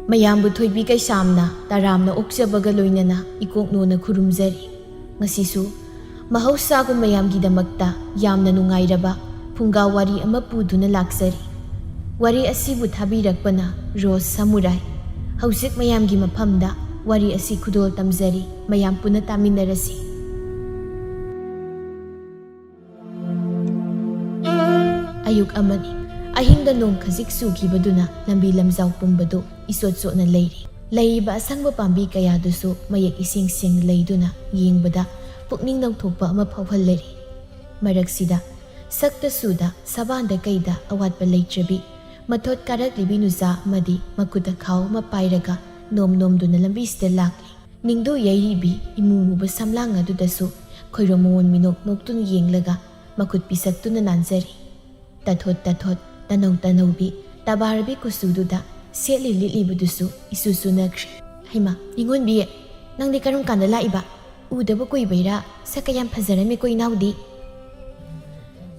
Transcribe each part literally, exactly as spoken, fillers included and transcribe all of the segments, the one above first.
ꯃꯌꯥꯝꯕꯨ ꯊꯣꯏꯕꯤ ꯀꯩꯁꯥꯝꯅ ꯇꯔꯥꯝꯅ ꯑꯣꯛꯆꯕꯒ ꯂꯣꯏꯅꯅ ꯏꯀꯣꯛꯅꯣꯅ ꯈꯨꯔꯨꯝꯖꯔꯤ꯫ ꯉꯁꯤꯁꯨ ꯃꯍꯧꯁꯥꯒꯨꯝ ꯃꯌꯥꯝꯒꯤꯗꯃꯛꯇ ꯌꯥꯝꯅ ꯅꯨꯡꯉꯥꯏꯔꯕ ꯐꯨꯡꯒꯥ ꯋꯥꯔꯤ ꯑꯃ ꯄꯨꯗꯨꯅ ꯂꯥꯛꯆꯔꯤ꯫ ꯋꯥꯔꯤ ꯑꯁꯤꯕꯨ ꯊꯥꯕꯤꯔꯛꯄꯅ ꯔꯣꯁ ꯁꯃꯨꯔꯥꯏ꯫ ꯍꯧꯖꯤꯛ ꯃꯌꯥꯝꯒꯤ ꯃꯐꯝꯗ ꯋꯥꯔꯤ ꯑꯁꯤ ꯈꯨꯗꯣꯜ ꯇꯝꯖꯔꯤ꯫ ꯃꯌꯥꯝ ꯄꯨꯟꯅ ꯇꯥꯃꯤꯟꯅꯔꯁꯤ꯫ ꯑꯌꯨꯛ ꯑꯃꯅꯤ꯫ ꯑꯍꯤꯡꯗ ꯅꯣꯡ ꯈꯖꯤꯛ ꯆꯨꯈꯤꯕꯗꯨꯅ ꯂꯝꯕꯤ ꯂꯝꯖꯥꯎ ꯄꯨꯝꯕꯗꯨ ꯏꯆꯣꯠ ꯆꯣꯠꯅ ꯂꯩꯔꯤ꯫ ꯂꯩꯔꯤꯕ ꯑꯁꯪꯕ ꯄꯥꯝꯕꯤ ꯀꯌꯥꯗꯨꯁꯨ ꯃꯌꯦꯛ ꯏꯁꯦꯡ ꯁꯦꯡꯅ ꯂꯩꯗꯨꯅ ꯌꯦꯡꯕꯗ ꯄꯨꯛꯅꯤꯡ ꯅꯧꯊꯣꯛꯄ ꯑꯃ ꯐꯥꯎꯍꯜꯂꯔꯤ꯫ ꯃꯔꯛꯁꯤꯗ ꯁꯛꯇ ꯁꯨꯗ ꯁꯕꯥꯟꯗ ꯀꯩꯗ ꯑꯋꯥꯠꯄ ꯂꯩꯇ꯭ꯔꯕꯤ ꯃꯊꯣꯠ ꯀꯥꯔꯛꯂꯤꯕꯤ ꯅꯨꯆꯥ ꯑꯃꯗꯤ ꯃꯈꯨꯠꯇ ꯈꯥꯎ ꯑꯃ ꯄꯥꯏꯔꯒ ꯅꯣꯝ ꯅꯣꯝꯗꯨꯅ ꯂꯝꯕꯤꯁꯤꯗ ꯂꯥꯛꯂꯤ꯫ ꯅꯤꯡꯗꯨ ꯌꯩꯔꯤꯕꯤ ꯏꯃꯨ ꯃꯨꯕ ꯁꯝꯂꯥꯡ ꯑꯗꯨꯗꯁꯨ ꯈꯣꯏꯔꯣ ꯃꯣꯟ ꯃꯤꯅꯣꯛ ꯅꯣꯛꯇꯨꯅ ꯌꯦꯡꯂꯒ ꯃꯈꯨꯠ ꯄꯤꯁꯛꯇꯨꯅ ꯅꯥꯟꯖꯔꯤ꯫ ꯇꯥꯊꯣꯠ ꯇꯥꯊꯣꯠ ꯇꯅꯧ ꯇꯅꯧꯕꯤ ꯇꯕꯥꯔꯕꯤ ꯀꯨꯆꯨꯗꯨꯗ ꯁꯦꯠꯂꯤ ꯂꯤꯠꯂꯤꯕꯗꯨꯁꯨ ꯏꯆꯨ ꯆꯨꯅꯈ꯭ꯔꯦ꯫ ꯍꯩꯃꯥ, ꯅꯤꯉꯣꯟꯕꯤ, ꯅꯪꯗꯤ ꯀꯔꯝ ꯀꯥꯟꯗ ꯂꯥꯛꯏꯕ? ꯎꯗꯕ ꯀꯨꯏꯕꯩꯔꯥ? ꯁꯛꯀ ꯌꯥꯝ ꯐꯖꯔꯝꯃꯦꯀꯣ ꯏꯅꯥꯎꯗꯤ꯫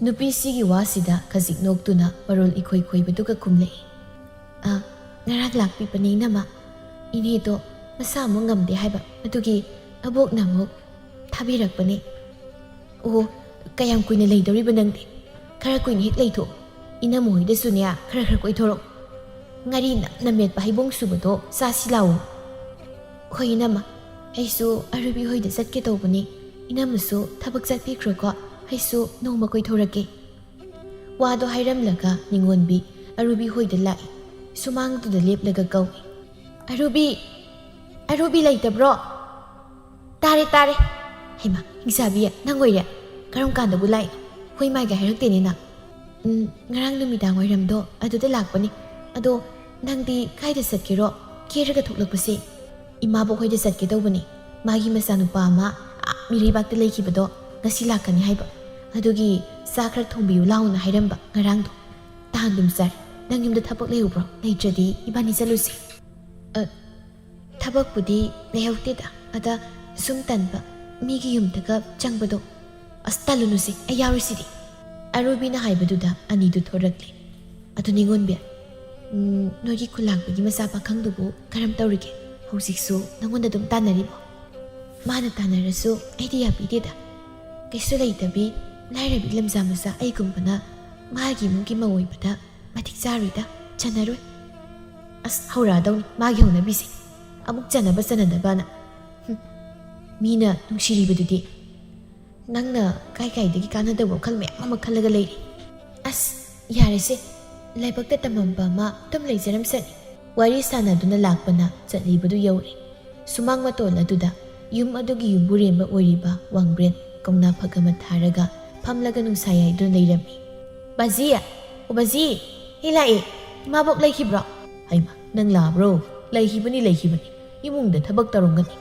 ꯅꯨꯄꯤꯁꯤꯒꯤ ꯋꯥꯁꯤꯗ ꯈꯖꯤꯛ ꯅꯣꯛꯇꯨꯅ ꯃꯔꯣꯜ ꯏꯈꯣꯏ ꯈꯣꯏꯕꯗꯨꯒ ꯈꯨꯝꯂꯛꯏ꯫ "ꯑ, ꯉꯔꯥꯡ ꯂꯥꯛꯄꯤꯕꯅꯦ ꯏꯅꯝꯃ꯫ ꯏꯅꯦꯗꯣ ꯃꯁꯥ ꯑꯃꯨꯛ ꯉꯝꯗꯦ ꯍꯥꯏꯕ, ꯑꯗꯨꯒꯤ ꯑꯕꯣꯛꯅ ꯑꯃꯨꯛ"꯫ "ꯊꯥꯕꯤꯔꯛꯄꯅꯦ"꯫ "ꯑꯣ, ꯀꯌꯥꯝ ꯀꯨꯏꯅ ꯂꯩꯗꯧꯔꯤꯕ ꯅꯪꯗꯤ? ꯈꯔ ꯀꯨꯏꯅ ꯍꯦꯛ ꯂꯩꯊꯣꯛꯑꯣ꯫ ꯏꯅꯝꯃ ꯍꯣꯏꯗꯁꯨꯅꯦ, ꯈꯔ ꯈꯔ ꯀꯣꯏꯊꯣꯔꯛꯑꯣ꯫ ꯉꯥꯔꯤ ꯅꯝꯅ ꯃꯦꯠꯄ ꯍꯩꯕꯣꯡ ꯁꯨꯕꯗꯣ ꯆꯥꯁꯤ ꯂꯥꯛꯑꯣ"꯫ "ꯍꯣꯏ ꯏꯅꯝꯃ, ꯑꯩꯁꯨ ꯑꯔꯨꯕꯤ ꯍꯣꯏꯗ ꯆꯠꯀꯦ ꯇꯧꯕꯅꯦ꯫ ꯏꯅꯝꯃꯁꯨ ꯊꯕꯛ ꯆꯠꯄꯤꯈ꯭ꯔꯣꯀꯣ, ꯑꯩꯁꯨ ꯅꯣꯡꯃ ꯀꯣꯏꯊꯣꯔꯛꯀꯦ"꯫ ꯋꯥꯗꯣ ꯍꯥꯏꯔꯝꯂꯒ ꯅꯤꯉꯣꯟꯕꯤ ꯑꯔꯨꯕꯤ ꯍꯣꯏꯗ ꯂꯥꯛꯏ꯫ ꯁꯨꯃꯥꯡꯗꯨꯗ ꯂꯦꯞꯂꯒ ꯀꯧꯏ꯫ "ꯑꯔꯨꯕꯤ! ꯑꯔꯨꯕꯤ ꯂꯩꯇꯕ꯭ꯔꯣ?" "ꯇꯥꯔꯦ, ꯇꯥꯔꯦ"꯫ "ꯍꯩꯃꯥ, ꯍꯤꯡꯆꯥꯕꯤ, ꯅꯪ ꯑꯣꯏꯔꯦ? ꯀꯔꯝ ꯀꯥꯟꯗꯕꯨ ꯂꯥꯛꯏꯅꯣ? ꯍꯣꯏ ꯃꯥꯏꯒ ꯍꯥꯏꯔꯛꯇꯦꯅꯦ ꯅꯪ?" "ꯎꯝ, ꯉꯔꯥꯡ ꯅꯨꯃꯤꯗꯥꯡ ꯋꯥꯏꯔꯝꯗꯣ ꯑꯗꯨꯗ ꯂꯥꯛꯄꯅꯤ꯫ ꯑꯗꯣ ꯅꯪꯗꯤ ꯀꯥꯏꯗ ꯆꯠꯀꯦꯔꯣ? ꯀꯦꯔꯒ ꯊꯣꯛꯂꯛꯄꯁꯦ?" "ꯏꯃꯥꯕꯣꯛ ꯍꯣꯏꯗ ꯆꯠꯀꯦ ꯇꯧꯕꯅꯤ꯫ ꯃꯥꯒꯤ ꯃꯆꯥꯅꯨꯄꯥ ꯑꯃ ꯑꯥ ꯃꯤꯔꯩꯕꯥꯛꯇ ꯂꯩꯈꯤꯕꯗꯣ ꯉꯁꯤ ꯂꯥꯛꯀꯅꯤ ꯍꯥꯏꯕ꯫ ꯑꯗꯨꯒꯤ ꯆꯥ ꯈꯔ ꯊꯣꯡꯕꯤꯌꯨ ꯂꯥꯎꯅ ꯍꯥꯏꯔꯝꯕ ꯉꯔꯥꯡꯗꯣ꯫ ꯇꯥꯟꯗꯨꯝ ꯆꯥꯔꯦ꯫ ꯅꯪ ꯌꯨꯝꯗ ꯊꯕꯛ ꯂꯩꯍꯧꯕ꯭ꯔꯣ? ꯂꯩꯇ꯭ꯔꯗꯤ ꯏꯕꯥꯅꯤ ꯆꯠꯂꯨꯁꯤ"꯫ "ꯑ, ꯊꯕꯛꯄꯨꯗꯤ ꯂꯩꯍꯧꯗꯦꯗ꯫ ꯑꯗ ꯁꯨꯝ ꯇꯟꯕ, ꯃꯤꯒꯤ ꯌꯨꯝꯗꯒ ꯆꯪꯕꯗꯣ"꯫ "ꯑꯁ, ꯇꯜꯂꯨꯅꯨꯁꯦ, ꯑꯩ ꯌꯥꯎꯔꯤꯁꯤꯗꯤ"꯫ ꯑꯔꯨꯕꯤꯅ ꯍꯥꯏꯕꯗꯨꯗ ꯑꯅꯤꯗꯨ ꯊꯣꯔꯛꯂꯦ꯫ "ꯑꯗꯨ ꯅꯤꯉꯣꯟꯕꯤ, "ꯎꯝ, ꯅꯣꯏꯒꯤ ꯈꯨꯂꯥꯛꯄꯒꯤ ꯃꯆꯥ ꯄꯥꯈꯪꯗꯨꯕꯨ ꯀꯔꯝ ꯇꯧꯔꯤꯒꯦ? ꯍꯧꯖꯤꯛꯁꯨ ꯅꯪꯉꯣꯟꯗ ꯑꯗꯨꯝ ꯇꯥꯟꯅꯔꯤꯕꯣ?" "ꯃꯥꯅ ꯇꯥꯟꯅꯔꯁꯨ ꯑꯩꯗꯤ ꯌꯥꯕꯤꯗꯦꯗ꯫ ꯀꯩꯁꯨ ꯂꯩꯇꯕꯤ, ꯂꯥꯏꯔꯕꯤ ꯂꯝꯖꯥ ꯃꯆꯥ ꯑꯩꯒꯨꯝꯕꯅ ꯃꯥꯒꯤ ꯏꯃꯨꯡꯒꯤ ꯃꯧ ꯑꯣꯏꯕꯗ ꯃꯇꯤꯛ ꯆꯥꯔꯣꯏꯗ, ꯆꯟꯅꯔꯣꯏ꯫ ꯑꯁ, ꯍꯧꯔꯛꯑꯗꯧꯅꯤ ꯃꯥꯒꯤ ꯍꯧꯅꯕꯤꯁꯦ꯫ ꯑꯃꯨꯛ ꯆꯟꯅꯕ ꯆꯟꯅꯗꯕꯅ꯫ ꯍꯨꯝ, ꯃꯤꯅ ꯅꯨꯡꯁꯤꯔꯤꯕꯗꯨꯗꯤ꯫ ꯅꯪꯅ ꯀꯥꯏ ꯀꯥꯏꯗꯒꯤ ꯀꯥꯟꯅꯗꯕ ꯋꯥꯈꯜ ꯃꯌꯥꯝ ꯑꯃ ꯈꯜꯂꯒ ꯂꯩꯔꯤ꯫ ꯑꯁ, ꯌꯥꯔꯦꯁꯦ꯫ ꯂꯥꯏꯕꯛꯇ ꯇꯝꯃꯝꯕ ꯑꯃ ꯑꯗꯨꯝ ꯂꯩꯖꯔꯝꯁꯅꯤ꯫" ꯋꯥꯔꯤ ꯁꯥꯟꯅꯗꯨꯅ ꯂꯥꯛꯄꯅ ꯆꯠꯂꯤꯕꯗꯨ ꯌꯧꯔꯦ꯫ ꯁꯨꯃꯥꯡ ꯃꯇꯣꯜ ꯑꯗꯨꯗ ꯌꯨꯝ ꯑꯗꯨꯒꯤ ꯌꯨꯝꯕꯨꯔꯦꯝꯕ ꯑꯣꯏꯔꯤꯕ ꯋꯥꯡꯕ꯭ꯔꯦꯟ ꯀꯧꯅꯥ ꯐꯛ ꯑꯃ ꯊꯥꯔꯒ ꯐꯝꯂꯒ ꯅꯨꯡꯁꯥ ꯌꯥꯏꯗꯨꯅ ꯂꯩꯔꯝꯃꯤ꯫ "ꯕꯥꯖꯤ! ꯑꯣ ꯕꯥꯖꯤ! ꯑꯩ ꯂꯥꯛꯑꯦ꯫ ꯏꯃꯥꯕꯣꯛ ꯂꯩꯈꯤꯕ꯭ꯔꯣ?" "ꯍꯩꯃꯥ, ꯅꯪ ꯂꯥꯛꯑꯕ꯭ꯔꯣ? ꯂꯩꯈꯤꯕꯅꯤ, ꯂꯩꯈꯤꯕꯅꯤ꯫ ꯏꯃꯨꯡꯗ ꯊꯕꯛ ꯇꯧꯔꯝꯒꯅꯤ꯫"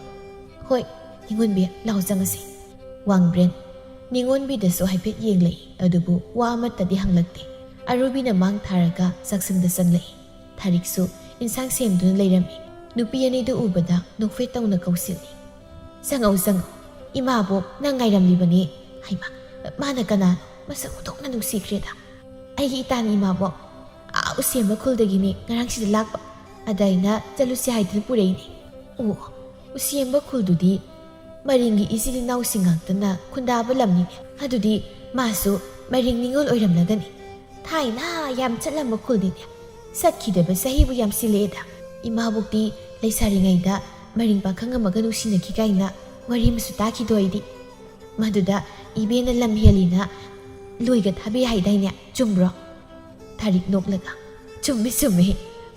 "ꯍꯣꯏ, ꯅꯤꯉꯣꯟꯕꯤ, ꯂꯥꯎ ꯆꯪꯉꯁꯤ꯫" ꯋꯥꯡꯕ꯭ꯔꯦꯟ ꯅꯤꯉꯣꯟꯕꯤꯗꯁꯨ ꯍꯥꯏꯐꯦꯠ ꯌꯦꯡꯂꯛꯏ, ꯑꯗꯨꯕꯨ ꯋꯥ ꯑꯃꯠꯇꯗꯤ ꯍꯪꯂꯛꯇꯦ꯫ ꯑꯔꯨꯕꯤꯅ ꯃꯥꯡ ꯊꯥꯔꯒ ꯆꯥꯛꯁꯪꯗ ꯆꯪꯂꯛꯏ꯫ ꯊꯥꯔꯤꯛꯁꯨ ꯏꯟꯁꯥꯡ ꯁꯦꯝꯗꯨꯅ ꯂꯩꯔꯝꯃꯤ꯫ ꯅꯨꯄꯤ ꯑꯅꯤꯗꯨ ꯎꯕꯗ ꯅꯣꯛꯐꯦꯠ ꯇꯧꯅ ꯀꯧꯁꯤꯜꯂꯤ꯫ "ꯆꯪꯉꯛꯎ, ꯆꯪꯉꯛꯎ꯫ ꯏꯃꯥꯕꯣꯛ ꯅꯪ ꯉꯥꯏꯔꯝꯂꯤꯕꯅꯤ꯫" "ꯍꯩꯃꯥ, ꯃꯥꯅ ꯀꯅꯥꯅꯣ? ꯃꯁꯛ ꯑꯣꯟꯊꯣꯛꯅ ꯅꯨꯡꯁꯤꯈ꯭ꯔꯦꯗ꯫" "ꯑꯩꯒꯤ ꯏꯇꯥꯅꯤ ꯏꯃꯥꯕꯣꯛ꯫ ꯑꯥ ꯎꯁꯦꯝꯕ ꯈꯨꯜꯗꯒꯤꯅꯤ ꯉꯔꯥꯡ ꯁꯤꯗ ꯂꯥꯛꯄ꯫ ꯑꯗ ꯑꯩꯅ ꯆꯠꯂꯨꯁꯤ ꯍꯥꯏꯗꯨꯅ ꯄꯨꯔꯛꯏꯅꯤ꯫" "ꯑꯣ, ꯎꯁꯦꯝꯕ ꯈꯨꯜꯗꯨꯗꯤ ꯃꯔꯤꯡꯒꯤ ꯏꯆꯤꯜ ꯏꯅꯥꯎꯁꯤꯡ ꯉꯥꯛꯇꯅ ꯈꯨꯟꯗꯥꯕ ꯂꯝꯅꯤꯅꯦ꯫ ꯑꯗꯨꯗꯤ ꯃꯥꯁꯨ ꯃꯔꯤꯡ ꯅꯤꯉꯣꯜ ꯑꯣꯏꯔꯝꯂꯒꯅꯤ꯫ ꯊꯥꯏꯅ ꯌꯥꯝ ꯆꯠꯂꯝꯕ ꯈꯨꯜꯅꯤꯅꯦ꯫ ꯆꯠꯈꯤꯗꯕ ꯆꯍꯤꯕꯨ ꯌꯥꯝꯁꯤꯜꯂꯛꯑꯦꯗ꯫ ꯏꯃꯥꯕꯣꯛꯇꯤ ꯂꯩꯁꯥꯔꯤꯉꯩꯗ ꯃꯔꯤꯡ ꯄꯥꯈꯪ ꯑꯃꯒ ꯅꯨꯡꯁꯤꯅꯈꯤ ꯀꯥꯏꯅ ꯋꯥꯔꯤ ꯑꯃꯁꯨ ꯇꯥꯈꯤꯗꯣ ꯑꯩꯗꯤ꯫ ꯃꯗꯨꯗ ꯏꯕꯦꯟꯅ ꯂꯝ ꯍꯦꯜꯂꯤꯅ ꯂꯣꯏꯒ ꯊꯥꯕꯤ ꯍꯥꯏꯗꯥꯏꯅꯦ, ꯆꯨꯝꯕ꯭ꯔꯣ?" ꯊꯥꯔꯤꯛ ꯅꯣꯛꯂꯒ, "ꯆꯨꯝꯃꯤ, ꯆꯨꯝꯃꯤ꯫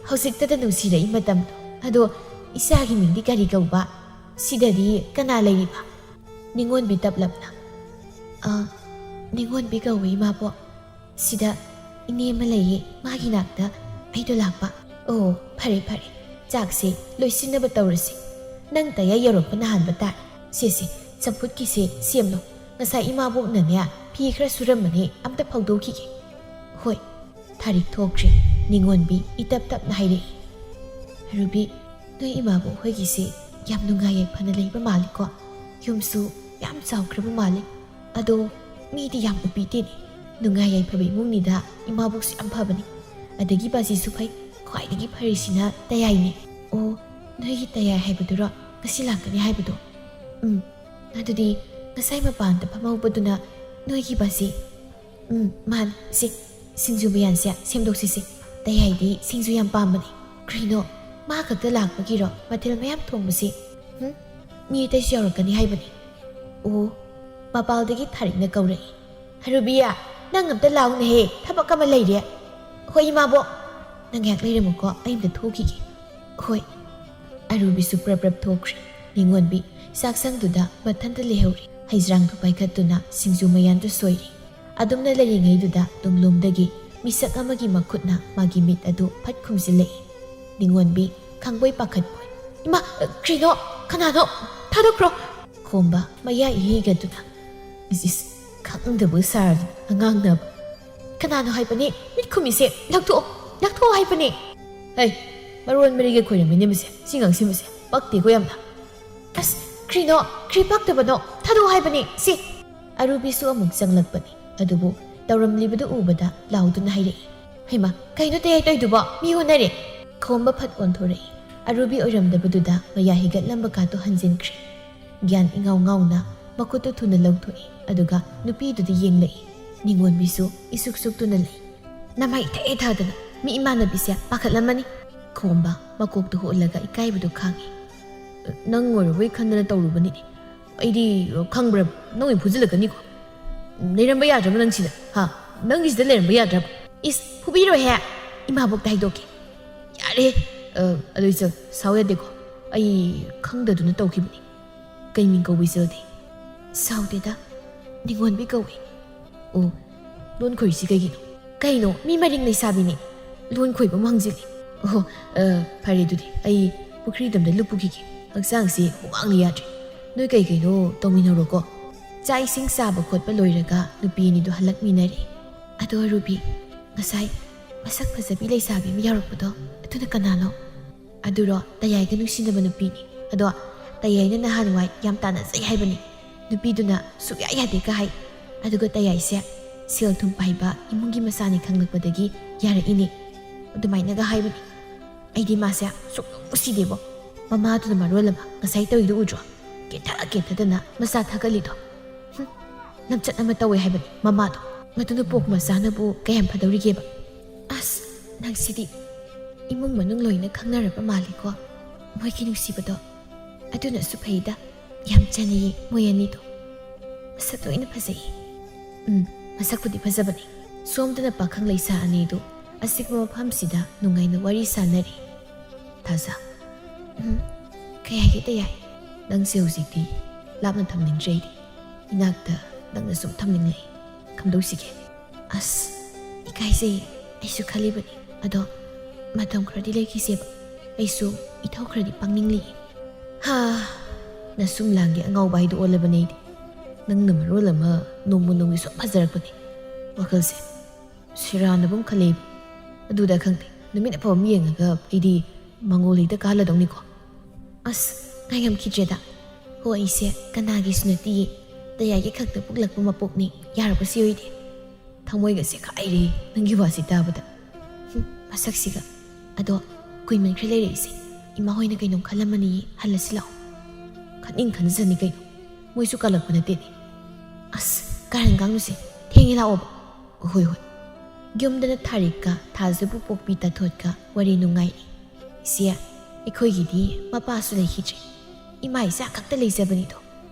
ꯍꯧꯖꯤꯛꯇꯗ ꯅꯨꯡꯁꯤꯔꯛꯏ ꯃꯇꯝꯗꯣ꯫ ꯑꯗꯣ ꯏꯆꯥꯒꯤ ꯃꯤꯡꯗꯤ ꯀꯔꯤ ꯀꯧꯕ? ꯁꯤꯗꯗꯤ ꯀꯅꯥ ꯂꯩꯔꯤꯕ?" ꯅꯤꯉꯣꯟꯕꯤ ꯇꯞꯂꯞꯅ, "ꯑ, ꯅꯤꯉꯣꯟꯕꯤ ꯀꯧꯏ, ꯏꯃꯥꯕꯣꯛ꯫ ꯁꯤꯗ ꯏꯅꯦ ꯑꯃ ꯂꯩꯌꯦ, ꯃꯥꯒꯤ ꯅꯥꯛꯇ ꯑꯩꯗꯣ ꯂꯥꯛꯄ꯫" "ꯑꯣ, ꯐꯔꯦ, ꯐꯔꯦ꯫ ꯆꯥꯛꯁꯦ ꯂꯣꯏꯁꯤꯟꯅꯕ ꯇꯧꯔꯁꯤ꯫ ꯅꯪ ꯇꯌꯥꯏ ꯌꯧꯔꯛꯄꯅ ꯍꯥꯟꯕ ꯇꯥꯔꯦ꯫ ꯁꯦ, ꯁꯦ, ꯆꯝꯐꯨꯠꯀꯤꯁꯦ ꯁꯦꯝꯂꯣ꯫ ꯉꯁꯥꯏ ꯏꯃꯥꯕꯣꯛꯅꯅꯦ ꯐꯤ ꯈꯔ ꯁꯨꯔꯝꯕꯅꯦ, ꯑꯝꯇ ꯐꯧꯗꯣꯛꯈꯤꯒꯦ꯫" "ꯍꯣꯏ꯫" ꯊꯥꯔꯤꯛ ꯊꯣꯛꯈ꯭ꯔꯦ꯫ ꯅꯤꯉꯣꯟꯕꯤ ꯏꯇꯞ ꯇꯞꯅ ꯍꯥꯏꯔꯛꯏ, "ꯔꯨꯕꯤ, ꯅꯣꯏ ꯏꯃꯥꯕꯣꯛ ꯍꯣꯏꯒꯤꯁꯦ ꯌꯥꯝ ꯅꯨꯡꯉꯥꯏ ꯌꯥꯏꯐꯅ ꯂꯩꯕ ꯃꯥꯜꯂꯤꯀꯣ꯫ ꯌꯨꯝꯁꯨ ꯌꯥꯝ ꯆꯥꯎꯈ꯭ꯔꯕ ꯃꯥꯜꯂꯤ꯫ ꯑꯗꯣ ꯃꯤꯗꯤ ꯌꯥꯝ ꯎꯄꯤꯇꯦꯅꯦ꯫ ꯅꯨꯡꯉꯥꯏ ꯌꯥꯏꯐꯕ ꯏꯃꯨꯡꯅꯤꯗ, ꯏꯃꯥꯕꯣꯛꯁꯨ ꯌꯥꯝ ꯐꯕꯅꯤ꯫ ꯑꯗꯒꯤ ꯕꯥꯖꯤꯁꯨ ꯐꯩ꯫ ꯈ꯭ꯋꯥꯏꯗꯒꯤ ꯐꯔꯤꯁꯤꯅ ꯇꯌꯥꯏꯅꯦ꯫ ꯑꯣ, ꯅꯣꯏꯒꯤ ꯇꯌꯥꯏ ꯍꯥꯏꯕꯗꯨꯔꯣ ꯉꯁꯤ ꯂꯥꯛꯀꯅꯤ ꯍꯥꯏꯕꯗꯣ? ꯎꯝ, ꯑꯗꯨꯗꯤ ꯉꯁꯥꯏ ꯃꯄꯥꯟꯗ ꯐꯝꯍꯧꯕꯗꯨꯅ ꯅꯣꯏꯈꯤꯕꯁꯤ? ꯎꯝ, ꯃꯥꯅꯤ꯫ ꯁꯤ ꯁꯤꯡꯖꯨ ꯃꯌꯥꯟꯁꯦ ꯁꯦꯝꯗꯣꯛꯁꯤꯁꯦ꯫ ꯇꯌꯥꯏꯗꯤ ꯁꯤꯡꯖꯨ ꯌꯥꯝ ꯄꯥꯝꯕꯅꯦ꯫ ꯀꯔꯤꯅꯣ, ꯃꯥ ꯈꯛꯇ ꯂꯥꯛꯄꯒꯤꯔꯣ ꯃꯊꯦꯜ ꯃꯌꯥꯝ ꯊꯣꯡꯕꯁꯤ? ꯎꯝ, ꯃꯤ ꯑꯇꯩꯁꯨ ꯌꯥꯎꯔꯛꯀꯅꯤ ꯍꯥꯏꯕꯅꯤ꯫ ꯑꯣ, ꯃꯄꯥꯜꯗꯒꯤ ꯊꯥꯔꯤꯛꯅ ꯀꯧꯔꯛꯏ꯫ "ꯍꯔꯨꯕꯤꯌꯥ, ꯅꯪ ꯑꯝꯇ ꯂꯥꯎꯅꯦꯍꯦ, ꯊꯕꯛ ꯑꯃ ꯂꯩꯔꯦ꯫" "ꯍꯣꯏ, ꯏꯃꯥꯕꯣꯛ꯫" "ꯅꯪ ꯉꯥꯏꯍꯥꯛ ꯂꯩꯔꯝꯃꯨꯀꯣ, ꯑꯩ ꯑꯝꯇ ꯊꯣꯛꯈꯤꯒꯦ꯫" "ꯍꯣꯏ꯫" ꯑꯔꯨꯕꯤꯁꯨ ꯄ꯭ꯔꯞ ꯄ꯭ꯔꯞ ꯊꯣꯛꯈ꯭ꯔꯦ꯫ ꯅꯤꯉꯣꯟꯕꯤ ꯆꯥꯛꯁꯪꯗꯨꯗ ꯃꯊꯟꯇ ꯂꯩꯍꯧꯔꯤ꯫ ꯍꯩꯖ꯭ꯔꯥꯡꯗꯨ ꯄꯥꯏꯈꯠꯇꯨꯅ ꯁꯤꯡꯖꯨ ꯃꯌꯥꯟꯗꯨ ꯁꯣꯏꯔꯤ꯫ ꯑꯗꯨꯝꯅ ꯂꯩꯔꯤꯉꯩꯗꯨꯗ ꯇꯨꯡꯂꯣꯝꯗꯒꯤ ꯃꯤꯁꯛ ꯑꯃꯒꯤ ꯃꯈꯨꯠꯅ ꯃꯥꯒꯤ ꯃꯤꯠ ꯑꯗꯨ ꯐꯠ ꯈꯨꯝꯖꯤꯜꯂꯛꯏ꯫ ꯅꯤꯉꯣꯟꯕꯤ ꯈꯪꯕꯣꯏ ꯄꯥꯈꯠꯄꯣꯏ, "ꯏꯃꯥ, ꯀꯔꯤꯅꯣ? ꯀꯅꯥꯅꯣ? ꯊꯥꯗꯣꯛꯈ꯭ꯔꯣ!" ꯈꯣꯝꯕ ꯃꯌꯥ ꯏꯍꯤꯒꯗꯨꯅ, "ꯏꯁ, ꯏꯁ, ꯈꯪꯗꯕ ꯁꯥꯔꯗꯨꯅ ꯑꯉꯥꯡꯅꯕ꯫ ꯀꯅꯥꯅꯣ ꯍꯥꯏꯕꯅꯤ? ꯃꯤꯠ ꯈꯨꯝꯃꯤꯁꯦ ꯂꯧꯊꯣꯛꯑꯣ, ꯂꯧꯊꯣꯛꯑꯣ ꯍꯥꯏꯕꯅꯤ꯫" "ꯍꯩ, ꯃꯔꯣꯟ ꯃꯔꯤꯒ ꯈꯣꯏꯔꯝꯃꯤꯅꯦ ꯃꯁꯦ, ꯁꯤ ꯉꯥꯡꯁꯤꯟꯕꯁꯦ ꯄꯛꯇꯦꯀꯣ ꯌꯥꯝꯅ꯫" "ꯑꯁ, ꯀ꯭ꯔꯤꯅꯣ? ꯀ꯭ꯔꯤ ꯄꯛꯇꯕꯅꯣ? ꯊꯥꯗꯣꯛꯑꯣ ꯍꯥꯏꯕꯅꯤ ꯁꯤ!" ꯑꯔꯨꯕꯤꯁꯨ ꯑꯃꯨꯛ ꯆꯪꯂꯛꯄꯅꯤ꯫ ꯑꯗꯨꯕꯨ ꯇꯧꯔꯝꯂꯤꯕꯗꯨ ꯎꯕꯗ ꯂꯥꯎꯗꯨꯅ ꯍꯥꯏꯔꯛꯏ, "ꯍꯩꯃꯥ, ꯀꯩꯅꯣ ꯇꯌꯥꯏ ꯇꯧꯏꯗꯨꯕꯣ? ꯃꯤ ꯑꯣꯟꯅꯔꯦ!" ꯈꯣꯝꯕ ꯐꯠ ꯑꯣꯟꯊꯣꯔꯛꯏ꯫ ꯑꯔꯨꯕꯤ ꯑꯣꯏꯔꯝꯗꯕꯗꯨꯗ ꯃꯌꯥ ꯍꯤꯒꯠꯂꯝꯕ ꯀꯥꯗꯣ ꯍꯟꯖꯤꯟꯈ꯭ꯔꯦ꯫ ꯒ꯭ꯌꯥꯟ ꯏꯉꯥꯎ ꯉꯥꯎꯅ ꯃꯈꯨꯠꯇꯨ ꯊꯨꯅ ꯂꯧꯊꯣꯛꯏ, ꯑꯗꯨꯒ ꯅꯨꯄꯤꯗꯨꯗ ꯌꯦꯡꯂꯛꯏ꯫ ꯅꯤꯉꯣꯟꯕꯤꯁꯨ ꯏꯁꯨꯛ ꯁꯨꯛꯇꯨꯅ ꯂꯩ꯫ "ꯅꯃꯥꯏ ꯏꯊꯦ ꯊꯥꯗꯅ ꯃꯤ ꯏꯃꯥꯟꯅꯕꯤꯁꯦ ꯄꯥꯈꯠꯂꯝꯃꯅꯤ꯫" ꯈꯣꯝꯕ ꯃꯀꯣꯛꯇꯨ ꯍꯣꯠꯂꯒ ꯏꯀꯥꯏꯕꯗꯨ ꯈꯥꯡꯉꯤ꯫ "ꯅꯪ ꯑꯣꯏꯔꯕꯣꯏ ꯈꯟꯗꯅ ꯇꯧꯔꯨꯕꯅꯤꯅꯦ꯫ ꯑꯩꯗꯤ, ꯑ, ꯈꯪꯕ꯭ꯔꯕ? ꯅꯪ ꯑꯣꯏꯅ ꯐꯨꯖꯤꯜꯂꯛꯀꯅꯤꯀꯣ꯫ ꯂꯩꯔꯝꯕ ꯌꯥꯗ꯭ꯔꯕ ꯅꯪ ꯁꯤꯗ? ꯍꯥ? ꯅꯪꯒꯤ ꯁꯤꯗ ꯂꯩꯔꯝꯕ ꯌꯥꯗ꯭ꯔꯕ?" "ꯏꯁ, ꯐꯨꯕꯤꯔꯣꯏꯍꯦ꯫ ꯏꯃꯥꯕꯣꯛꯇ ꯍꯥꯏꯗꯣꯛꯀꯦ꯫" "ꯌꯥꯔꯦ꯫ ꯑ, ꯑꯗꯨ ꯏꯆꯜ, ꯁꯥꯎ ꯌꯥꯗꯦꯀꯣ꯫ ꯑꯩ ꯈꯪꯗꯗꯨꯅ ꯇꯧꯈꯤꯕꯅꯤ꯫" "ꯀꯩ ꯃꯤꯡ ꯀꯧꯕ ꯏꯆꯜꯗꯤ?" "ꯁꯥꯎꯗꯦꯗ, ꯅꯤꯉꯣꯟꯕꯤ ꯀꯧꯏ꯫" "ꯑꯣ, ꯂꯣꯟ ꯈꯣꯏꯔꯤꯁꯤ ꯀꯩꯒꯤꯅꯣ?" "ꯀꯩꯅꯣ, ꯃꯤ ꯃꯔꯤꯡ ꯂꯩꯁꯥꯕꯤꯅꯤ꯫ ꯂꯣꯟ ꯈꯣꯏꯕ ꯑꯃꯨꯛ ꯍꯪꯖꯤꯜꯂꯤ꯫" "ꯑꯣꯍꯣ, ꯑ, ꯐꯔꯦ ꯑꯗꯨꯗꯤ꯫ ꯑꯩ ꯄꯨꯈ꯭ꯔꯤꯗ ꯑꯝꯇ ꯂꯨꯞꯄꯨꯈꯤꯒꯦ꯫ ꯍꯛꯆꯥꯡꯁꯤ ꯍꯨꯃꯥꯡꯅ ꯌꯥꯗ꯭ꯔꯦ꯫ ꯅꯣꯏ ꯀꯩ ꯀꯩꯅꯣ ꯇꯧꯃꯤꯟꯅꯧꯔꯣꯀꯣ꯫" ꯆꯥꯛ ꯏꯁꯤꯡ ꯆꯥꯕ ꯈꯣꯠꯄ ꯂꯣꯏꯔꯒ ꯅꯨꯄꯤ ꯑꯅꯤꯗꯨ ꯍꯜꯂꯛꯃꯤꯟꯅꯔꯦ꯫ "ꯑꯗꯣ ꯔꯨꯕꯤ, ꯉꯁꯥꯏ ꯃꯁꯛ ꯐꯖꯕꯤ ꯂꯩꯁꯥꯕꯤ ꯑꯃ ꯌꯥꯎꯔꯛꯄꯗꯣ, ꯑꯗꯨꯅ ꯀꯅꯥꯅꯣ?" "ꯑꯗꯨꯔꯣ, ꯇꯌꯥꯏꯒ ꯅꯨꯡꯁꯤꯅꯕ ꯅꯨꯄꯤꯅꯤ꯫ ꯑꯗꯣ ꯇꯌꯥꯏꯅ ꯅꯍꯥꯟꯋꯥꯏ ꯌꯥꯝ ꯇꯥꯟꯅꯖꯩ ꯍꯥꯏꯕꯅꯤ꯫ ꯅꯨꯄꯤꯗꯨꯅ ꯁꯨꯛꯌꯥ ꯌꯥꯗꯦꯒ ꯍꯥꯏ꯫ ꯑꯗꯨꯒ ꯇꯌꯥꯏꯁꯦ ꯁꯦꯜ ꯊꯨꯝ ꯄꯥꯏꯕ ꯏꯃꯨꯡꯒꯤ ꯃꯆꯥꯅꯤ ꯈꯪꯂꯛꯄꯗꯒꯤ ꯌꯥꯔꯛꯏꯅꯤ꯫" ꯑꯗꯨꯃꯥꯏꯅꯒ ꯍꯥꯏꯕꯅꯤ꯫ ꯑꯩꯗꯤ ꯃꯥꯁꯦ ꯁꯨꯛꯅꯨꯡ ꯅꯨꯡꯁꯤꯗꯦꯕꯣ꯫ ꯃꯃꯥꯗꯨꯅ ꯃꯔꯣꯜ ꯑꯃ ꯉꯁꯥꯏ ꯇꯧꯔꯤꯗꯣ ꯎꯗ꯭ꯔꯣ? ꯀꯦꯊ ꯀꯦꯊꯗꯅ ꯃꯆꯥ ꯊꯥꯒꯠꯂꯤꯗꯣ꯫ ꯍꯨꯝ, ꯂꯝꯆꯠ ꯑꯃ ꯇꯧꯋꯦ ꯍꯥꯏꯕꯅꯤ ꯃꯃꯥꯗꯣ꯫ ꯃꯗꯨꯅ ꯄꯣꯛꯄ ꯃꯆꯥꯅꯕꯨ ꯀꯌꯥꯝ ꯐꯗꯧꯔꯤꯒꯦꯕ? ꯑꯁ, ꯅꯪꯁꯤꯗꯤ꯫ ꯏꯃꯨꯡ ꯃꯅꯨꯡ ꯂꯣꯏꯅ ꯈꯪꯅꯔꯕ ꯃꯥꯜꯂꯦꯀꯣ, ꯃꯣꯏꯒꯤ ꯅꯨꯡꯁꯤꯕꯗꯣ꯫ ꯑꯗꯨꯅꯁꯨ ꯐꯩꯗ, ꯌꯥꯝ ꯆꯥꯟꯅꯩꯌꯦ ꯃꯣꯏ ꯑꯅꯤꯗꯣ꯫ ꯃꯁꯛ ꯂꯣꯏꯅ ꯐꯖꯩꯌꯦ꯫ ꯎꯝ, ꯃꯁꯛꯄꯨꯗꯤ ꯐꯖꯕꯅꯤ꯫ ꯁꯣꯝꯗꯅ ꯄꯥꯈꯪ ꯂꯩꯁꯥ ꯑꯅꯤꯗꯨ ꯑꯆꯤꯛꯄ ꯃꯐꯝꯁꯤꯗ ꯅꯨꯡꯉꯥꯏꯅ ꯋꯥꯔꯤ ꯁꯥꯟꯅꯔꯤ꯫ ꯊꯥꯖ꯫ ꯎꯝ, ꯀꯩ ꯍꯥꯏꯒꯦ ꯇꯌꯥꯏ? ꯅꯪꯁꯦ ꯍꯧꯖꯤꯛꯇꯤ ꯂꯥꯞꯅ ꯊꯝꯅꯤꯡꯗ꯭ꯔꯦ ꯑꯩꯗꯤ꯫ ꯏꯅꯥꯛꯇ ꯅꯪꯅ ꯁꯨꯝ ꯊꯝꯅꯤꯡꯂꯛꯏ꯫ ꯀꯝꯗꯧꯁꯤꯒꯦ? ꯑꯁ, ꯏꯀꯥꯏꯖꯩꯌꯦ꯫ ꯑꯩꯁꯨ ꯈꯜꯂꯤꯕꯅꯤ꯫ ꯑꯗꯣ ꯃꯇꯝ ꯈꯔꯗꯤ ꯂꯩꯈꯤꯁꯦꯕ꯫ ꯑꯩꯁꯨ ꯏꯊꯧ ꯈꯔꯗꯤ ꯄꯥꯡꯅꯤꯡꯂꯤꯌꯦ꯫ ꯍꯥ, ꯅꯁꯨꯝ ꯂꯥꯡꯒꯤ ꯑꯉꯥꯎꯕ ꯍꯥꯏꯗꯣ ꯑꯣꯜꯂꯕꯅꯦ ꯑꯩꯗꯤ꯫ ꯅꯪꯅ ꯃꯔꯣꯜ ꯑꯃ ꯅꯣꯡꯃ ꯅꯣꯡꯃꯒꯤ ꯁꯨꯝ ꯐꯖꯔꯛꯄꯅꯦ꯫ ꯋꯥꯈꯜꯁꯦ ꯁꯦꯔꯥꯟꯅꯕ ꯑꯃ ꯈꯜꯂꯛꯑꯦꯕ꯫ ꯑꯗꯨꯗ ꯈꯪꯗꯦ, ꯅꯨꯃꯤꯠ ꯑꯐꯕ ꯑꯃ ꯌꯦꯡꯉꯒ ꯑꯩꯗꯤ ꯃꯉꯣꯜ ꯂꯩꯗ ꯀꯥꯍꯜꯂꯗꯧꯅꯤꯀꯣ꯫ ꯑꯁ, ꯉꯥꯏꯉꯝꯈꯤꯗ꯭ꯔꯦꯗ꯫ ꯍꯣ, ꯑꯩꯁꯦ ꯀꯅꯥꯒꯤꯁꯨ ꯅꯠꯇꯤꯌꯦ꯫ ꯇꯌꯥꯏꯒꯤ ꯈꯛꯇ ꯄꯣꯛꯂꯛꯄ ꯃꯄꯣꯛꯅꯤ꯫ ꯌꯥꯔꯕ ꯆꯦ ꯍꯣꯏꯗꯤ? ꯊꯃꯣꯏꯒꯁꯦ ꯀꯥꯏꯔꯦ ꯅꯪꯒꯤ ꯋꯥꯁꯤ ꯇꯥꯕꯗ꯫ ꯍꯨꯝ, ꯃꯁꯛꯁꯤꯒ꯫ ꯑꯗꯣ ꯀꯨꯏꯃꯟꯈ꯭ꯔꯦ ꯂꯩꯔꯛꯏꯁꯦ꯫ ꯏꯃꯥ ꯍꯣꯏꯅ ꯀꯩꯅꯣꯝ ꯈꯜꯂꯝꯃꯅꯤ, ꯍꯜꯂꯁꯤ ꯂꯥꯛꯑꯣ꯫ ꯈꯟꯅꯤꯡ ꯈꯟꯖꯅꯤ ꯀꯩꯅꯣ, ꯃꯣꯏꯁꯨ ꯀꯜꯂꯛꯄ ꯅꯠꯇꯦꯅꯦ꯫ ꯑꯁ, ꯀꯥꯔꯟ ꯉꯥꯡꯅꯨꯁꯦ, ꯊꯦꯡꯉꯦ ꯂꯥꯛꯑꯣꯕ꯫ ꯍꯣꯏ, ꯍꯣꯏ꯫ ꯌꯨꯝꯗꯅ ꯊꯥꯔꯤꯛꯀ ꯊꯥꯖꯕꯨ ꯄꯣꯛꯄꯤ ꯇꯥꯊꯣꯠꯀ ꯋꯥꯔꯤ ꯅꯨꯡꯉꯥꯏꯔꯤ꯫ ꯏꯆꯦ, ꯑꯩꯈꯣꯏꯒꯤꯗꯤ ꯃꯄꯥꯁꯨ ꯂꯩꯈꯤꯗ꯭ꯔꯦ꯫ ꯏꯃꯥ ꯏꯆꯥ ꯈꯛꯇ ꯂꯩꯖꯕꯅꯤꯗꯣ꯫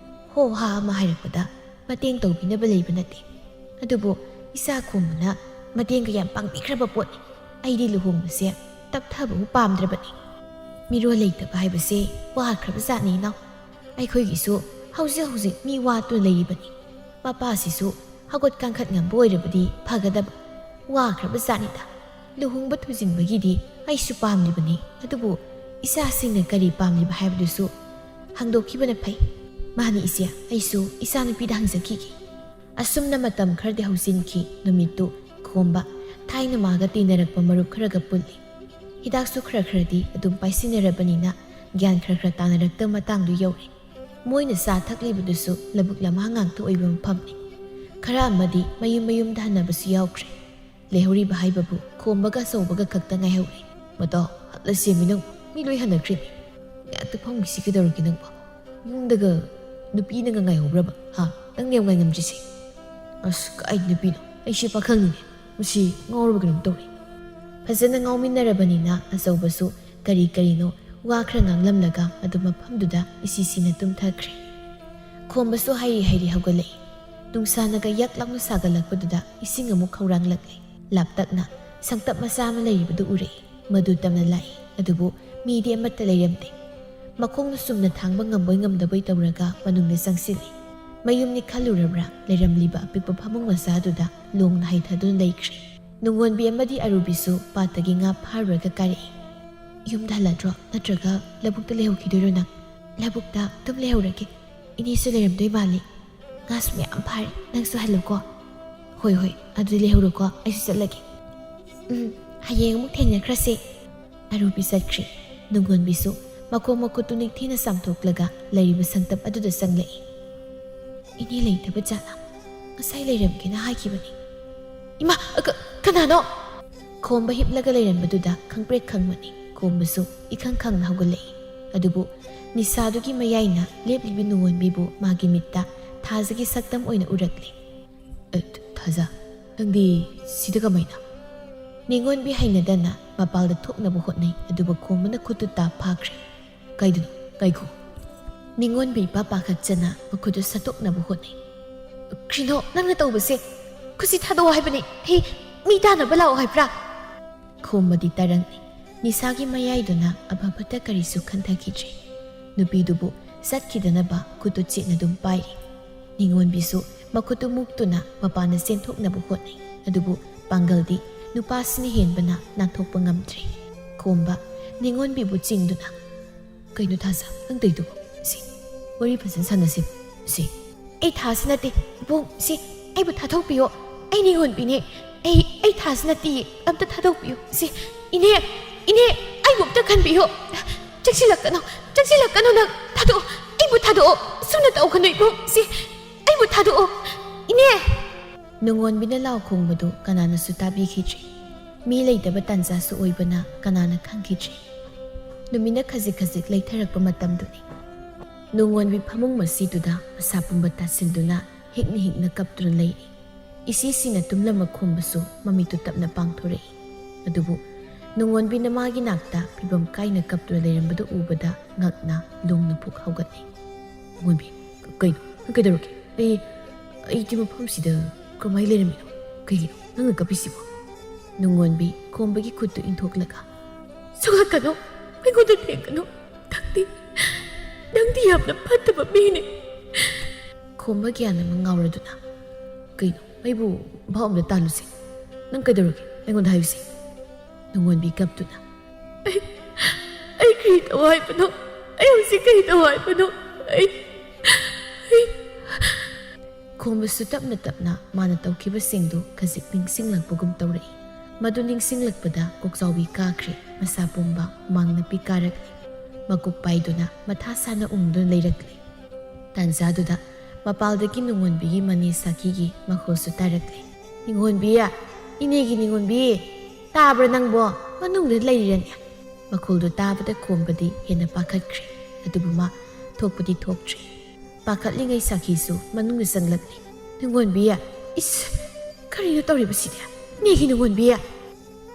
ꯍꯣ ꯍꯥ ꯑꯃ ꯍꯥꯏꯔꯛꯄꯗ ꯃꯇꯦꯡ ꯇꯧꯕꯤꯅꯕ ꯂꯩꯕ ꯅꯠꯇꯦ꯫ ꯑꯗꯨꯕꯨ ꯏꯆꯥ ꯈꯣꯝꯕꯅ ꯃꯇꯦꯡꯒ ꯌꯥꯝ ꯄꯥꯡꯕꯤꯈ꯭ꯔꯕ ꯄꯣꯠꯅꯤ꯫ ꯑꯩꯗꯤ ꯂꯨꯍꯣꯡꯕꯁꯦ ꯇꯞꯊꯕꯕꯨ ꯄꯥꯝꯗ꯭ꯔꯕꯅꯤ꯫ ꯃꯤꯔꯣꯜ ꯂꯩꯇꯕ ꯍꯥꯏꯕꯁꯦ ꯋꯥꯈ꯭ꯔꯕ ꯖꯥꯠꯅꯤ ꯏꯅꯥꯎ꯫ ꯑꯩꯈꯣꯏꯒꯤꯁꯨ ꯍꯧꯖꯤꯛ ꯍꯧꯖꯤꯛ ꯃꯤ ꯋꯥꯠꯇꯨꯅ ꯂꯩꯔꯤꯕꯅꯤ꯫ ꯃꯄꯥꯁꯤꯁꯨ ꯍꯧꯒꯠ ꯀꯥꯡꯈꯠ ꯉꯝꯕ ꯑꯣꯏꯔꯕꯗꯤ ꯐꯒꯗꯕ꯫ ꯋꯥꯈ꯭ꯔꯕ ꯖꯥꯠꯅꯤꯗ꯫ ꯂꯨꯍꯣꯡꯕ ꯊꯨꯖꯤꯟꯕꯒꯤꯗꯤ ꯑꯩꯁꯨ ꯄꯥꯝꯂꯤꯕꯅꯤ, ꯑꯗꯨꯕꯨ ꯏꯆꯥꯁꯤꯡꯅ ꯀꯔꯤ ꯄꯥꯝꯂꯤꯕ ꯍꯥꯏꯕꯗꯨꯁꯨ ꯍꯪꯗꯣꯛꯈꯤꯕꯅ ꯐꯩ꯫ ꯃꯥꯅꯤ ꯏꯆꯦ, ꯑꯩꯁꯨ ꯏꯆꯥꯅꯨꯄꯤꯗ ꯍꯪꯖꯈꯤꯒꯦ꯫ ꯑꯁꯨꯝꯅ ꯃꯇꯝ ꯈꯔꯗꯤ ꯍꯧꯖꯤꯟꯈꯤ꯫ ꯅꯨꯃꯤꯠꯇꯨ ꯈꯣꯝꯕ ꯊꯥꯏꯅ ꯃꯥꯒ ꯇꯤꯟꯅꯔꯛꯄ ꯃꯔꯨꯞ ꯈꯔꯒ ꯄꯨꯜꯂꯤ꯫ ꯍꯤꯗꯥꯛꯁꯨ ꯈꯔ ꯈꯔꯗꯤ ꯑꯗꯨꯝ ꯄꯥꯏꯁꯤꯟꯅꯔꯕꯅꯤꯅ ꯒ꯭ꯌꯥꯟ ꯈꯔ ꯈꯔ ꯇꯥꯅꯔꯛꯇꯕ ꯃꯇꯥꯡꯗꯨ ꯌꯧꯔꯦ꯫ ꯃꯣꯏꯅ ꯆꯥ ꯊꯛꯂꯤꯕꯗꯨꯁꯨ ꯂꯧꯕꯨꯛ ꯂꯝꯍꯥꯡ ꯉꯥꯛꯇ ꯑꯣꯏꯕ ꯃꯐꯝꯅꯤ꯫ ꯈꯔ ꯑꯃꯗꯤ ꯃꯌꯨꯝ ꯃꯌꯨꯝꯗ ꯍꯟꯅꯕꯁꯨ ꯌꯥꯎꯈ꯭ꯔꯦ꯫ ꯂꯩꯍꯧꯔꯤꯕ ꯍꯥꯏꯕꯕꯨ ꯈꯣꯝꯕꯒ ꯑꯆꯧꯕꯒ ꯈꯛꯇ ꯉꯥꯏꯍꯧꯔꯦ꯫ "ꯃꯇꯥ, ꯍꯠꯂꯁꯦꯃꯤ ꯅꯪ, ꯃꯤ ꯂꯣꯏ ꯍꯟꯅꯈ꯭ꯔꯦ꯫ ꯉꯥꯛꯇ ꯐꯝꯈꯤꯁꯤ ꯀꯩꯗꯧꯔꯒꯦ ꯅꯪꯕꯣ? ꯌꯨꯝꯗꯒ ꯅꯨꯄꯤꯅꯒ ꯉꯥꯏꯍꯧꯕ꯭ꯔꯕ? ꯍꯥ? ꯅꯪꯅ ꯌꯥꯝ ꯉꯥꯏꯉꯝꯗ꯭ꯔꯤꯁꯦ?" "ꯑꯁ, ꯀꯥꯏ ꯅꯨꯄꯤꯅꯣ? ꯑꯩꯁꯦ ꯄꯥꯈꯪꯅꯤꯅꯦ꯫ ꯃꯁꯤ ꯉꯥꯎꯔꯕ ꯀꯩꯅꯣꯝ ꯇꯧꯔꯦ꯫" ꯐꯖꯅ ꯉꯥꯎꯃꯤꯟꯅꯔꯕꯅꯤꯅ ꯑꯆꯧꯕꯁꯨ ꯀꯔꯤ ꯀꯔꯤꯅꯣ ꯋꯥ ꯈꯔ ꯉꯥꯡꯂꯝꯂꯒ ꯑꯗꯨꯝ ꯃꯐꯝꯗꯨꯗ ꯏꯁꯤꯁꯤꯅ ꯇꯨꯝꯊꯈ꯭ꯔꯦ꯫ ꯈꯣꯝꯕꯁꯨ ꯍꯥꯏꯔꯤ ꯍꯥꯏꯔꯤ ꯍꯧꯒꯠꯂꯛꯏ꯫ ꯅꯨꯡꯁꯥꯅꯒ ꯌꯛ ꯂꯥꯎꯅ ꯁꯥꯒꯠꯂꯛꯄꯗꯨꯗ ꯏꯁꯤꯡ ꯑꯃꯨꯛ ꯈꯧꯔꯥꯡꯂꯛꯂꯦ꯫ ꯂꯥꯞꯇꯛꯅ ꯁꯪꯇꯞ ꯃꯆꯥ ꯑꯃ ꯂꯩꯔꯤꯕꯗꯨ ꯎꯔꯛꯏ꯫ ꯃꯗꯨ ꯇꯝꯅ ꯂꯥꯛꯏ, ꯑꯗꯨꯕꯨ ꯃꯤꯗꯤ ꯑꯃꯠꯇ ꯂꯩꯔꯝꯗꯦ꯫ ꯃꯈꯣꯡꯅ ꯆꯨꯝꯅ ꯊꯥꯡꯕ ꯉꯝꯕꯣꯏ ꯉꯝꯗꯕꯣꯏ ꯇꯧꯔꯒ ꯃꯅꯨꯡꯗ ꯆꯪꯁꯤꯜꯂꯤ꯫ ꯃꯌꯨꯝꯅꯤ ꯈꯜꯂꯨꯔꯕ꯭ꯔꯥ, ꯂꯩꯔꯝꯂꯤꯕ ꯑꯄꯤꯛꯄ ꯐꯃꯨꯡ ꯃꯆꯥꯗꯨꯗ ꯂꯣꯡꯅ ꯍꯩꯊꯗꯨꯅ ꯂꯩꯈ꯭ꯔꯦ꯫ ꯅꯨꯡꯉꯣꯟꯕꯤ ꯑꯃꯗꯤ ꯑꯔꯨꯕꯤꯁꯨ ꯄꯥꯠꯇꯒꯤ ꯉꯥ ꯐꯥꯔꯨꯔꯒ ꯀꯥꯔꯛꯏ꯫ "ꯌꯨꯝꯗ ꯍꯜꯂꯗ꯭ꯔꯣ, ꯅꯠꯇ꯭ꯔꯒ ꯂꯧꯕꯨꯛꯇ ꯂꯩꯍꯧꯈꯤꯗꯣꯏꯔꯣ ꯅꯪ?" "ꯂꯧꯕꯨꯛꯇ ꯑꯗꯨꯝ ꯂꯩꯍꯧꯔꯒꯦ꯫ ꯏꯅꯦꯁꯨ ꯂꯩꯔꯝꯗꯣꯏ ꯃꯥꯜꯂꯤ꯫ ꯉꯥꯁꯨ ꯃꯌꯥꯝ ꯐꯥꯔꯦ, ꯅꯪꯁꯨ ꯍꯜꯂꯨꯀꯣ꯫" "ꯍꯣꯏ, ꯍꯣꯏ, ꯑꯗꯨꯗꯤ ꯂꯩꯍꯧꯔꯣꯀꯣ, ꯑꯩꯁꯨ ꯆꯠꯂꯒꯦ꯫" "ꯎꯝ, ꯍꯌꯦꯡ ꯑꯃꯨꯛ ꯊꯦꯡꯅꯈ꯭ꯔꯁꯦ꯫" ꯑꯔꯨꯕꯤ ꯆꯠꯈ꯭ꯔꯤ꯫ ꯅꯨꯡꯉꯣꯟꯕꯤꯁꯨ ꯃꯈꯣꯡ ꯃꯈꯨꯠꯇꯨ ꯅꯤꯡꯊꯤꯅ ꯆꯥꯝꯊꯣꯛꯂꯒ ꯂꯩꯔꯤꯕ ꯁꯪꯇꯞ ꯑꯗꯨꯗ ꯆꯪꯂꯛꯏ꯫ "ꯏꯅꯦ ꯂꯩꯇꯕ ꯖꯥꯠꯂꯥ? ꯉꯁꯥꯏ ꯂꯩꯔꯝꯒꯦꯅ ꯍꯥꯏꯈꯤꯕꯅꯤ꯫" "ꯏꯃꯥ, ꯀ-, ꯀꯅꯥꯅꯣ?" ꯈꯣꯝꯕ ꯍꯤꯞꯂꯒ ꯂꯩꯔꯝꯕꯗꯨꯗ ꯈꯪꯄ꯭ꯔꯦꯛ ꯈꯪꯕꯅꯤ꯫ ꯈꯣꯝꯕꯁꯨ ꯏꯈꯪ ꯈꯪꯅ ꯍꯧꯒꯠꯂꯛꯏ꯫ ꯑꯗꯨꯕꯨ ꯅꯤꯁꯥꯗꯨꯒꯤ ꯃꯌꯥꯏꯅ ꯂꯦꯞꯂꯤꯕꯤ ꯅꯨꯡꯉꯣꯟꯕꯤꯕꯨ ꯃꯥꯒꯤ ꯃꯤꯠꯇ ꯊꯥꯖꯒꯤ ꯁꯛꯇꯝ ꯑꯣꯏꯅ ꯎꯔꯛꯂꯦ꯫ "ꯑꯦ, ꯊꯥꯖ, ꯅꯪꯗꯤ ꯁꯤꯗ ꯀꯃꯥꯏꯅ?" ꯅꯤꯡꯉꯣꯟꯕꯤ ꯍꯩꯅꯗꯅ ꯃꯄꯥꯜꯗ ꯊꯣꯛꯅꯕ ꯍꯣꯠꯅꯩ, ꯑꯗꯨꯕꯨ ꯈꯣꯝꯕꯅ ꯈꯨꯠꯇꯨ ꯇꯥ ꯐꯥꯈ꯭ꯔꯦ꯫ "ꯀꯥꯏꯗꯅꯣ? ꯉꯥꯏꯈꯣ꯫" ꯅꯤꯡꯉꯣꯟꯕꯤ ꯏꯄꯥ ꯄꯥꯈꯠꯆꯅ ꯃꯈꯨꯠꯇꯨ ꯁꯠꯇꯣꯛꯅꯕ ꯍꯣꯠꯅꯩ꯫ "ꯀ꯭ꯔꯤꯅꯣ ꯅꯪꯅ ꯇꯧꯕꯁꯦ? ꯈꯨꯠꯁꯤ ꯊꯥꯗꯣꯛꯑꯣ ꯍꯥꯏꯕꯅꯤ꯫ ꯑꯩ ꯃꯤ ꯇꯥꯟꯅꯕ ꯂꯥꯛꯑꯣ ꯍꯥꯏꯕ꯭ꯔꯥ?" ꯈꯣꯝꯕꯗꯤ ꯇꯔꯪꯅꯤ꯫ ꯅꯤꯁꯥꯒꯤ ꯃꯌꯥꯏꯗꯨꯅ ꯑꯐ ꯐꯠꯇ ꯀꯔꯤꯁꯨ ꯈꯟꯊꯈꯤꯗ꯭ꯔꯦ꯫ ꯅꯨꯄꯤꯗꯨꯕꯨ ꯆꯠꯈꯤꯗꯅꯕ ꯈꯨꯠꯇꯨ ꯆꯦꯠꯅ ꯑꯗꯨꯝ ꯄꯥꯏꯔꯤ꯫ ꯅꯤꯡꯉꯣꯟꯕꯤꯁꯨ ꯃꯈꯨꯠꯇꯨ ꯃꯨꯛꯇꯨꯅ ꯃꯄꯥꯟꯗ ꯆꯦꯟꯊꯣꯛꯅꯕ ꯍꯣꯠꯅꯩ꯫ ꯑꯗꯨꯕꯨ ꯄꯥꯡꯒꯜꯗꯤ ꯅꯨꯄꯥꯁꯤꯅ ꯍꯦꯟꯕꯅ ꯅꯥꯟꯊꯣꯛꯄ ꯉꯝꯗ꯭ꯔꯦ꯫ ꯈꯣꯝꯕ ꯅꯤꯡꯉꯣꯟꯕꯤꯕꯨ ꯆꯤꯡꯗꯨꯅ, "ꯀꯩꯅꯣ ꯊꯥꯖ, ꯅꯪ ꯇꯧꯏꯗꯨꯕꯣ? ꯁꯤ, ꯋꯥꯔꯤ ꯐꯖꯅ ꯁꯥꯟꯅꯁꯤ꯫ ꯁꯤ꯫" "ꯑꯩ ꯊꯥꯖ ꯅꯠꯇꯦ, ꯏꯕꯨꯡ꯫ ꯁꯤ, ꯑꯩꯕꯨ ꯊꯥꯗꯣꯛꯄꯤꯌꯣ꯫ ꯑꯩ ꯅꯤꯡꯉꯣꯟꯕꯤꯅꯦ꯫ ꯑꯩ, ꯑꯩ ꯊꯥꯖ ꯅꯠꯇꯤꯌꯦ꯫ ꯑꯝꯇ ꯊꯥꯗꯣꯛꯄꯤꯌꯣ꯫ ꯁꯤ, ꯏꯅꯦ, ꯏꯅꯦ, ꯑꯩꯕꯨ ꯑꯝꯇ ꯈꯟꯕꯤꯌꯣ꯫ ꯆꯪꯁꯤꯜꯂꯛꯀꯅꯨ, ꯆꯪꯁꯤꯜꯂꯛꯀꯅꯨ ꯅꯪ꯫ ꯊꯥꯗꯣꯛꯑꯣ, ꯑꯩꯕꯨ ꯊꯥꯗꯣꯛꯑꯣ꯫ ꯁꯨꯝꯅ ꯇꯧꯒꯅꯨ ꯏꯕꯨꯡ꯫ ꯁꯤ, ꯑꯩꯕꯨ ꯊꯥꯗꯣꯛꯑꯣ꯫ ꯏꯅꯦ!" ꯅꯨꯡꯉꯣꯟꯕꯤꯅ ꯂꯥꯎ ꯈꯣꯡꯕꯗꯨ ꯀꯅꯥꯅꯁꯨ ꯇꯥꯕꯤꯈꯤꯗ꯭ꯔꯦ꯫ ꯃꯤ ꯂꯩꯇꯕ ꯇꯥꯟꯖꯥꯁꯨ ꯑꯣꯏꯕꯅ ꯀꯅꯥꯅ ꯈꯪꯈꯤꯗ꯭ꯔꯦ꯫ ꯅꯨꯃꯤꯠꯅ ꯈꯖꯤꯛ ꯈꯖꯤꯛ ꯂꯩꯊꯔꯛꯄ ꯃꯇꯝꯗꯨꯅꯤ꯫ ꯅꯨꯡꯉꯣꯟꯕꯤ ꯐꯃꯨꯡ ꯃꯁꯤꯗꯨꯗ ꯃꯁꯥ ꯄꯨꯝꯕ ꯇꯥꯁꯤꯟꯗꯨꯅ ꯍꯤꯛꯅ ꯍꯤꯛꯅ ꯀꯞꯇꯨꯅ ꯂꯩꯔꯤ꯫ ꯏꯁꯤꯁꯤꯅ ꯇꯨꯝꯂꯝꯃ ꯈꯣꯝꯕꯁꯨ ꯃꯃꯤꯠꯇꯨ ꯇꯞꯅ ꯄꯥꯡꯊꯣꯔꯛꯏ꯫ ꯑꯗꯨꯕꯨ ꯅꯨꯡꯉꯣꯟꯕꯤꯅ ꯃꯥꯒꯤ ꯅꯥꯛꯇ ꯐꯤꯕꯝ ꯀꯥꯏꯅ ꯀꯞꯇꯨꯅ ꯂꯩꯔꯝꯕꯗꯨ ꯎꯕꯗ ꯉꯛꯅ ꯂꯣꯡꯅ ꯄꯨꯛ ꯍꯧꯒꯠꯂꯤ꯫ ꯅꯨꯡꯉꯣꯟꯕꯤ, ꯀꯩꯅꯣ? ꯅꯪ ꯀꯩꯗꯧꯔꯒꯦ? ꯑꯩ, ꯑꯩꯗꯤ ꯃꯐꯝꯁꯤꯗ ꯀꯃꯥꯏꯅ ꯂꯩꯔꯝꯃꯤꯅꯣ? ꯀꯩꯒꯤꯅꯣ ꯅꯪꯅ ꯀꯞꯄꯤꯁꯤꯕꯣ? ꯅꯨꯡꯉꯣꯟꯕꯤ ꯈꯣꯝꯕꯒꯤ ꯈꯨꯠꯇꯨ ꯏꯟꯊꯣꯛꯂꯒ, ꯁꯣꯛꯂꯛꯀꯅꯨ, ꯑꯩꯉꯣꯟꯗ ꯊꯦꯡꯒꯅꯨ꯫ ꯅꯪꯗꯤ, ꯅꯪꯗꯤ ꯌꯥꯝꯅ ꯐꯠꯇꯕ ꯃꯤꯅꯤ꯫ ꯈꯣꯝꯕ ꯒ꯭ꯌꯥꯟ ꯑꯃ ꯉꯥꯎꯔꯗꯨꯅ, ꯀꯩꯅꯣ? ꯑꯩꯕꯨ ꯚꯥꯞ ꯑꯝꯗ ꯇꯥꯜꯂꯨꯁꯦ꯫ ꯅꯪ ꯀꯩꯗꯧꯔꯒꯦ? ꯑꯩꯉꯣꯟꯗ ꯍꯥꯏꯌꯨꯁꯦ꯫ ꯅꯨꯡꯉꯣꯟꯕꯤ ꯀꯞꯇꯨꯅ, ꯑꯩ, ꯑꯩ ꯀꯔꯤ ꯇꯧ ꯍꯥꯏꯕꯅꯣ? ꯑꯩ ꯍꯧꯖꯤꯛ ꯀꯔꯤ ꯇꯧ ꯍꯥꯏꯕꯅꯣ? ꯑꯩ, ꯑꯩ ꯈꯣꯝꯕꯁꯨ ꯇꯞꯅ ꯇꯞꯅ ꯃꯥꯅ ꯇꯧꯈꯤꯕꯁꯤꯡꯗꯨ ꯈꯖꯤꯛ ꯅꯤꯡꯁꯤꯡꯂꯛꯄꯒꯨꯝ ꯇꯧꯔꯛꯏ꯫ ꯃꯗꯨ ꯅꯤꯡꯁꯤꯡꯂꯛꯄꯗ ꯀꯣꯛꯆꯥꯎꯕꯤ ꯀꯥꯈ꯭ꯔꯦ, ꯃꯁꯥ ꯄꯨꯝꯕ ꯍꯨꯃꯥꯡ ꯅꯞꯄꯤ ꯀꯥꯔꯛꯂꯤ꯫ ꯃꯀꯣꯛ ꯄꯥꯏꯗꯨꯅ ꯃꯊꯥ ꯁꯥꯅ ꯎꯪꯗꯨꯅ ꯂꯩꯔꯛꯂꯤ꯫ ꯇꯥꯟꯖꯥꯗꯨꯗ ꯃꯄꯥꯜꯗꯒꯤ ꯅꯨꯡꯉꯣꯟꯕꯤꯒꯤ ꯃꯅꯦ ꯁꯥꯈꯤꯒꯤ ꯃꯈꯣꯜꯁꯨ ꯇꯥꯔꯛꯂꯦ꯫ "ꯅꯤꯡꯉꯣꯟꯕꯤ, ꯏꯅꯦꯒꯤ ꯅꯤꯡꯉꯣꯟꯕꯤ, ꯇꯥꯕ꯭ꯔꯥ ꯅꯪꯕꯣ? ꯃꯅꯨꯡꯗ ꯂꯩꯔꯤꯔꯅꯦ?" ꯃꯈꯣꯜꯗꯨ ꯇꯥꯕꯗ ꯈꯣꯝꯕꯗꯤ ꯍꯦꯟꯅ ꯄꯥꯈꯠꯈ꯭ꯔꯦ꯫ ꯑꯗꯨꯕꯨ ꯃꯥ ꯊꯣꯛꯄꯗꯤ ꯊꯣꯛꯇ꯭ꯔꯦ꯫ ꯄꯥꯈꯠꯂꯤꯉꯩ ꯁꯥꯈꯤꯁꯨ ꯃꯅꯨꯡꯗ ꯆꯪꯂꯛꯂꯦ꯫ "ꯅꯤꯡꯉꯣꯟꯕꯤ, ꯏꯁ, ꯀꯔꯤꯅꯣ ꯇꯧꯔꯤꯕꯁꯤꯗꯤ? ꯏꯅꯦꯒꯤ ꯅꯤꯡꯉꯣꯟꯕꯤ!"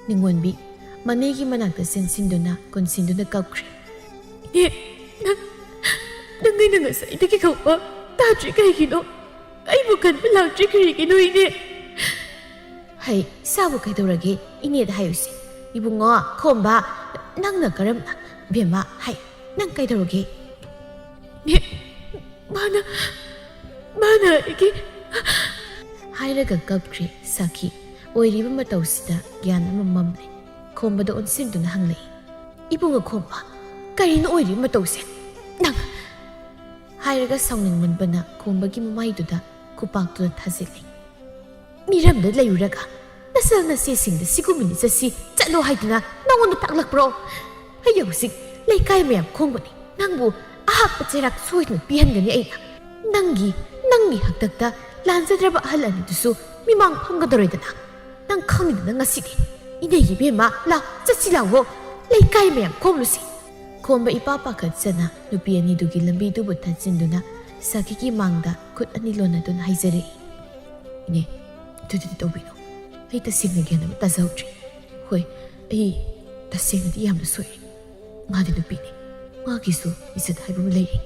ꯅꯤꯡꯉꯣꯟꯕꯤ ꯃꯅꯦꯒꯤ ꯃꯅꯥꯛꯇ ꯆꯦꯟꯁꯤꯟꯗꯨꯅ ꯀꯣꯟꯁꯤꯟꯗꯨꯅ ꯀꯞꯈ꯭ꯔꯦ꯫ "ꯏꯅꯦ, ꯅꯪ, ꯅꯪ ꯑꯩꯅ ꯉꯁꯥꯏꯗꯒꯤ ꯀꯧꯕ ꯇꯥꯗ꯭ꯔꯤ ꯀꯩꯒꯤꯅꯣ? ꯑꯩꯕꯨ ꯀꯟꯕ ꯂꯥꯛꯇ꯭ꯔꯤ ꯀꯔꯤꯒꯤꯅꯣ, ꯏꯅꯦ?" "ꯍꯩ, ꯏꯆꯥꯕꯨ ꯀꯩꯗꯧꯔꯒꯦ? ꯏꯅꯦꯗ ꯍꯥꯏꯌꯨꯁꯦ꯫ ꯏꯕꯨꯡꯉꯣ ꯈꯣꯝꯕ, ꯅꯪꯅ ꯀꯔꯝꯅ?" "ꯕꯦꯝꯃ, ꯍꯥꯏ, ꯅꯪ ꯀꯩꯗꯧꯔꯒꯦ?" "ꯏꯅꯦ, ꯃꯥꯅ, ꯃꯥꯅ ꯑꯩꯒꯤ" ꯍꯥꯏꯔꯒ ꯀꯞꯈ꯭ꯔꯦ ꯁꯥꯈꯤ꯫ ꯑꯣꯏꯔꯤꯕ ꯃꯇꯧꯁꯤꯗ ꯒ꯭ꯌꯥꯟ ꯑꯃ ꯃꯝꯂꯦ꯫ ꯈꯣꯝꯕꯗ ꯑꯣꯟꯁꯤꯟꯗꯨꯅ ꯍꯪꯂꯛꯏ, "ꯏꯕꯨꯡꯉꯣ ꯈꯣꯝꯕ, ꯀꯔꯤꯅꯣ ꯑꯣꯏꯔꯤꯕ ꯃꯇꯧꯁꯦ? ꯅꯪ" ꯍꯥꯏꯔꯒ ꯁꯥꯎꯅꯤꯡꯃꯟꯕꯅ ꯈꯣꯝꯕꯒꯤ ꯃꯃꯥꯏꯗꯨꯗ ꯈꯨꯄꯥꯛꯇꯨꯅ ꯊꯥꯖꯤꯜꯂꯤ꯫ "ꯃꯤꯔꯝꯗ ꯂꯩꯔꯨꯔꯒ ꯅꯆꯜ ꯅꯆꯦꯁꯤꯡꯗ ꯁꯤꯒꯨꯝꯕꯅꯤ ꯆꯠꯁꯤ ꯆꯠꯂꯣ ꯍꯥꯏꯗꯨꯅ ꯅꯉꯣꯟꯗ ꯇꯥꯛꯂꯛꯄ꯭ꯔꯣ? ꯑꯩ ꯍꯧꯖꯤꯛ ꯂꯩꯀꯥꯏ ꯃꯌꯥꯝ ꯈꯣꯡꯕꯅꯤ꯫ ꯅꯪꯕꯨ ꯑꯍꯥꯞꯄ ꯆꯩꯔꯥꯛ ꯁꯣꯏꯗꯅ ꯄꯤꯍꯟꯒꯅꯤ ꯑꯩꯅ꯫ ꯅꯪꯒꯤ, ꯅꯪꯒꯤ ꯍꯥꯛꯇꯛꯇ ꯂꯥꯟꯖꯗ꯭ꯔꯕ ꯑꯍꯜ ꯑꯅꯤꯗꯨꯁꯨ ꯃꯤꯃꯥꯡ ꯐꯝꯒꯗꯧꯔꯦꯗꯅ꯫ ꯅꯪ ꯈꯪꯅꯤꯡꯗꯅ ꯉꯁꯤꯗꯤ꯫ ꯏꯅꯦ ꯏꯕꯦꯝꯃ, ꯂꯥꯎ, ꯆꯠꯁꯤ ꯂꯥꯎꯋꯣ꯫ ꯂꯩꯀꯥꯏ ꯃꯌꯥꯝ ꯈꯣꯝꯂꯨꯁꯤ꯫ ꯈꯣꯝꯕ ꯏꯄꯥ ꯄꯥꯈꯠꯆꯅ ꯅꯨꯄꯤ ꯑꯅꯤꯗꯨꯒꯤ ꯂꯝꯕꯤꯗꯨꯕꯨ ꯊꯠꯆꯤꯟꯗꯨꯅ ꯁꯥꯈꯤꯒꯤ ꯃꯥꯡꯗ ꯈꯨꯠ ꯑꯅꯤ ꯂꯣꯟꯅꯗꯨꯅ ꯍꯥꯏꯖꯔꯛꯏ꯫ "ꯏꯅꯦ, ꯑꯗꯨꯗꯤ ꯇꯧꯕꯤꯅꯣ꯫ ꯑꯩ ꯇꯁꯦꯡꯅ ꯒ꯭ꯌꯥꯟ ꯑꯃ ꯇꯥꯖꯍꯧꯗ꯭ꯔꯦ꯫ ꯍꯣꯏ, ꯑꯩ ꯇꯁꯦꯡꯅꯗꯤ ꯌꯥꯝꯅ ꯁꯣꯏꯔꯦ꯫ ꯃꯥꯗꯤ ꯅꯨꯄꯤꯅꯤ꯫ ꯃꯥꯒꯤꯁꯨ ꯏꯖꯠ ꯍꯥꯏꯕ ꯑꯃ ꯂꯩꯔꯤ꯫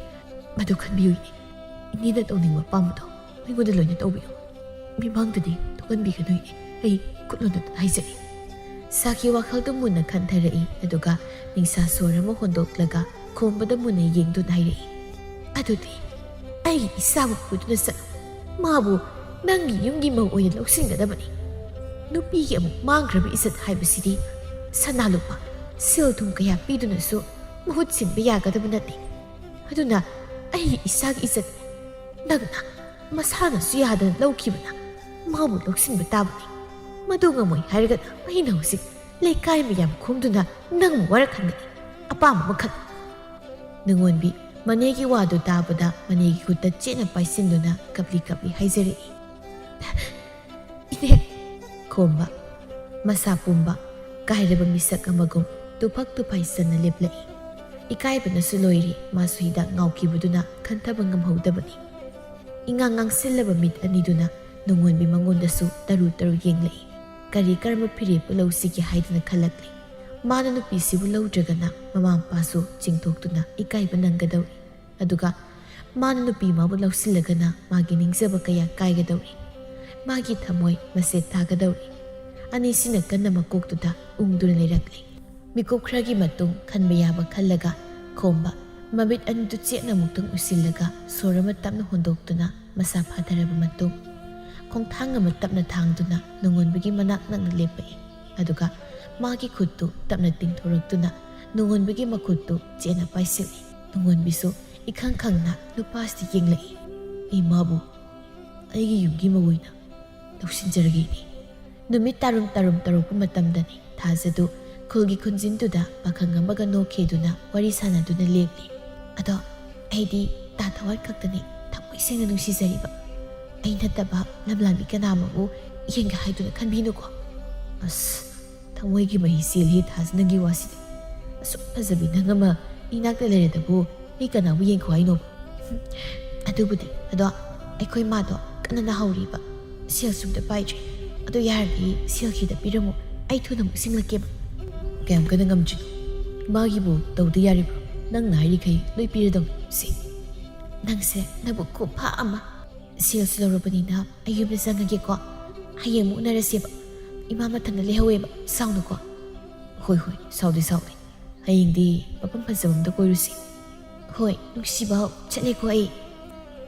ꯃꯗꯨ ꯈꯟꯕꯤꯌꯨ ꯏꯅꯦ꯫ ꯏꯅꯦꯅ ꯇꯧꯅꯤꯡꯕ ꯑꯄꯥꯝꯕꯗꯣ ꯑꯩꯉꯣꯟꯗ ꯂꯣꯏꯅ ꯇꯧꯕꯤꯌꯨ꯫ ꯃꯤꯃꯥꯡꯗꯗꯤ ꯊꯣꯛꯍꯟꯕꯤꯒꯅꯨ ꯏꯅꯦ꯫ ꯑꯩ ꯈꯨꯠ ꯂꯣꯟꯅꯗꯨꯅ ꯍꯥꯏꯖꯔꯤ꯫" ꯁꯥꯈꯤ ꯋꯥꯈꯜꯗꯨ ꯃꯨꯟꯅ ꯈꯟꯊꯔꯛꯏ, ꯑꯗꯨꯒ ꯅꯤꯡꯁꯥ ꯁꯣꯔ ꯑꯃ ꯍꯣꯟꯗꯣꯛꯂꯒ ꯈꯣꯝꯕꯗ ꯃꯨꯟꯅ ꯌꯦꯡꯗꯨꯅ ꯍꯥꯏꯔꯛꯏ, "ꯑꯗꯨꯗꯤ ꯑꯩꯒꯤ ꯏꯆꯥꯕꯨ ꯄꯨꯗꯨꯅ ꯆꯠꯂꯨ꯫ ꯃꯥꯕꯨ ꯅꯪꯒꯤ ꯌꯨꯝꯒꯤ ꯃꯧ ꯑꯣꯏꯅ ꯂꯧꯁꯤꯟꯒꯗꯕꯅꯤ꯫ ꯅꯨꯄꯤꯒꯤ ꯑꯃꯨꯛ ꯃꯥꯡꯈ꯭ꯔꯕ ꯏꯖꯠ ꯍꯥꯏꯕꯁꯤꯗꯤ ꯁꯅꯥ ꯂꯨꯄꯥ, ꯁꯦꯜ ꯊꯨꯝ ꯀꯌꯥ ꯄꯤꯗꯨꯅꯁꯨ ꯃꯍꯨꯠ ꯁꯤꯟꯕ ꯌꯥꯒꯗꯕ ꯅꯠꯇꯦ꯫ ꯑꯗꯨꯅ ꯑꯩꯒꯤ ꯏꯆꯥꯒꯤ ꯏꯖꯠ ꯅꯪꯅ ꯃꯁꯥꯅꯁꯨ ꯌꯥꯗꯅ ꯂꯧꯈꯤꯕꯅ ꯃꯥꯕꯨ ꯂꯧꯁꯤꯟꯕ ꯇꯥꯕꯅꯤ꯫ ꯃꯗꯨ ꯉꯝꯃꯣꯏ ꯍꯥꯏꯔꯒꯅ ꯑꯩꯅ ꯍꯧꯖꯤꯛ ꯂꯩꯀꯥꯏ ꯃꯌꯥꯝ ꯈꯣꯝꯗꯨꯅ ꯅꯪꯕꯨ ꯋꯥꯔꯛꯍꯟꯒꯅꯤ꯫ ꯑꯄꯥꯝꯕ ꯑꯃ ꯈꯜꯂꯨ꯫" ꯅꯨꯡꯉꯣꯟꯕꯤ ꯃꯅꯦꯒꯤ ꯋꯥꯗꯨ ꯇꯥꯕꯗ ꯃꯅꯦꯒꯤ ꯈꯨꯠꯇ ꯆꯦꯠꯅ ꯄꯥꯏꯁꯤꯟꯗꯨꯅ ꯀꯞꯂꯤ ꯀꯞꯂꯤ ꯍꯥꯏꯖꯔꯛꯏ, "ꯏꯅꯦ!" ꯈꯣꯝꯕ, ꯃꯁꯥ ꯄꯨꯝꯕ, ꯀꯥꯏꯔꯕ ꯃꯤꯁꯛ ꯑꯃꯒꯨꯝ ꯇꯨꯐꯛ ꯇꯨꯐꯥꯏ ꯆꯟꯅ ꯂꯦꯞꯂꯛꯏ꯫ ꯏꯀꯥꯏꯕꯅꯁꯨ ꯂꯣꯏꯔꯤ, ꯃꯥꯁꯨ ꯍꯤꯗꯥꯛ ꯉꯥꯎꯈꯤꯕꯗꯨꯅ ꯈꯟꯊꯕ ꯉꯝꯍꯧꯗꯕꯅꯤ꯫ ꯏꯉꯥꯡ ꯉꯥꯡꯁꯤꯜꯂꯕ ꯃꯤꯠ ꯑꯅꯤꯗꯨꯅ ꯅꯨꯡꯉꯣꯟꯕꯤ ꯃꯉꯣꯟꯗꯁꯨ ꯇꯔꯨ ꯇꯔꯨ ꯌꯦꯡꯂꯛꯏ꯫ ꯀꯔꯤ ꯀꯔꯝꯕ ꯐꯤꯔꯦꯞꯄꯨ ꯂꯧꯁꯤꯒꯦ ꯍꯥꯏꯗꯨꯅ ꯈꯜꯂꯛꯂꯤ꯫ ꯃꯥꯅ ꯅꯨꯄꯤꯁꯤꯕꯨ ꯂꯧꯗ꯭ꯔꯒꯅ ꯃꯃꯥ ꯃꯄꯥꯁꯨ ꯆꯤꯡꯊꯣꯛꯇꯨꯅ ꯏꯀꯥꯏꯕ ꯅꯪꯒꯗꯧꯔꯤ꯫ ꯑꯗꯨꯒ ꯃꯥꯅ ꯅꯨꯄꯤ ꯑꯃꯕꯨ ꯂꯧꯁꯤꯜꯂꯒꯅ ꯃꯥꯒꯤ ꯅꯤꯡꯖꯕ ꯀꯌꯥ ꯀꯥꯏꯒꯗꯧꯔꯤ꯫ ꯃꯥꯒꯤ ꯊꯃꯣꯏ ꯃꯁꯦꯠ ꯊꯥꯒꯗꯧꯔꯤ꯫ ꯑꯅꯤꯁꯤꯅ ꯀꯟꯅ ꯃꯀꯣꯛꯇꯨꯗ ꯎꯪꯗꯨꯅ ꯂꯩꯔꯛꯂꯤ꯫ ꯃꯤꯀꯨꯞ ꯈꯔꯒꯤ ꯃꯇꯨꯡ ꯈꯟꯕ ꯌꯥꯕ ꯈꯜꯂꯒ ꯈꯣꯝꯕ ꯃꯃꯤꯠ ꯑꯅꯤꯗꯨ ꯆꯦꯠꯅ ꯑꯃꯨꯛꯇꯪ ꯎꯏꯁꯤꯜꯂꯒ ꯁꯣꯔ ꯑꯃ ꯇꯞꯅ ꯍꯣꯟꯗꯣꯛꯇꯨꯅ ꯃꯁꯥ ꯐꯥꯊꯔꯕ ꯃꯇꯨꯡ ꯈꯣꯡꯊꯥꯡ ꯑꯃ ꯇꯞꯅ ꯊꯥꯡꯗꯨꯅ ꯅꯨꯡꯉꯣꯟꯕꯤꯒꯤ ꯃꯅꯥꯛ ꯅꯛꯅ ꯂꯦꯞꯄꯛꯏ꯫ ꯑꯗꯨꯒ ꯃꯥꯒꯤ ꯈꯨꯠꯇꯨ ꯇꯞꯅ ꯇꯤꯡꯊꯣꯔꯛꯇꯨꯅ ꯅꯨꯡꯉꯣꯟꯕꯤꯒꯤ ꯃꯈꯨꯠꯇꯨ ꯆꯦꯠꯅ ꯄꯥꯏꯁꯤꯜꯂꯤ꯫ ꯅꯨꯡꯉꯣꯟꯕꯤꯁꯨ ꯏꯈꯪ ꯈꯪꯅ ꯅꯨꯄꯥꯁꯤꯗ ꯌꯦꯡꯂꯛꯏ꯫ "ꯑꯩ ꯃꯥꯕꯨ ꯑꯩꯒꯤ ꯌꯨꯝꯒꯤ ꯃꯧ ꯑꯣꯏꯅ ꯂꯧꯁꯤꯟꯖꯔꯒꯦ ꯏꯅꯦ꯫" ꯅꯨꯃꯤꯠ ꯇꯥꯔꯨꯝ ꯇꯥꯔꯨꯝ ꯇꯧꯔꯛꯄ ꯃꯇꯝꯗꯅꯤ ꯊꯥꯖꯗꯨ ꯈꯨꯜꯒꯤ ꯈꯨꯟꯖꯤꯟꯗꯨꯗ ꯄꯥꯈꯪ ꯑꯃꯒ ꯅꯣꯛꯈꯤꯗꯨꯅ ꯋꯥꯔꯤ ꯁꯥꯟꯅꯗꯨꯅ ꯂꯦꯞꯂꯤ꯫ "ꯑꯗꯣ ꯑꯩꯗꯤ ꯇꯥ ꯊꯋꯥꯟ ꯈꯛꯇꯅꯤ ꯊꯃꯣꯏ ꯁꯦꯡꯅ ꯅꯨꯡꯁꯤꯖꯔꯤꯕ꯫ ꯑꯩ ꯅꯠꯇꯕ ꯂꯝꯂꯥꯟꯕꯤ ꯀꯅꯥ ꯑꯃꯕꯨ ꯌꯦꯡꯒꯦ ꯍꯥꯏꯗꯨꯅ ꯈꯟꯕꯤꯅꯨꯀꯣ꯫ ꯑꯁ, ꯊꯃꯣꯏꯒꯤ ꯃꯍꯤ ꯆꯦꯜꯂꯤ ꯊꯥꯖꯅꯒꯤ ꯋꯥꯁꯤꯗꯤ꯫ ꯑꯁꯨꯛ ꯐꯖꯕꯤ ꯅꯪ ꯑꯃ ꯏꯅꯥꯛꯇ ꯂꯩꯔꯗꯕꯨ ꯑꯩ ꯀꯅꯥꯕꯨ ꯌꯦꯡꯈꯣ ꯍꯥꯏꯅꯣ? ꯑꯗꯨꯕꯨꯗꯤ, ꯑꯗꯣ ꯑꯩꯈꯣꯏ ꯃꯥꯗꯣ ꯀꯟꯅ ꯅꯥꯍꯧꯔꯤꯕ, ꯁꯦꯜꯁꯨ ꯑꯝꯇ ꯄꯥꯏꯗ꯭ꯔꯤ꯫ ꯑꯗꯣ ꯌꯥꯔꯗꯤ ꯁꯦꯜ ꯈꯤꯇ ꯄꯤꯔꯝꯃꯨ, ꯑꯩ ꯊꯨꯅ ꯑꯃꯨꯛ ꯁꯤꯡꯂꯛꯀꯦꯕ꯫ ꯀꯌꯥꯝ ꯀꯟꯅ ꯉꯝꯗ꯭ꯔꯤꯅꯣ? ꯃꯥꯒꯤꯕꯨ ꯇꯧꯗ ꯌꯥꯔꯤꯕ꯭ꯔꯣ? ꯅꯪꯅ ꯍꯥꯏꯔꯤꯈꯩ ꯂꯣꯏ ꯄꯤꯔꯗꯧꯅꯤ꯫ ꯁꯤ, ꯅꯪꯁꯦ ꯅꯕꯨꯛ ꯈꯨꯐ ꯑꯃ꯫ ꯁꯦꯜꯁꯨ ꯂꯧꯔꯕꯅꯤꯅ ꯑꯩ ꯌꯨꯝꯗ ꯆꯪꯉꯒꯦꯀꯣ꯫ ꯍꯌꯦꯡ ꯑꯃꯨꯛ ꯎꯅꯔꯁꯦꯕ꯫ ꯏꯃꯥ ꯃꯊꯟꯇ ꯂꯩꯍꯧꯋꯦꯕ, ꯁꯥꯎꯅꯨꯀꯣ꯫ ꯍꯣꯏ, ꯍꯣꯏ, ꯁꯥꯎꯗꯦ, ꯁꯥꯎꯗꯦ꯫ ꯍꯌꯦꯡꯗꯤ ꯃꯐꯝ ꯐꯖꯕ ꯑꯝꯗ ꯀꯣꯏꯔꯨꯁꯤ꯫ ꯍꯣꯏ, ꯅꯨꯡꯁꯤꯕ, ꯆꯠꯂꯦꯀꯣ ꯑꯩ꯫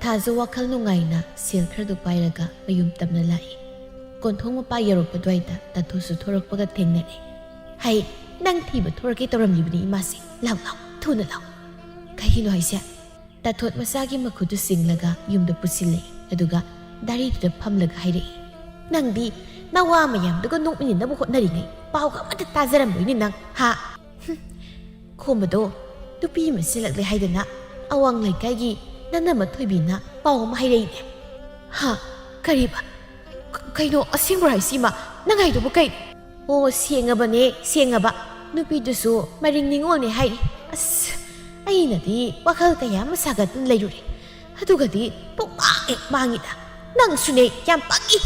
ꯊꯥꯖ ꯋꯥꯈꯜ ꯅꯨꯡꯉꯥꯏꯅ ꯁꯦꯜ ꯈꯔꯗꯨ ꯄꯥꯏꯔꯒ ꯃꯌꯨꯝ ꯇꯝꯅ ꯂꯥꯛꯏ꯫ ꯀꯣꯟꯊꯣꯡ ꯃꯄꯥ ꯌꯧꯔꯛꯄ ꯑꯗꯨꯋꯥꯏꯗ ꯇꯥꯊꯣꯁꯨ ꯊꯣꯔꯛꯄꯒ ꯊꯦꯡꯅꯔꯦ꯫ "ꯍꯩ, ꯅꯪ ꯊꯤꯕ ꯊꯣꯔꯛꯀꯦ ꯇꯧꯔꯝꯂꯤꯕꯅꯤ ꯏꯃꯥꯁꯦ꯫ ꯂꯥꯎ, ꯂꯥꯎ, ꯊꯨꯅ ꯂꯥꯎ꯫" "ꯀꯩꯒꯤꯅꯣ ꯍꯥꯏꯁꯦ?" ꯇꯥꯊꯣꯠ ꯃꯆꯥꯒꯤ ꯃꯈꯨꯠꯇꯨ ꯆꯤꯡꯂꯒ ꯌꯨꯝꯗ ꯄꯨꯁꯤꯜꯂꯛꯏ꯫ ꯑꯗꯨꯒ ꯗꯥꯔꯤꯗꯨꯗ ꯐꯝꯂꯒ ꯍꯥꯏꯔꯛꯏ, "ꯅꯪꯗꯤ ꯅꯋꯥ ꯃꯌꯥꯝꯗꯨꯒ ꯅꯣꯛꯃꯤꯟꯅꯅꯕ ꯍꯣꯠꯅꯔꯤꯉꯩ ꯄꯥꯎꯒ ꯑꯃꯠꯇ ꯇꯥꯖꯔꯝꯂꯣꯏꯅꯦ ꯅꯪ, ꯍꯥ?" ꯍꯨꯝ, ꯈꯣꯝꯕꯗꯣ, ꯅꯨꯄꯤ ꯑꯃ ꯁꯤꯜꯂꯛꯂꯦ ꯍꯥꯏꯗꯅ ꯑꯋꯥꯡ ꯂꯩꯀꯥꯏꯒꯤ ꯅꯅꯝꯃ ꯊꯣꯏꯕꯤꯅ ꯄꯥꯎ ꯑꯃ ꯍꯥꯏꯔꯛꯏꯅꯦ꯫ "ꯍꯥ? ꯀꯔꯤꯕ? ꯀ-, ꯀꯩꯅꯣ, ꯑꯁꯦꯡꯕ꯭ꯔꯣ ꯍꯥꯏꯁꯤꯃ? ꯅꯪ ꯍꯥꯏꯗꯨꯕꯨ ꯀꯩ?" "ꯑꯣ, ꯁꯦꯡꯉꯕꯅꯦ, ꯁꯦꯡꯉꯕ꯫ ꯅꯨꯄꯤꯗꯨꯁꯨ ꯃꯔꯤꯡ ꯅꯤꯉꯣꯜꯅꯦ ꯍꯥꯏꯔꯤ꯫ ꯑꯁ, ꯑꯩꯅꯗꯤ ꯋꯥꯈꯜ ꯀꯌꯥ ꯑꯃ ꯁꯥꯒꯠꯇꯨꯅ ꯂꯩꯔꯨꯔꯦ꯫ ꯑꯗꯨꯒꯗꯤ ꯄꯨꯡꯃꯥꯡ ꯍꯦꯛ ꯃꯥꯡꯉꯤꯗ꯫ ꯅꯪꯁꯨꯅꯦ, ꯌꯥꯝ ꯄꯪꯉꯤ꯫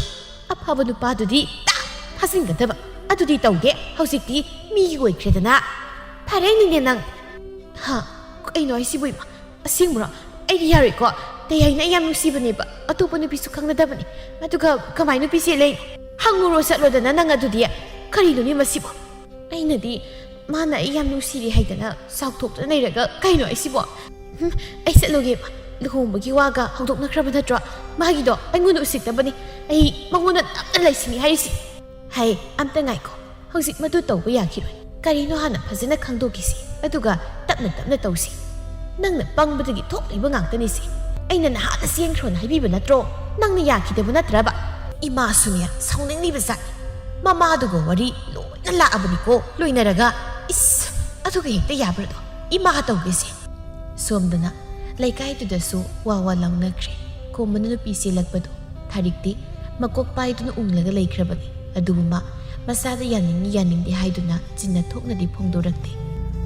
ꯑꯐꯕ ꯅꯨꯄꯥꯗꯨꯗꯤ ꯇꯥ ꯐꯥꯖꯤꯟꯒꯗꯕ꯫ ꯑꯗꯨꯗꯤ ꯇꯧꯗꯦ, ꯍꯧꯖꯤꯛꯇꯤ ꯃꯤꯒꯤ ꯑꯣꯏꯈ꯭ꯔꯦꯗꯅ꯫ ꯐꯔꯦꯅꯤꯅꯦ ꯅꯪ꯫" "ꯍꯥ? ꯀꯩꯅꯣ ꯍꯥꯏꯁꯤꯕꯨ ꯏꯃꯥ? ꯑꯁꯦꯡꯕ꯭ꯔꯣ? ꯑꯩꯗꯤ ꯌꯥꯔꯣꯏꯀꯣ꯫ ꯇꯌꯥꯏꯅ ꯑꯩ ꯌꯥꯝ ꯅꯨꯡꯁꯤꯕꯅꯦꯕ꯫ ꯑꯇꯣꯞꯄ ꯅꯨꯄꯤꯁꯨ ꯈꯪꯅꯗꯕꯅꯦ꯫ ꯑꯗꯨꯒ ꯀꯃꯥꯏ ꯅꯨꯄꯤ ꯆꯦꯜꯂꯛꯏꯅꯣ? ꯍꯪꯉꯨꯔꯣ ꯆꯠꯂꯣꯗꯅ ꯅꯪ ꯑꯗꯨꯗꯤ꯫ ꯀꯔꯤꯅꯣꯅꯦ ꯃꯁꯤꯕꯣ?" ꯑꯩꯅꯗꯤ ꯃꯥꯅ ꯑꯩ ꯌꯥꯝ ꯅꯨꯡꯁꯤꯔꯤ ꯍꯥꯏꯗꯅ ꯆꯥꯎꯊꯣꯛꯇꯨꯅ ꯂꯩꯔꯒ ꯀꯩꯅꯣ ꯑꯩꯁꯤꯕꯣ? ꯍꯨꯝ, ꯑꯩ ꯆꯠꯂꯨꯒꯦ ꯏꯃꯥ꯫ ꯂꯨꯍꯣꯡꯕꯒꯤ ꯋꯥꯒ ꯍꯧꯗꯣꯛꯅꯈ꯭ꯔꯕ ꯅꯠꯇ꯭ꯔꯣ? ꯃꯥꯒꯤꯗꯣ ꯑꯩꯉꯣꯟꯗ ꯎꯁꯤꯠꯇꯕꯅꯤ꯫ ꯑꯩ ꯃꯉꯣꯟꯗ ꯅꯝꯅ ꯂꯩꯁꯤꯅꯤ ꯍꯥꯏꯔꯤꯁꯤ꯫ "ꯍꯩ, ꯑꯝꯇ ꯉꯥꯏꯈꯣ꯫ ꯍꯧꯖꯤꯛ ꯃꯗꯨ ꯇꯧꯕ ꯌꯥꯈꯤꯔꯣꯏ꯫ ꯀꯔꯤꯅꯣ ꯍꯥꯟꯅ ꯐꯖꯅ ꯈꯪꯗꯣꯛꯈꯤꯁꯤ, ꯑꯗꯨꯒ ꯇꯞꯅ ꯇꯞꯅ ꯇꯧꯁꯤ꯫ ꯅꯪꯅ ꯄꯪꯕꯗꯒꯤ ꯊꯣꯛꯂꯤꯕ ꯉꯥꯛꯇꯅꯤꯁꯦ꯫ ꯑꯩꯅ ꯅꯍꯥꯟꯅ ꯆꯦꯟꯈ꯭ꯔꯣꯅ ꯍꯥꯏꯕꯤꯕ ꯅꯠꯇ꯭ꯔꯣ? ꯅꯪꯅ ꯌꯥꯈꯤꯗꯕ ꯅꯠꯇ꯭ꯔꯕ?" ꯏꯃꯥꯁꯨꯅꯦ ꯁꯥꯎꯅꯤꯡꯂꯤꯕ ꯖꯥꯠꯅꯤ꯫ ꯃꯃꯥꯗꯨꯒ ꯋꯥꯔꯤ ꯂꯣꯏꯅ ꯂꯥꯛꯑꯕꯅꯤꯀꯣ ꯂꯣꯏꯅꯔꯒ꯫ ꯏꯁ, ꯑꯗꯨꯒ ꯍꯦꯛꯇ ꯌꯥꯕ꯭ꯔꯗꯣ? ꯏꯃꯥ ꯇꯧꯒꯦꯁꯦ꯫ ꯁꯣꯝꯗꯅ ꯂꯩꯀꯥꯏꯗꯨꯗꯁꯨ ꯋꯥ ꯋꯥ ꯂꯥꯎꯅꯈ꯭ꯔꯦ꯫ ꯈꯣꯝꯕꯅ ꯅꯨꯄꯤ ꯆꯦꯜꯂꯛꯄꯗꯨ ꯊꯥꯔꯤꯛꯇꯤ ꯃꯀꯣꯛ ꯄꯥꯏꯗꯨꯅ ꯎꯪꯂꯒ ꯂꯩꯈ꯭ꯔꯕꯅꯤ꯫ ꯑꯗꯨꯕꯨ ꯃꯥ ꯃꯁꯥꯗ ꯌꯥꯅꯤꯡꯏ ꯌꯥꯅꯤꯡꯗꯦ ꯍꯥꯏꯗꯨꯅ ꯆꯤꯟꯅ ꯊꯣꯛꯅꯗꯤ ꯐꯣꯡꯗꯣꯔꯛꯇꯦ꯫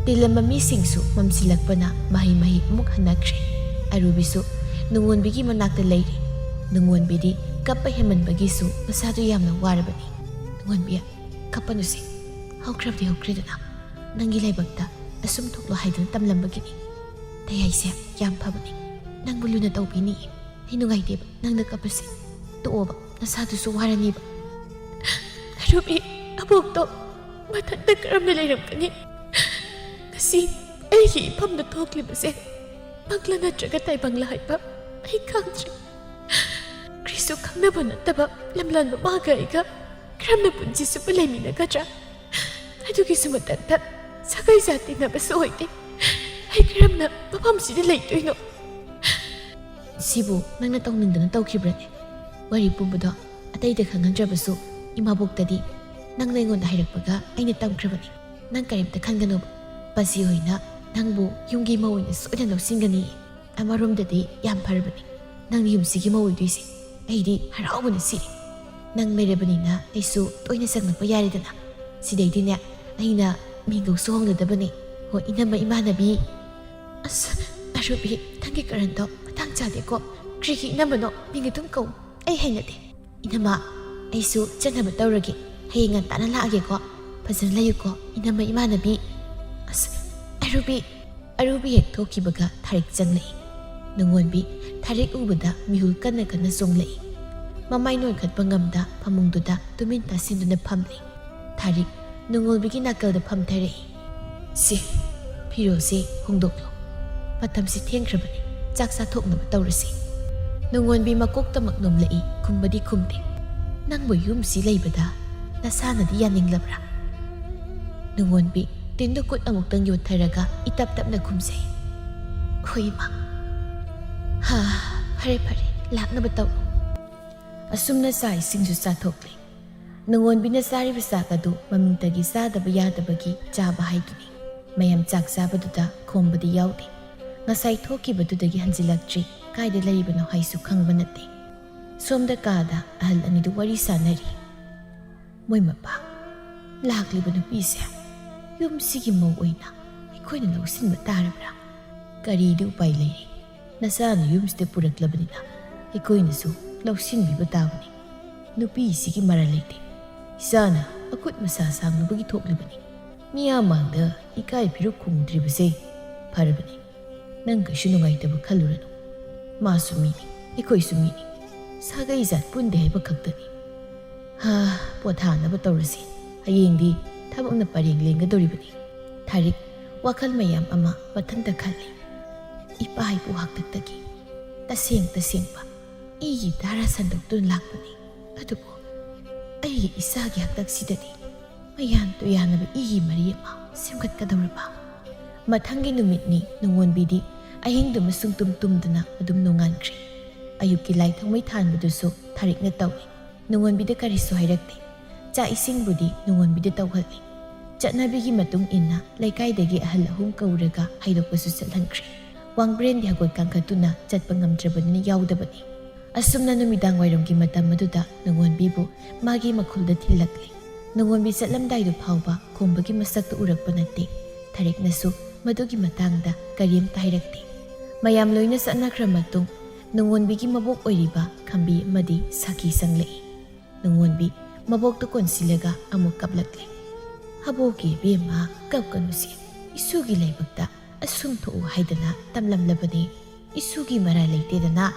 ꯇꯤꯜꯂꯝꯕ ꯃꯤꯁꯤꯡꯁꯨ ꯃꯝꯁꯤꯜꯂꯛꯄꯅ ꯃꯍꯩ ꯃꯍꯩ ꯑꯃꯨꯛ ꯍꯟꯅꯈ꯭ꯔꯦ꯫ ꯑꯔꯨꯕꯤꯁꯨ ꯅꯨꯡꯉꯣꯟꯕꯤꯒꯤ ꯃꯅꯥꯛꯇ ꯂꯩꯔꯤ꯫ ꯅꯨꯡꯉꯣꯟꯕꯤꯗꯤ ꯀꯞꯄ ꯍꯦꯟꯃꯟꯕꯒꯤꯁꯨ ꯃꯁꯥꯗꯨ ꯌꯥꯝꯅ ꯋꯥꯔꯕꯅꯤ꯫ "ꯅꯨꯡꯉꯣꯟꯕꯤ, ꯀꯞꯄꯅꯨꯁꯦ꯫ ꯍꯧꯈ꯭ꯔꯕꯗꯤ ꯍꯧꯈ꯭ꯔꯦꯗꯅ꯫ ꯅꯪꯒꯤ ꯂꯥꯏꯕꯛꯇ ꯑꯁꯨꯝ ꯊꯣꯛꯂꯣ ꯍꯥꯏꯗꯨꯅ ꯇꯝꯂꯝꯕꯒꯤꯅꯤ꯫ ꯇꯌꯥꯏꯁꯦ ꯌꯥꯝ ꯐꯕꯅꯤ꯫ ꯅꯪꯕꯨ ꯂꯨꯅ ꯇꯧꯕꯤꯅꯤ꯫ ꯑꯩ ꯅꯨꯡꯉꯥꯏꯇꯦꯕ ꯅꯪꯅ ꯀꯞꯄꯁꯦ꯫ ꯇꯣꯛꯑꯣꯕ, ꯅꯁꯥꯗꯨꯁꯨ ꯋꯥꯔꯅꯤꯕ꯫" "ꯑꯔꯨꯕꯤ, ꯑꯕꯣꯛꯇꯣ ꯃꯊꯟꯇ ꯀꯔꯝꯅ ꯂꯩꯔꯝꯒꯅꯤ? ꯉꯁꯤ ꯑꯩꯒꯤ ꯏꯐꯝꯗ ꯊꯣꯛꯂꯤꯕꯁꯦ ꯃꯪꯂꯥ ꯅꯠꯇ꯭ꯔꯒ ꯇꯥꯏꯕꯪꯂꯥ ꯍꯥꯏꯕ ꯑꯩ ꯈꯪꯗ꯭ꯔꯦ꯫ ꯀꯔꯤꯁꯨ ꯈꯪꯅꯕ ꯅꯠꯇꯕ ꯂꯝꯂꯥꯟꯕ ꯃꯥꯒ ꯑꯩꯒ ꯀꯔꯝꯅ ꯄꯨꯟꯁꯤ ꯆꯨꯞꯄ ꯂꯩꯃꯤꯟꯅꯒꯗ꯭ꯔꯥ? ꯑꯗꯨꯒꯤꯁꯨ ꯃꯊꯛꯇ ꯁꯥꯒꯩ ꯖꯥꯇꯤꯅꯕꯁꯨ ꯑꯣꯏꯗꯦ꯫ ꯑꯩ ꯀꯔꯝꯅ ꯃꯐꯝꯁꯤꯗ ꯂꯩꯗꯣꯏꯅꯣ?" "ꯁꯤꯕꯨ ꯅꯪꯅ ꯇꯧꯅꯤꯡꯗꯅ ꯇꯧꯈꯤꯕ꯭ꯔꯅꯦ? ꯋꯥꯔꯤ ꯄꯨꯝꯕꯗꯣ ꯑꯇꯩꯗ ꯈꯪꯍꯟꯗ꯭ꯔꯕꯁꯨ ꯏꯃꯥꯕꯣꯛꯇꯗꯤ ꯅꯪꯅ ꯑꯩꯉꯣꯟꯗ ꯍꯥꯏꯔꯛꯄꯒ ꯑꯩꯅ ꯇꯝꯈ꯭ꯔꯕꯅꯤ꯫ ꯅꯪ ꯀꯔꯤꯝꯇ ꯈꯟꯒꯅꯨꯕ꯫ ꯄꯥꯖꯤ ꯍꯣꯏꯅ ꯅꯪꯕꯨ ꯌꯨꯝꯒꯤ ꯃꯧ ꯑꯣꯏꯅ ꯁꯣꯏꯗꯅ ꯂꯧꯁꯤꯟꯒꯅꯤ꯫ ꯑꯃꯔꯣꯝꯗꯗꯤ ꯌꯥꯝ ꯐꯔꯕꯅꯤ ꯅꯪꯅ ꯌꯨꯝꯁꯤꯒꯤ ꯃꯧ ꯑꯣꯏꯗꯣꯏꯁꯦ꯫ ꯑꯩꯗꯤ ꯍꯔꯥꯎꯕꯅ ꯁꯤꯔꯦ꯫ ꯅꯪ ꯂꯩꯔꯕꯅꯤꯅ ꯑꯩꯁꯨ ꯇꯣꯏꯅ ꯆꯪꯂꯛꯄ ꯌꯥꯔꯦꯗꯅ꯫ ꯁꯤꯗꯩꯗꯤꯅꯦ ꯑꯩꯅ ꯃꯤꯡꯒꯧꯁꯨ ꯍꯣꯡꯂꯗꯕꯅꯤ꯫ ꯍꯣꯏ, ꯏꯅꯝꯃ ꯏꯃꯥꯟꯅꯕꯤ꯫" "ꯑꯁ, ꯑꯔꯨꯕꯤ, ꯅꯪꯒꯤ ꯀꯔꯟꯗꯣ ꯃꯇꯥꯡ ꯆꯥꯗꯦꯀꯣ꯫ ꯀ꯭ꯔꯤꯒꯤ ꯏꯅꯝꯃꯅꯣ? ꯃꯤꯡ ꯑꯗꯨꯝ ꯀꯧ꯫ ꯑꯩ ꯍꯩꯅꯗꯦ꯫" "ꯏꯅꯝꯃ, ꯑꯩꯁꯨ ꯆꯠꯅꯕ ꯇꯧꯔꯒꯦ꯫ ꯍꯌꯦꯡ ꯉꯟꯇꯥꯅ ꯂꯥꯛꯑꯒꯦꯀꯣ꯫ ꯐꯖꯅ ꯂꯩꯌꯨꯀꯣ, ꯏꯅꯝꯃ ꯏꯃꯥꯟꯅꯕꯤ꯫" "ꯑꯁ, ꯑꯔꯨꯕꯤ꯫" ꯑꯔꯨꯕꯤ ꯍꯦꯛ ꯊꯣꯛꯈꯤꯕꯒ ꯊꯥꯔꯤꯛ ꯆꯪꯂꯛꯏ꯫ ꯅꯨꯡꯉꯣꯟꯕꯤ ꯊꯥꯔꯤꯛ ꯎꯕꯗ ꯃꯤꯍꯨꯜ ꯀꯟꯅ ꯀꯟꯅ ꯆꯣꯡꯂꯛꯏ꯫ ꯃꯃꯥꯏ ꯅꯣꯟꯈꯠꯄ ꯉꯝꯗ ꯐꯃꯨꯡꯗꯨꯗ ꯇꯨꯃꯤꯟ ꯇꯥꯁꯤꯟꯗꯨꯅ ꯐꯝꯂꯤ꯫ ꯊꯥꯔꯤꯛ ꯅꯨꯡꯉꯣꯟꯕꯤꯒꯤ ꯅꯥꯀꯜꯗ ꯐꯝꯊꯔꯛꯏ꯫ "ꯁꯦ, ꯐꯤꯔꯣꯜꯁꯦ ꯍꯣꯡꯗꯣꯛꯂꯣ꯫ ꯃꯇꯝꯁꯦ ꯊꯦꯡꯈ꯭ꯔꯕꯅꯤ꯫ ꯆꯥꯛ ꯆꯥꯊꯣꯛꯅꯕ ꯇꯧꯔꯁꯤ꯫" ꯅꯨꯡꯉꯣꯟꯕꯤ ꯃꯀꯣꯛꯇꯃꯛ ꯅꯣꯝꯂꯛꯏ, ꯈꯨꯝꯕꯗꯤ ꯈꯨꯝꯗꯦ꯫ "ꯅꯪꯕꯨ ꯌꯨꯝꯁꯤ ꯂꯩꯕꯗ ꯅꯁꯥꯅꯗꯤ ꯌꯥꯅꯤꯡꯂꯕ꯭ꯔꯥ?" ꯅꯨꯡꯉꯣꯟꯕꯤ ꯇꯤꯟꯗꯨ ꯈꯨꯠ ꯑꯃꯨꯛꯇꯪ ꯌꯣꯠꯊꯔꯒ ꯏꯇꯞ ꯇꯞꯅ ꯈꯨꯝꯖꯩ꯫ "ꯍꯣꯏ, ꯏꯃꯥ꯫" "ꯍꯥ, ꯐꯔꯦ, ꯐꯔꯦ, ꯂꯥꯛꯅꯕ ꯇꯧꯔꯣ꯫" ꯑꯁꯨꯝꯅ ꯆꯥꯛ ꯏꯁꯤꯡꯁꯨ ꯆꯥꯊꯣꯛꯂꯦ꯫ ꯅꯨꯡꯉꯣꯟꯕꯤꯅ ꯆꯥꯔꯤꯕ ꯆꯥꯛ ꯑꯗꯨ ꯃꯃꯤꯡꯇꯒꯤ ꯆꯥꯗꯕ ꯌꯥꯗꯕꯒꯤ ꯆꯥꯕ ꯍꯥꯏꯗꯨꯅꯤ꯫ ꯃꯌꯥꯝ ꯆꯥꯛ ꯆꯥꯕꯗꯨꯗ ꯈꯣꯝꯕꯗꯤ ꯌꯥꯎꯗꯦ꯫ ꯉꯁꯥꯏ ꯊꯣꯛꯈꯤꯕꯗꯨꯗꯒꯤ ꯍꯟꯖꯤꯜꯂꯛꯇ꯭ꯔꯤ꯫ ꯀꯥꯏꯗ ꯂꯩꯔꯤꯕꯅꯣ ꯍꯥꯏꯁꯨ ꯈꯪꯕ ꯅꯠꯇꯦ꯫ ꯁꯣꯝꯗ ꯀꯥꯗ ꯑꯍꯜ ꯑꯅꯤꯗꯨ ꯋꯥꯔꯤ ꯁꯥꯟꯅꯔꯤ꯫ "ꯃꯣꯏ ꯃꯄꯥ, ꯂꯥꯛꯂꯤꯕ ꯅꯨꯄꯤꯁꯦ ꯌꯨꯝꯁꯤꯒꯤ ꯃꯧ ꯑꯣꯏꯅ ꯑꯩꯈꯣꯏꯅ ꯂꯧꯁꯤꯟꯕ ꯇꯥꯔꯕ꯭ꯔꯥ? ꯀꯔꯤꯗꯤ ꯎꯄꯥꯏ ꯂꯩꯔꯤ? ꯅꯆꯥꯅ ꯌꯨꯝꯁꯤꯗ ꯄꯨꯔꯛꯂꯕꯅꯤꯅ ꯑꯩꯈꯣꯏꯅꯁꯨ ꯂꯧꯁꯤꯟꯕꯤꯕ ꯇꯥꯕꯅꯤ꯫ ꯅꯨꯄꯤꯁꯤꯒꯤ ꯃꯔꯥꯜ ꯂꯩꯇꯦ꯫ ꯏꯆꯥꯅ ꯃꯈꯨꯠ ꯃꯁꯥ ꯁꯥꯡꯅꯕꯒꯤ ꯊꯣꯛꯂꯤꯕꯅꯤ꯫ ꯃꯤꯌꯥꯝ ꯃꯥꯡꯗ ꯏꯀꯥꯏ ꯐꯤꯔꯨꯛ ꯈꯨꯝꯗ꯭ꯔꯤꯕꯁꯦ ꯐꯔꯕꯅꯤ꯫ ꯅꯪ ꯀꯩꯁꯨ ꯅꯨꯡꯉꯥꯏꯇꯕ ꯈꯜꯂꯨꯔꯅꯨ꯫ ꯃꯥꯁꯨ ꯃꯤꯅꯤ, ꯑꯩꯈꯣꯏꯁꯨ ꯃꯤꯅꯤ꯫ ꯁꯥꯒꯩ ꯖꯥꯠ ꯄꯨꯟꯗꯦ ꯍꯥꯏꯕ ꯈꯛꯇꯅꯤ꯫ ꯍꯥ, ꯄꯣꯊꯥꯅꯕ ꯇꯧꯔꯁꯤ꯫ ꯍꯌꯦꯡꯗꯤ ꯊꯕꯛꯅ ꯄꯔꯦꯡ ꯂꯦꯡꯒꯗꯧꯔꯤꯕꯅꯤ꯫" ꯊꯥꯔꯤꯛ ꯋꯥꯈꯜ ꯃꯌꯥꯝ ꯑꯃ ꯃꯊꯟꯇ ꯈꯜꯂꯤ꯫ "ꯏꯄꯥ ꯏꯄꯨ ꯍꯥꯛꯇꯛꯇꯒꯤ ꯇꯁꯦꯡ ꯇꯁꯦꯡꯕ ꯏꯒꯤ ꯙꯥꯔꯥ ꯁꯟꯗꯣꯛꯇꯨꯅ ꯂꯥꯛꯄꯅꯤ꯫ ꯑꯗꯨꯕꯨ ꯑꯩꯒꯤ ꯏꯆꯥꯒꯤ ꯍꯥꯛꯇꯛꯁꯤꯗꯗꯤ ꯃꯌꯥꯟ ꯇꯨꯌꯥꯟꯅꯕ ꯏꯒꯤ ꯃꯔꯤ ꯑꯃ ꯁꯦꯝꯒꯠꯀꯗꯧꯔꯕ?" ꯃꯊꯪꯒꯤ ꯅꯨꯃꯤꯠꯅꯤ꯫ ꯅꯨꯡꯉꯣꯟꯕꯤꯗꯤ ꯑꯍꯤꯡꯗꯨꯃ ꯁꯨꯡꯇꯨꯝ ꯇꯨꯝꯗꯅ ꯑꯗꯨꯝ ꯅꯣꯡꯉꯥꯟꯈ꯭ꯔꯦ꯫ ꯑꯌꯨꯛꯀꯤ ꯂꯥꯏ ꯊꯥꯎꯃꯩ ꯊꯥꯟꯕꯗꯨꯁꯨ ꯊꯥꯔꯤꯛꯅ ꯇꯧꯏ꯫ ꯅꯨꯡꯉꯣꯟꯕꯤꯗ ꯀꯔꯤꯁꯨ ꯍꯥꯏꯔꯛꯇꯦ꯫ ꯆꯥꯛ ꯏꯁꯤꯡꯕꯨꯗꯤ ꯅꯨꯡꯉꯣꯟꯕꯤꯗ ꯇꯧꯍꯜꯂꯤ꯫ ꯆꯠꯅꯕꯤꯒꯤ ꯃꯇꯨꯡ ꯏꯟꯅ ꯂꯩꯀꯥꯏꯗꯒꯤ ꯑꯍꯜ ꯑꯍꯨꯝ ꯀꯧꯔꯒ ꯍꯩꯔꯣꯛꯄꯁꯨ ꯆꯠꯍꯟꯈ꯭ꯔꯦ꯫ ꯋꯥꯡꯕ꯭ꯔꯦꯟꯗꯤ ꯍꯪꯒꯣꯏ ꯀꯥꯡꯈꯠꯇꯨꯅ ꯆꯠꯄ ꯉꯝꯗ꯭ꯔꯕꯅꯤꯅ ꯌꯥꯎꯗꯕꯅꯤ꯫ ꯑꯁꯨꯝꯅ ꯅꯨꯃꯤꯗꯥꯡ ꯋꯥꯏꯔꯝꯒꯤ ꯃꯇꯝ ꯑꯗꯨꯗ ꯅꯨꯡꯉꯣꯟꯕꯤꯕꯨ ꯃꯥꯒꯤ ꯃꯈꯨꯜꯗ ꯊꯤꯜꯂꯛꯂꯦ꯫ ꯅꯨꯡꯉꯣꯟꯕꯤ ꯆꯠꯂꯝꯗꯥꯏꯗꯨ ꯐꯥꯎꯕ ꯈꯣꯝꯕꯒꯤ ꯃꯁꯛꯇꯨ ꯎꯔꯛꯄ ꯅꯠꯇꯦ꯫ ꯊꯥꯔꯤꯛꯅꯁꯨ ꯃꯗꯨꯒꯤ ꯃꯇꯥꯡꯗ ꯀꯔꯤꯝꯇ ꯍꯥꯏꯔꯛꯇꯦ꯫ ꯃꯌꯥꯝ ꯂꯣꯏꯅ ꯆꯠꯅꯈ꯭ꯔ ꯃꯇꯨꯡ ꯅꯨꯡꯉꯣꯟꯕꯤꯒꯤ ꯃꯕꯣꯛ ꯑꯣꯏꯔꯤꯕ ꯈꯝꯕꯤ ꯑꯃꯗꯤ ꯁꯥꯈꯤ ꯆꯪꯂꯛꯏ꯫ ꯅꯨꯡꯉꯣꯟꯕꯤ ꯃꯕꯣꯛꯇꯨ ꯀꯣꯟꯁꯤꯜꯂꯒ ꯑꯃꯨꯛ ꯀꯞꯂꯛꯂꯦ꯫ "ꯑꯕꯣꯛꯀꯤ ꯏꯕꯦꯝꯃ, ꯀꯞꯀꯅꯨꯁꯦ, ꯏꯁꯨꯒꯤ ꯂꯥꯏꯕꯛꯇ ꯑꯁꯨꯝ ꯊꯣꯛꯎ ꯍꯥꯏꯗꯅ ꯇꯝꯂꯝꯂꯕꯅꯤ꯫ ꯏꯁꯨꯒꯤ ꯃꯔꯥꯜ ꯂꯩꯇꯦꯗꯅ꯫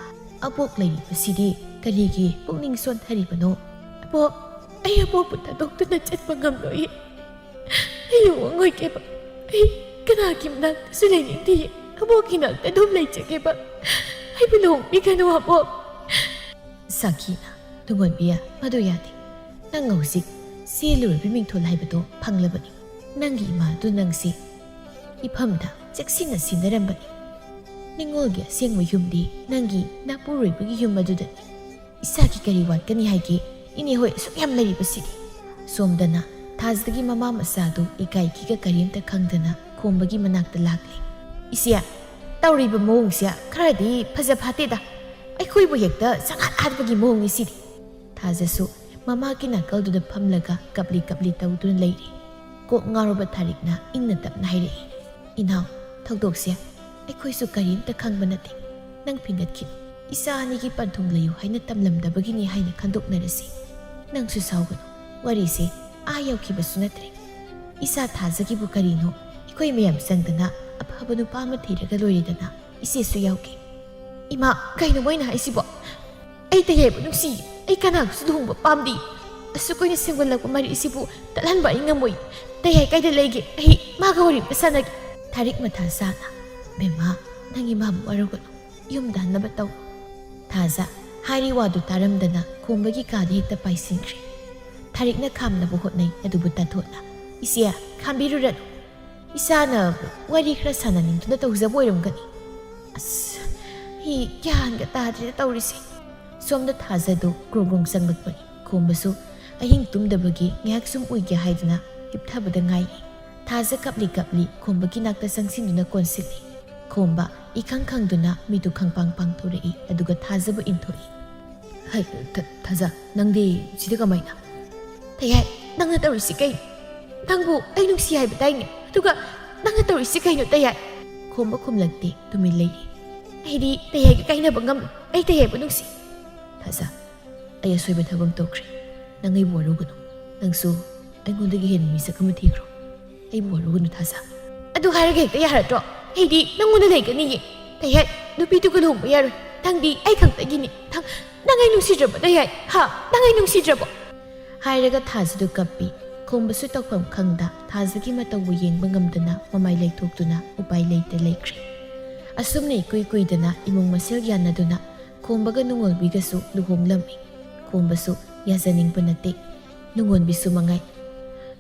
ꯑꯕꯣꯛ ꯂꯩꯔꯤꯕꯁꯤꯗꯤ ꯀꯔꯤꯒꯤ ꯄꯨꯛꯅꯤꯡ ꯁꯣꯟꯊꯔꯤꯕꯅꯣ?" "ꯑꯕꯣꯛ, ꯑꯩ ꯑꯕꯣꯛꯄꯨ ꯊꯥꯗꯣꯛꯇꯨꯅ ꯆꯠꯄ ꯉꯝꯂꯣꯏꯌꯦ꯫ ꯑꯩ ꯂꯨꯍꯣꯡꯉꯣꯏꯒꯦꯕ꯫ ꯑꯩ ꯀꯅꯥꯒꯤ ꯃꯅꯥꯛꯇꯁꯨ ꯂꯩꯅꯤꯡꯗꯦꯌꯦ꯫ ꯑꯕꯣꯛꯀꯤ ꯅꯥꯛꯇ ꯑꯗꯨꯝ ꯂꯩꯖꯒꯦꯕ꯫ ꯑꯩꯕꯨ ꯂꯨꯍꯣꯡꯕꯤꯒꯅꯨ ꯑꯕꯣꯛ꯫" ꯁꯥꯈꯤꯅ, "ꯅꯨꯡꯉꯣꯟꯕꯤ, ꯃꯗꯨ ꯌꯥꯗꯦ꯫ ꯅꯪ ꯍꯧꯖꯤꯛ ꯆꯦꯜꯂꯨꯔꯕ ꯃꯤꯡꯊꯣꯜ ꯍꯥꯏꯕꯗꯣ ꯐꯪꯂꯕꯅꯤ꯫ ꯅꯪꯒꯤ ꯏꯃꯥꯗꯨ ꯅꯪꯁꯤ ꯏꯐꯝꯗ ꯆꯦꯛꯁꯤꯟꯅ ꯁꯤꯟꯅꯔꯝꯕꯅꯤ꯫ ꯅꯤꯡꯉꯣꯜꯒꯤ ꯑꯁꯦꯡꯕ ꯌꯨꯝꯗꯤ ꯅꯪꯒꯤ ꯅꯄꯨꯔꯣꯏꯕꯒꯤ ꯌꯨꯝ ꯑꯗꯨꯗꯅꯤ꯫ ꯏꯆꯥꯒꯤ ꯀꯔꯤ ꯋꯥꯠꯀꯅꯤ ꯍꯥꯏꯒꯦ? ꯏꯅꯦ ꯍꯣꯏ ꯑꯁꯨꯛ ꯌꯥꯝ ꯂꯩꯔꯤꯕꯁꯤꯗꯤ꯫" ꯁꯣꯝꯗꯅ ꯊꯥꯖꯗꯒꯤ ꯃꯃꯥ ꯃꯆꯥꯗꯨ ꯏꯀꯥꯏ ꯀꯤꯒ ꯀꯔꯤꯝꯇ ꯈꯪꯗꯅ ꯈꯣꯝꯕꯒꯤ ꯃꯅꯥꯛꯇ ꯂꯥꯛꯂꯦ꯫ "ꯏꯆꯦ, "ꯇꯧꯔꯤꯕ ꯃꯑꯣꯡꯁꯦ ꯈꯔꯗꯤ ꯐꯖ ꯐꯠꯇꯦꯗ꯫ ꯑꯩꯈꯣꯏꯕꯨ ꯍꯦꯛꯇ ꯆꯪꯍꯠ ꯍꯥꯠꯄꯒꯤ ꯃꯑꯣꯡꯅꯤ ꯁꯤꯗꯤ꯫" ꯊꯥꯖꯁꯨ ꯃꯃꯥꯒꯤ ꯅꯥꯀꯜꯗꯨꯗ ꯐꯝꯂꯒ ꯀꯞꯂꯤ ꯀꯞꯂꯤ ꯇꯧꯗꯨꯅ ꯂꯩꯔꯤ꯫ ꯀꯣꯛ ꯉꯥꯎꯔꯕ ꯊꯥꯔꯤꯛꯅ ꯏꯪꯅ ꯇꯞꯅ ꯍꯥꯏꯔꯛꯏ, "ꯏꯅꯥꯎ, ꯊꯧꯗꯣꯛꯁꯦ ꯑꯩꯈꯣꯏꯁꯨ ꯀꯔꯤꯝꯇ ꯈꯪꯕ ꯅꯠꯇꯦ꯫ ꯅꯪ ꯐꯤꯡꯒꯠꯈꯤꯅꯨ꯫ ꯏꯆꯥ ꯑꯅꯤꯒꯤ ꯄꯟꯊꯨꯡ ꯂꯩꯌꯨ ꯍꯥꯏꯅ ꯇꯝꯂꯝꯗꯕꯒꯤꯅꯤ ꯍꯥꯏꯅ ꯈꯟꯗꯣꯛꯅꯔꯁꯤ꯫ ꯅꯪꯁꯨ ꯁꯥꯎꯒꯅꯨ꯫ ꯋꯥꯔꯤꯁꯦ ꯑꯥ ꯌꯧꯈꯤꯕꯁꯨ ꯅꯠꯇ꯭ꯔꯦ꯫ ꯏꯆꯥ ꯊꯥꯖꯒꯤꯕꯨ ꯀꯔꯤꯅꯣ, ꯑꯩꯈꯣꯏ ꯃꯌꯥꯝ ꯆꯪꯗꯅ ꯑꯐꯕ ꯅꯨꯄꯥ ꯑꯃ ꯊꯤꯔꯒ ꯂꯣꯏꯔꯦꯗꯅ, ꯏꯆꯦꯁꯨ ꯌꯥꯎꯒꯦ꯫" "ꯏꯃꯥ, ꯀꯩꯅꯣ ꯃꯣꯏꯅ ꯍꯥꯏꯁꯤꯕꯣ? ꯑꯩ ꯇꯌꯥꯏꯕꯨ ꯅꯨꯡꯁꯤ꯫ ꯑꯩ ꯀꯅꯥꯒꯁꯨ ꯂꯨꯍꯣꯡꯕ ꯄꯥꯝꯗꯦ꯫ ꯑꯁꯨꯛ ꯀꯨꯏꯅ ꯁꯦꯝꯒꯠꯂꯛꯄ ꯃꯔꯤ ꯑꯁꯤꯕꯨ ꯇꯠꯍꯟꯕ ꯑꯩ ꯉꯝꯃꯣꯏ꯫ ꯇꯌꯥꯏ ꯀꯥꯏꯗ ꯂꯩꯒꯦ? ꯑꯩ ꯃꯥꯒ ꯋꯥꯔꯤ ꯑꯝꯇ ꯁꯥꯟꯅꯒꯦ꯫" ꯊꯥꯔꯤꯛ ꯃꯊꯥ ꯁꯥꯅ, "ꯕꯦꯝꯃ, ꯅꯪ ꯏꯃꯥꯕꯨ ꯋꯥꯔꯧꯒꯅꯨ꯫ ꯌꯨꯝꯗ ꯍꯟꯅꯕ ꯇꯧ꯫" ꯊꯥꯖ ꯍꯥꯏꯔꯤ ꯋꯥꯗꯨ ꯇꯥꯔꯝꯗꯅ ꯈꯣꯝꯕꯒꯤ ꯀꯥꯗ ꯍꯦꯛꯇ ꯄꯥꯏꯁꯤꯟꯈ꯭ꯔꯦ꯫ ꯊꯥꯔꯤꯛꯅ ꯈꯥꯝꯅꯕ ꯍꯣꯠꯅꯩ, ꯑꯗꯨꯕꯨ ꯇꯥꯊꯣꯠꯅ, "ꯏꯆꯦ, ꯈꯥꯝꯕꯤꯔꯨꯔꯅꯨ꯫ ꯏꯆꯥꯅ ꯋꯥꯔꯤ ꯈꯔ ꯁꯥꯟꯅꯅꯤꯡꯗꯨꯅ ꯇꯧꯖꯕ ꯑꯣꯏꯔꯝꯒꯅꯤ꯫" ꯑꯁ, ꯑꯩ ꯒ꯭ꯌꯥꯟꯒ ꯇꯥꯗ꯭ꯔꯦꯗ ꯇꯧꯔꯤꯁꯦ꯫ ꯁꯣꯝꯗ ꯊꯥꯖꯗꯨ ꯒ꯭ꯔꯣꯡ ꯒ꯭ꯔꯣꯡ ꯆꯪꯂꯛꯄꯅꯤ꯫ ꯈꯣꯝꯕꯁꯨ ꯑꯍꯤꯡ ꯇꯨꯝꯗꯕꯒꯤ ꯉꯥꯏꯍꯥꯛ ꯁꯨꯝ ꯎꯏꯒꯦ ꯍꯥꯏꯗꯨꯅ ꯍꯤꯞꯊꯕꯗ ꯉꯥꯏꯔꯤ꯫ ꯊꯥꯖ ꯀꯞꯂꯤ ꯀꯞꯂꯤ ꯈꯣꯝꯕꯒꯤ ꯅꯥꯛꯇ ꯆꯪꯁꯤꯟꯗꯨꯅ ꯀꯣꯟꯁꯤꯜꯂꯤ꯫ ꯈꯣꯝꯕ ꯏꯈꯪ ꯈꯪꯗꯨꯅ ꯃꯤꯠꯇꯨ ꯈꯪꯄꯥꯡ ꯄꯥꯡꯊꯣꯔꯛꯏ, ꯑꯗꯨꯒ ꯊꯥꯖꯕꯨ ꯏꯟꯊꯣꯛꯏ꯫ "ꯍꯩ, ꯊ-, ꯊꯥꯖ, ꯅꯪꯗꯤ ꯁꯤꯗ ꯀꯃꯥꯏꯅ?" "ꯇꯌꯥꯏ, ꯅꯪꯅ ꯇꯧꯔꯤꯁꯤ ꯀꯩꯅꯣ? ꯅꯪꯕꯨ ꯑꯩ ꯅꯨꯡꯁꯤ ꯍꯥꯏꯕ ꯇꯥꯏꯅꯦ, ꯑꯗꯨꯒ ꯅꯪꯅ ꯇꯧꯔꯤꯁꯤ ꯀꯩꯅꯣ, ꯇꯌꯥꯏ?" ꯈꯣꯝꯕ ꯈꯨꯝꯂꯛꯇꯦ, ꯇꯨꯃꯤꯟ ꯂꯩꯔꯤ꯫ "ꯑꯩꯗꯤ ꯇꯌꯥꯏꯒ ꯀꯥꯏꯅꯕ ꯉꯝꯂꯣꯏ꯫ ꯑꯩ ꯇꯌꯥꯏꯕꯨ ꯅꯨꯡꯁꯤ꯫" "ꯊꯥꯖ, ꯑꯩ ꯑꯁꯣꯏꯕ ꯊꯕꯛ ꯑꯃ ꯇꯧꯈ꯭ꯔꯦ꯫ ꯅꯪ ꯑꯩꯕꯨ ꯋꯥꯔꯧꯒꯅꯨ꯫ ꯅꯪꯁꯨ ꯑꯩꯉꯣꯟꯗꯒꯤ ꯍꯦꯟꯅ ꯃꯤꯁꯛ ꯑꯃ ꯊꯤꯈ꯭ꯔꯣ꯫ ꯑꯩꯕꯨ ꯋꯥꯔꯧꯒꯅꯨ ꯊꯥꯖ꯫" "ꯑꯗꯨ ꯍꯥꯏꯔꯒ ꯍꯦꯛꯇ ꯌꯥꯔꯗ꯭ꯔꯣ? ꯑꯩꯗꯤ ꯅꯪꯉꯣꯟꯗ ꯂꯩꯒꯅꯤꯌꯦ꯫ ꯇꯌꯥꯏ, ꯅꯨꯄꯤꯗꯨꯒ ꯂꯨꯍꯣꯡꯕ ꯌꯥꯔꯣꯏ꯫ ꯅꯪꯗꯤ ꯑꯩ ꯈꯛꯇꯒꯤꯅꯤ꯫ ꯅꯪ, ꯅꯪ ꯑꯩ ꯅꯨꯡꯁꯤꯗ꯭ꯔꯕꯣ, ꯇꯌꯥꯏ? ꯍꯥ? ꯅꯪ ꯑꯩ ꯅꯨꯡꯁꯤꯗ꯭ꯔꯕꯣ?" ꯍꯥꯏꯔꯒ ꯊꯥꯖꯗꯨ ꯀꯞꯄꯤ꯫ ꯈꯣꯝꯕꯁꯨ ꯇꯧꯐꯝ ꯈꯪꯗ ꯊꯥꯖꯒꯤ ꯃꯇꯧꯕꯨ ꯌꯦꯡꯕ ꯉꯝꯗꯅ ꯃꯃꯥꯏ ꯂꯩꯊꯣꯛꯇꯨꯅ ꯎꯄꯥꯏ ꯂꯩꯇ ꯂꯩꯈ꯭ꯔꯦ꯫ ꯑꯁꯨꯝꯅ ꯏꯀꯨꯏ ꯀꯨꯏꯗꯅ ꯏꯃꯨꯡ ꯃꯁꯦꯜ ꯌꯥꯅꯗꯨꯅ ꯈꯣꯝꯕꯒ ꯅꯨꯡꯉꯣꯜꯕꯤꯒꯁꯨ ꯂꯨꯍꯣꯡꯂꯝꯃꯤ꯫ ꯈꯣꯝꯕꯁꯨ ꯌꯥꯖꯅꯤꯡꯕ ꯅꯠꯇꯦ꯫ ꯅꯨꯡꯉꯣꯟꯕꯤꯁꯨ ꯃꯉꯥꯏ꯫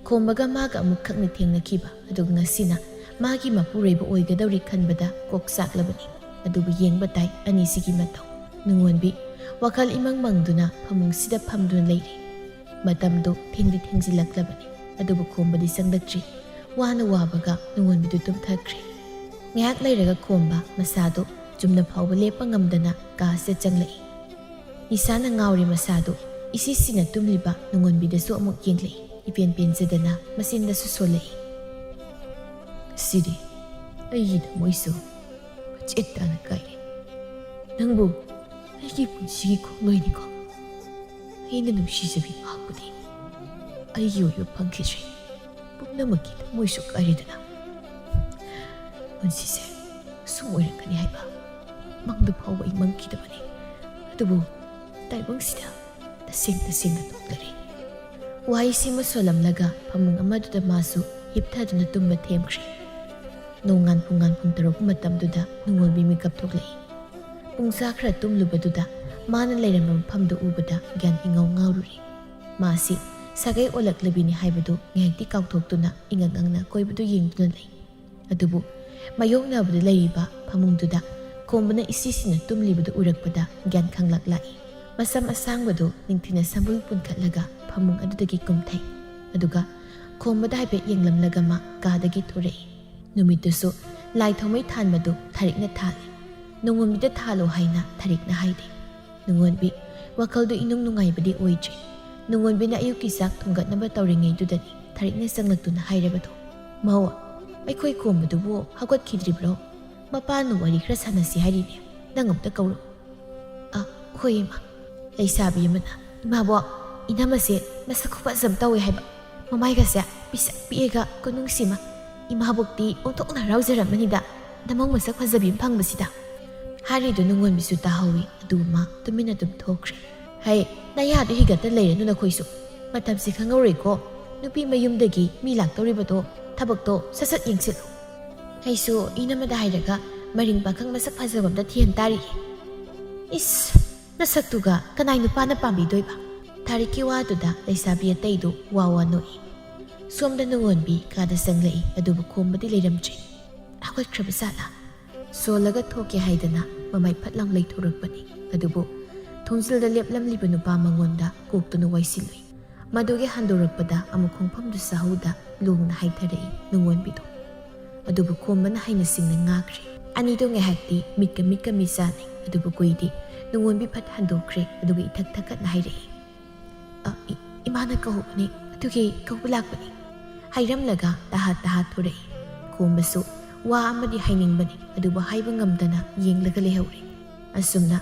ꯈꯣꯝꯕꯒ ꯃꯥꯒ ꯑꯃꯨꯛꯈꯛꯅꯤ ꯊꯦꯡꯅꯈꯤꯕ, ꯑꯗꯨꯒ ꯉꯁꯤꯅ ꯃꯥꯒꯤ ꯃꯄꯨꯔꯣꯏꯕ ꯑꯣꯏꯒꯗꯧꯔꯤ ꯈꯟꯕꯗ ꯀꯣꯛ ꯆꯥꯛꯂꯕꯅꯤ꯫ ꯑꯗꯨꯕꯨ ꯌꯦꯡꯕ ꯇꯥꯏ ꯑꯅꯤꯁꯤꯒꯤ ꯃꯇꯧ꯫ ꯅꯨꯡꯉꯣꯟꯕꯤ ꯋꯥꯈꯜ ꯏꯃꯪ ꯃꯪꯗꯨꯅ ꯐꯃꯨꯡꯁꯤꯗ ꯐꯝꯗꯨꯅ ꯂꯩꯔꯤ꯫ ꯃꯇꯝꯗꯨ ꯊꯦꯡꯗꯤ ꯊꯦꯡꯖꯤꯜꯂꯛꯂꯕꯅꯤ, ꯑꯗꯨꯕꯨ ꯈꯣꯝꯕꯗꯤ ꯆꯪꯂꯛꯇ꯭ꯔꯤ꯫ ꯋꯥꯅ ꯋꯥꯕꯒ ꯅꯨꯡꯉꯣꯟꯕꯤꯗꯨ ꯇꯨꯝꯊꯈ꯭ꯔꯦ꯫ ꯉꯥꯏꯍꯥꯛ ꯂꯩꯔꯒ ꯈꯣꯝꯕ ꯃꯁꯥꯗꯨ ꯆꯨꯝꯅ ꯐꯥꯎꯕ ꯂꯦꯞꯄ ꯉꯝꯗꯅ ꯀꯥ ꯑꯁꯤꯗ ꯆꯪꯂꯛꯏ꯫ ꯅꯤꯁꯥꯅ ꯉꯥꯎꯔꯤ ꯃꯁꯥꯗꯨ ꯏꯁꯤꯁꯤꯅ ꯇꯨꯝꯂꯤꯕ ꯅꯨꯡꯉꯣꯟꯕꯤꯗꯁꯨ ꯑꯃꯨꯛ ꯌꯦꯡꯂꯛꯏ꯫ ꯏꯄꯦꯟ ꯄꯦꯟꯖꯗꯅ ꯃꯆꯤꯟꯗꯁꯨ ꯁꯣꯜꯂꯛꯏ꯫ "ꯁꯤꯗꯤ ꯑꯩꯒꯤ ꯊꯃꯣꯏꯁꯨ ꯃꯆꯦꯠ ꯇꯥꯅ ꯀꯥꯏꯔꯦ꯫ ꯅꯪꯕꯨ ꯑꯩꯒꯤ ꯄꯨꯟꯁꯤꯒꯤ ꯈꯣꯡꯂꯣꯏꯅꯤꯀꯣ꯫ ꯑꯩꯅ ꯅꯨꯡꯁꯤꯖꯕꯤ ꯃꯍꯥꯛꯄꯨꯗꯤ ꯑꯩꯒꯤ ꯑꯣꯏꯕ ꯐꯪꯈꯤꯗ꯭ꯔꯦ꯫ ꯄꯨꯝꯅꯃꯛꯀꯤ ꯊꯃꯣꯏꯁꯨ ꯀꯥꯏꯔꯦꯗꯅ꯫ ꯄꯨꯟꯁꯤꯁꯦ ꯑꯁꯨꯝ ꯑꯣꯏꯔꯛꯀꯅꯤ ꯍꯥꯏꯕ ꯃꯪꯗ ꯐꯥꯎꯕ ꯑꯩ ꯃꯪꯈꯤꯗꯕꯅꯤ꯫ ꯑꯗꯨꯕꯨ ꯇꯥꯏꯕꯪꯁꯤꯗ ꯇꯁꯦꯡ ꯇꯁꯦꯡꯅ ꯊꯣꯛꯂꯔꯦ꯫" ꯋꯥꯍꯩꯁꯤꯃ ꯁꯣꯜꯂꯝꯂꯒ ꯐꯃꯨꯡ ꯑꯃꯗꯨꯗ ꯃꯥꯁꯨ ꯍꯤꯞꯊꯗꯨꯅ ꯇꯨꯝꯕ ꯊꯦꯝꯈ꯭ꯔꯦ꯫ ꯅꯣꯡꯉꯥꯟ ꯄꯨꯡꯉꯥꯟ ꯄꯨꯡ ꯇꯔꯨꯛ ꯃꯇꯝꯗꯨꯗ ꯅꯨꯡꯉꯣꯟꯕꯤ ꯃꯤꯀꯞ ꯊꯣꯛꯂꯛꯏ꯫ ꯄꯨꯡꯖꯥ ꯈꯔ ꯇꯨꯝꯂꯨꯕꯗꯨꯗ ꯃꯥꯅ ꯂꯩꯔꯝꯕ ꯃꯐꯝꯗꯨ ꯎꯕꯗ ꯒ꯭ꯌꯥꯟ ꯏꯉꯥꯎ ꯉꯥꯎꯔꯨꯔꯦ꯫ ꯃꯥꯁꯤ ꯁꯥꯒꯩ ꯑꯣꯜꯂꯛꯂꯕꯤꯅꯤ ꯍꯥꯏꯕꯗꯨ ꯉꯥꯏꯍꯥꯛꯇꯤ ꯀꯥꯎꯊꯣꯛꯇꯨꯅ ꯏꯉꯛ ꯉꯛꯅ ꯑꯀꯣꯏꯕꯗꯨ ꯌꯦꯡꯗꯨꯅ ꯂꯩ꯫ ꯑꯗꯨꯕꯨ ꯃꯥꯌꯣꯛꯅꯕꯗ ꯂꯩꯔꯤꯕ ꯐꯃꯨꯡꯗꯨꯗ ꯈꯣꯝꯕꯅ ꯏꯁꯤꯁꯤꯅ ꯇꯨꯝꯂꯤꯕꯗꯨ ꯎꯔꯛꯄꯗ ꯒ꯭ꯌꯥꯟ ꯈꯪꯂꯛ ꯂꯥꯛꯏ꯫ ꯃꯁꯝ ꯑꯁꯥꯡꯕꯗꯨ ꯅꯤꯡꯊꯤꯅ ꯁꯝꯕꯨꯜ ꯄꯨꯟꯈꯠꯂꯒ ꯐꯃꯨꯡ ꯑꯗꯨꯗꯒꯤ ꯀꯨꯝꯊꯩ꯫ ꯑꯗꯨꯒ ꯈꯣꯝꯕꯗ ꯍꯥꯏꯐꯦꯠ ꯌꯦꯡꯂꯝꯂꯒ ꯃꯥ ꯀꯥꯗꯒꯤ ꯊꯣꯔꯛꯏ꯫ ꯅꯨꯃꯤꯠꯇꯨꯁꯨ ꯂꯥꯏ ꯊꯥꯎꯃꯩ ꯊꯥꯟꯕꯗꯨ ꯊꯥꯔꯤꯛꯅ ꯊꯥꯜꯂꯤ꯫ ꯅꯣꯡꯉꯣꯟꯕꯤꯗ ꯊꯥꯜꯂꯣ ꯍꯥꯏꯅ ꯊꯥꯔꯤꯛꯅ ꯍꯥꯏꯗꯦ꯫ ꯅꯨꯡꯉꯣꯟꯕꯤ ꯋꯥꯈꯜꯗꯨ ꯏꯅꯨꯡ ꯅꯨꯡꯉꯥꯏꯕꯗꯤ ꯑꯣꯏꯗ꯭ꯔꯤ꯫ ꯅꯨꯡꯉꯣꯟꯕꯤꯅ ꯑꯌꯨꯛꯀꯤ ꯆꯥꯛ ꯊꯣꯡꯒꯠꯅꯕ ꯇꯧꯔꯤꯉꯩꯗꯨꯗꯅꯤ ꯊꯥꯔꯤꯛꯅ ꯆꯪꯂꯛꯇꯨꯅ ꯍꯥꯏꯔꯕꯗꯣ꯫ "ꯃꯧ, ꯑꯩꯈꯣꯏ ꯈꯣꯝꯕꯗꯨꯕꯨ ꯍꯧꯒꯠꯈꯤꯗ꯭ꯔꯤꯕ꯭ꯔꯣ? ꯃꯄꯥꯅ ꯋꯥꯔꯤ ꯈꯔ ꯁꯥꯟꯅꯁꯤ ꯍꯥꯏꯔꯤꯅꯦ꯫ ꯅꯪ ꯑꯝꯇ ꯀꯧꯔꯣ꯫" "ꯑ, ꯍꯣꯏ ꯏꯃꯥ꯫" ꯂꯩꯁꯥꯕꯤ ꯑꯃꯅ, "ꯏꯃꯥꯕꯣꯛ, ꯏꯅꯝꯃꯁꯦ ꯃꯁꯛ ꯈꯨꯐꯖ ꯑꯃ ꯇꯧꯋꯦ ꯍꯥꯏꯕ꯫ ꯃꯃꯥꯏꯒꯁꯦ ꯄꯤꯁꯛ ꯄꯤꯛꯑꯒ ꯈꯨꯅꯨꯡꯁꯤꯃ꯫ ꯏꯃꯥꯕꯣꯛꯇꯤ ꯑꯣꯟꯊꯣꯛꯅ ꯍꯔꯥꯎꯖꯔꯝꯃꯅꯤꯗ, ꯅꯃꯧ ꯃꯁꯛ ꯐꯖꯕꯤ ꯑꯃ ꯐꯪꯕꯁꯤꯗ꯫" ꯍꯥꯏꯔꯤꯗꯨ ꯅꯨꯡꯉꯣꯟꯕꯤꯁꯨ ꯇꯥꯍꯧꯏ꯫ ꯑꯗꯨ ꯃꯥ ꯇꯨꯃꯤꯟꯅ ꯑꯗꯨꯝ ꯊꯣꯛꯈ꯭ꯔꯦ꯫ "ꯍꯩ, ꯅꯌꯥꯗꯨ ꯍꯤꯒꯠꯇ ꯂꯩꯔꯅꯨ ꯅꯈꯣꯏꯁꯨ꯫ ꯃꯇꯝꯁꯤ ꯈꯪꯍꯧꯔꯣꯏꯀꯣ꯫ ꯅꯨꯄꯤ ꯃꯌꯨꯝꯗꯒꯤ ꯃꯤ ꯂꯥꯛꯇꯧꯔꯤꯕꯗꯣ ꯊꯕꯛꯇꯣ ꯁꯠ ꯁꯠ ꯌꯦꯡꯁꯤꯜꯂꯨ꯫" ꯑꯩꯁꯨ ꯏꯅꯝꯃꯗ ꯍꯥꯏꯔꯒ ꯃꯔꯤꯡ ꯄꯥꯈꯪ ꯃꯁꯛ ꯐꯖꯕ ꯑꯝꯇ ꯊꯤꯍꯟ ꯇꯥꯔꯤ꯫ ꯏꯁ, ꯅꯁꯛꯇꯨꯒ ꯀꯅꯥꯏ ꯅꯨꯄꯥꯅ ꯄꯥꯝꯕꯤꯗꯣꯏꯕ? ꯊꯥꯔꯤꯛꯀꯤ ꯋꯥꯗꯨꯗ ꯂꯩꯁꯥꯕꯤ ꯑꯇꯩꯗꯨ ꯋꯥ ꯋꯥ ꯅꯣꯛꯏ꯫ ꯁꯣꯝꯗ ꯅꯨꯡꯉꯣꯟꯕꯤ ꯀꯥꯗ ꯆꯪꯂꯛꯏ, ꯑꯗꯨꯕꯨ ꯈꯣꯝꯕꯗꯤ ꯂꯩꯔꯝꯗ꯭ꯔꯦ꯫ ꯍꯧꯒꯠꯈ꯭ꯔꯕ ꯖꯥꯠꯂꯥ? ꯁꯣꯜꯂꯒ ꯊꯣꯛꯀꯦ ꯍꯥꯏꯗꯅ ꯃꯃꯥꯏ ꯐꯠ ꯂꯥꯎ ꯂꯩꯊꯣꯔꯛꯄꯅꯤ꯫ ꯑꯗꯨꯕꯨ ꯊꯣꯡꯖꯤꯜꯗ ꯂꯦꯞꯂꯝꯂꯤꯕ ꯅꯨꯄꯥ ꯃꯉꯣꯟꯗ ꯀꯣꯛꯇꯨꯅ ꯋꯥꯏꯁꯤꯜꯂꯨꯏ꯫ ꯃꯗꯨꯒꯤ ꯍꯟꯗꯣꯔꯛꯄꯗ ꯑꯃꯨꯛ ꯈꯣꯡꯐꯝꯗꯨ ꯆꯥꯍꯧꯗ ꯂꯣꯡꯅ ꯍꯥꯏꯊꯔꯛꯏ ꯅꯨꯡꯉꯣꯟꯕꯤꯗꯣ꯫ ꯑꯗꯨꯕꯨ ꯈꯣꯝꯕꯅ ꯍꯩꯅ ꯁꯤꯡꯅ ꯉꯥꯛꯈ꯭ꯔꯦ꯫ ꯑꯅꯤꯗꯣ ꯉꯥꯏꯍꯥꯛꯇꯤ ꯃꯤꯠꯀ ꯃꯤꯠꯀ ꯃꯤꯆꯥꯅꯩ, ꯑꯗꯨꯕꯨ ꯀꯨꯏꯗꯦ ꯅꯨꯡꯉꯣꯟꯕꯤ ꯐꯠ ꯍꯟꯗꯣꯛꯈ꯭ꯔꯦ, ꯑꯗꯨꯒ ꯏꯊꯛ ꯊꯛꯀꯠꯅ ꯍꯥꯏꯔꯛꯏ, "ꯑ, ꯏ-, ꯏꯃꯥꯅ ꯀꯧꯕꯅꯤ, ꯑꯗꯨꯒꯤ ꯀꯧꯕ ꯂꯥꯛꯄꯅꯤ"꯫ ꯍꯥꯏꯔꯝꯂꯒ ꯇꯍꯥꯠ ꯇꯍꯥꯠ ꯊꯣꯔꯛꯏ꯫ ꯈꯣꯝꯕꯁꯨ ꯋꯥ ꯑꯃꯗꯤ ꯍꯥꯏꯅꯤꯡꯕꯅꯤ, ꯑꯗꯨꯕꯨ ꯍꯥꯏꯕ ꯉꯝꯗꯅ ꯌꯦꯡꯂꯒ ꯂꯩꯍꯧꯔꯦ꯫ ꯑꯁꯨꯝꯅ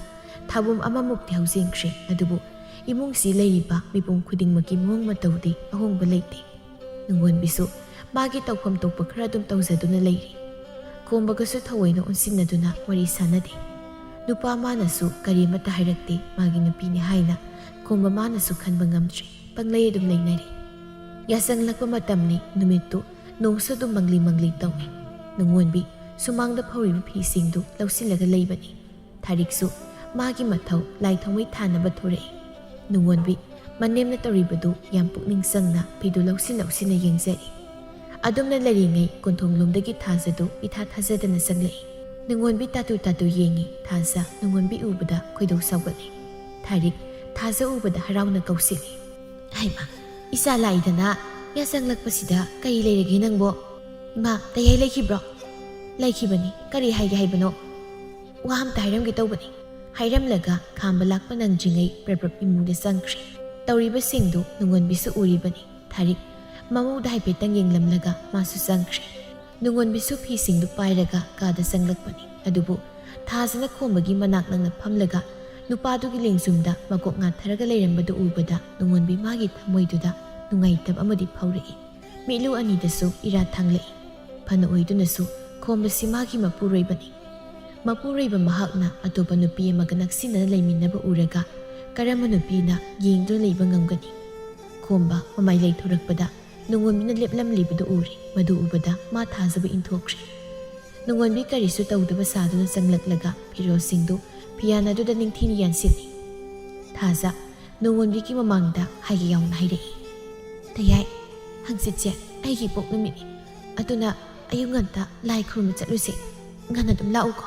ꯊꯥꯕꯨꯝ ꯑꯃꯃꯨꯛꯇꯤ ꯍꯧꯖꯤꯟꯈ꯭ꯔꯦ, ꯑꯗꯨꯕꯨ ꯏꯃꯨꯡꯁꯤ ꯂꯩꯔꯤꯕ ꯃꯤꯄꯨꯝ ꯈꯨꯗꯤꯡꯃꯛꯀꯤ ꯃꯑꯣꯡ ꯃꯇꯧꯗꯤ ꯑꯍꯣꯡꯕ ꯂꯩꯇꯦ꯫ ꯅꯨꯡꯉꯣꯟꯕꯤꯁꯨ ꯃꯥꯒꯤ ꯇꯧꯐꯝ ꯊꯣꯛꯄ ꯈꯔ ꯑꯗꯨꯝ ꯇꯧꯖꯗꯨꯅ ꯂꯩꯔꯤ꯫ ꯈꯣꯝꯕꯒꯁꯨ ꯊꯑꯣꯏꯅ ꯑꯣꯟꯁꯤꯟꯅꯗꯨꯅ ꯋꯥꯔꯤ ꯁꯥꯟꯅꯗꯦ꯫ ꯅꯨꯄꯥ ꯃꯥꯅꯁꯨ ꯀꯔꯤ ꯑꯃꯠꯇ ꯍꯥꯏꯔꯛꯇꯦ, ꯃꯥꯒꯤ ꯅꯨꯄꯤꯅꯤ ꯍꯥꯏꯅ ꯈꯣꯝꯕ ꯃꯥꯅꯁꯨ ꯈꯟꯕ ꯉꯝꯗ꯭ꯔꯦ꯫ ꯄꯪꯂꯩ ꯑꯗꯨꯝ ꯂꯩꯅꯔꯤ꯫ ꯌꯥꯆꯪꯂꯛꯄ ꯃꯇꯝꯅꯤ꯫ ꯅꯨꯃꯤꯠꯇꯨ ꯅꯣꯡꯁꯨ ꯑꯗꯨꯝ ꯃꯪꯂꯤ ꯃꯪꯂꯤ ꯇꯧꯏ꯫ ꯅꯨꯡꯉꯣꯟꯕꯤ ꯁꯨꯃꯥꯡꯗ ꯐꯧꯔꯤꯕ ꯐꯤꯁꯤꯡꯗꯨ ꯂꯧꯁꯤꯜꯂꯒ ꯂꯩꯕꯅꯤ꯫ ꯊꯥꯔꯤꯛꯁꯨ ꯃꯥꯒꯤ ꯃꯊꯧ ꯂꯥꯏ ꯊꯥꯎꯃꯩ ꯊꯥꯅꯕ ꯊꯣꯔꯛꯏ꯫ ꯅꯨꯡꯉꯣꯟꯕꯤ ꯃꯅꯦꯝꯅ ꯇꯧꯔꯤꯕꯗꯨ ꯌꯥꯝ ꯄꯨꯛꯅꯤꯡ ꯆꯪꯅ ꯐꯤꯗꯨ ꯂꯧꯁꯤꯟ ꯂꯧꯁꯤꯟꯅ ꯌꯦꯡꯖꯔꯤ꯫ ꯑꯗꯨꯝꯅ ꯂꯩꯔꯤꯉꯩ ꯀꯣꯟꯊꯣꯡꯂꯣꯝꯗꯒꯤ ꯊꯥꯖꯗꯨ ꯏꯊꯥ ꯊꯥꯖꯗꯅ ꯆꯪꯂꯛꯏ꯫ ꯅꯨꯡꯉꯣꯟꯕꯤ ꯇꯥꯇꯨ ꯇꯥꯇꯨ ꯌꯦꯡꯉꯤ꯫ ꯊꯥꯖ ꯅꯨꯡꯉꯣꯟꯕꯤ ꯎꯕꯗ ꯈꯣꯏꯗꯧ ꯁꯥꯎꯒꯠꯂꯤ꯫ ꯊꯥꯔꯤꯛ ꯊꯥꯖ ꯎꯕꯗ ꯍꯔꯥꯎꯅ ꯀꯧꯁꯤꯜꯂꯤ꯫ "ꯍꯩꯃꯥ, ꯏꯆꯥ ꯂꯥꯛꯏꯗꯅ ꯌꯥꯆꯪꯂꯛꯄꯁꯤꯗ ꯀꯔꯤ ꯂꯩꯔꯒꯦ ꯅꯪꯕꯣ? ꯏꯃꯥ, ꯇꯌꯥꯏ ꯂꯩꯈꯤꯕ꯭ꯔꯣ?" "ꯂꯩꯈꯤꯕꯅꯤ꯫ ꯀꯔꯤ ꯍꯥꯏꯒꯦ ꯍꯥꯏꯕꯅꯣ?" "ꯋꯥ ꯑꯝꯇ ꯍꯥꯏꯔꯝꯒꯦ ꯇꯧꯕꯅꯤ"꯫ ꯍꯥꯏꯔꯝꯂꯒ ꯈꯥꯝꯕ ꯂꯥꯛꯄ ꯅꯪꯗ꯭ꯔꯤꯉꯩ ꯄ꯭ꯔꯞ ꯄ꯭ꯔꯞ ꯏꯃꯨꯡꯗ ꯆꯪꯈ꯭ꯔꯦ꯫ ꯇꯧꯔꯤꯕꯁꯤꯡꯗꯨ ꯅꯨꯡꯉꯣꯟꯕꯤꯁꯨ ꯎꯔꯤꯕꯅꯤ꯫ ꯊꯥꯔꯤꯛ ꯃꯃꯧꯗ ꯍꯥꯏꯐꯦꯠꯇꯪ ꯌꯦꯡꯂꯝꯂꯒ ꯃꯥꯁꯨ ꯆꯪꯈ꯭ꯔꯦ꯫ ꯅꯨꯡꯉꯣꯟꯕꯤꯁꯨ ꯐꯤꯁꯤꯡꯗꯨ ꯄꯥꯏꯔꯒ ꯀꯥꯗ ꯆꯪꯂꯛꯄꯅꯤ꯫ ꯑꯗꯨꯕꯨ ꯊꯥꯖꯅ ꯈꯣꯝꯕꯒꯤ ꯃꯅꯥꯛ ꯅꯛꯅ ꯐꯝꯂꯒ ꯅꯨꯄꯥꯗꯨꯒꯤ ꯂꯦꯡꯖꯨꯝꯗ ꯃꯀꯣꯛ ꯉꯥꯊꯔꯒ ꯂꯩꯔꯝꯕꯗꯨ ꯎꯕꯗ ꯅꯨꯡꯉꯣꯟꯕꯤ ꯃꯥꯒꯤ ꯊꯃꯣꯏꯗꯨꯗ ꯅꯨꯡꯉꯥꯏꯇꯕ ꯑꯃꯗꯤ ꯐꯥꯎꯔꯛꯏ꯫ ꯃꯤꯠꯂꯨ ꯑꯅꯤꯗꯁꯨ ꯏꯔꯥ ꯊꯥꯡꯂꯛꯏ꯫ ꯐꯅ ꯑꯣꯏꯗꯨꯅꯁꯨ ꯈꯣꯝꯕꯁꯤ ꯃꯥꯒꯤ ꯃꯄꯨꯔꯣꯏꯕꯅꯤ꯫ ꯃꯄꯨꯔꯣꯏꯕ ꯃꯍꯥꯛꯅ ꯑꯇꯣꯞꯄ ꯅꯨꯄꯤ ꯑꯃꯒ ꯅꯛꯁꯤꯟꯅꯅ ꯂꯩꯃꯤꯟꯅꯕ ꯎꯔꯒ ꯀꯔꯝꯕ ꯅꯨꯄꯤꯅ ꯌꯦꯡꯗꯨꯅ ꯂꯩꯕ ꯉꯝꯒꯅꯤ? ꯈꯣꯝꯕ ꯃꯃꯥꯏ ꯂꯩꯊꯣꯔꯛꯄꯗ ꯅꯨꯡꯉꯣꯟꯕꯤꯅ ꯂꯦꯞꯂꯝꯂꯤꯕꯗꯨ ꯎꯔꯦ꯫ ꯃꯗꯨ ꯎꯕꯗ ꯃꯥ ꯊꯥꯖꯕ ꯏꯟꯊꯣꯛꯈ꯭ꯔꯦ꯫ ꯅꯨꯡꯉꯣꯟꯕꯤ ꯀꯔꯤꯁꯨ ꯇꯧꯗꯕ ꯁꯥꯗꯨꯅ ꯆꯪꯂꯛꯂꯒ ꯐꯤꯔꯣꯜꯁꯤꯡꯗꯨ ꯐꯤꯌꯥꯟ ꯑꯗꯨꯗ ꯅꯤꯡꯊꯤꯅ ꯌꯥꯟꯁꯤꯜꯂꯤ꯫ ꯊꯥꯖ ꯅꯨꯡꯉꯣꯟꯕꯤꯒꯤ ꯃꯃꯥꯡꯗ ꯍꯥꯏꯒꯦ ꯌꯥꯎꯅ ꯍꯥꯏꯔꯛꯏ꯫ "ꯇꯌꯥꯏ, ꯍꯪꯆꯤꯠꯁꯦ ꯑꯩꯒꯤ ꯏꯄꯣꯛ ꯅꯨꯃꯤꯠꯅꯤ꯫ ꯑꯗꯨꯅ ꯑꯌꯨꯛ ꯉꯟꯇꯥ ꯂꯥꯏ ꯈꯨꯔꯨꯝꯕ ꯆꯠꯂꯨꯁꯦ꯫ ꯉꯟꯅ ꯑꯗꯨꯝ ꯂꯥꯛꯎꯀꯣ"꯫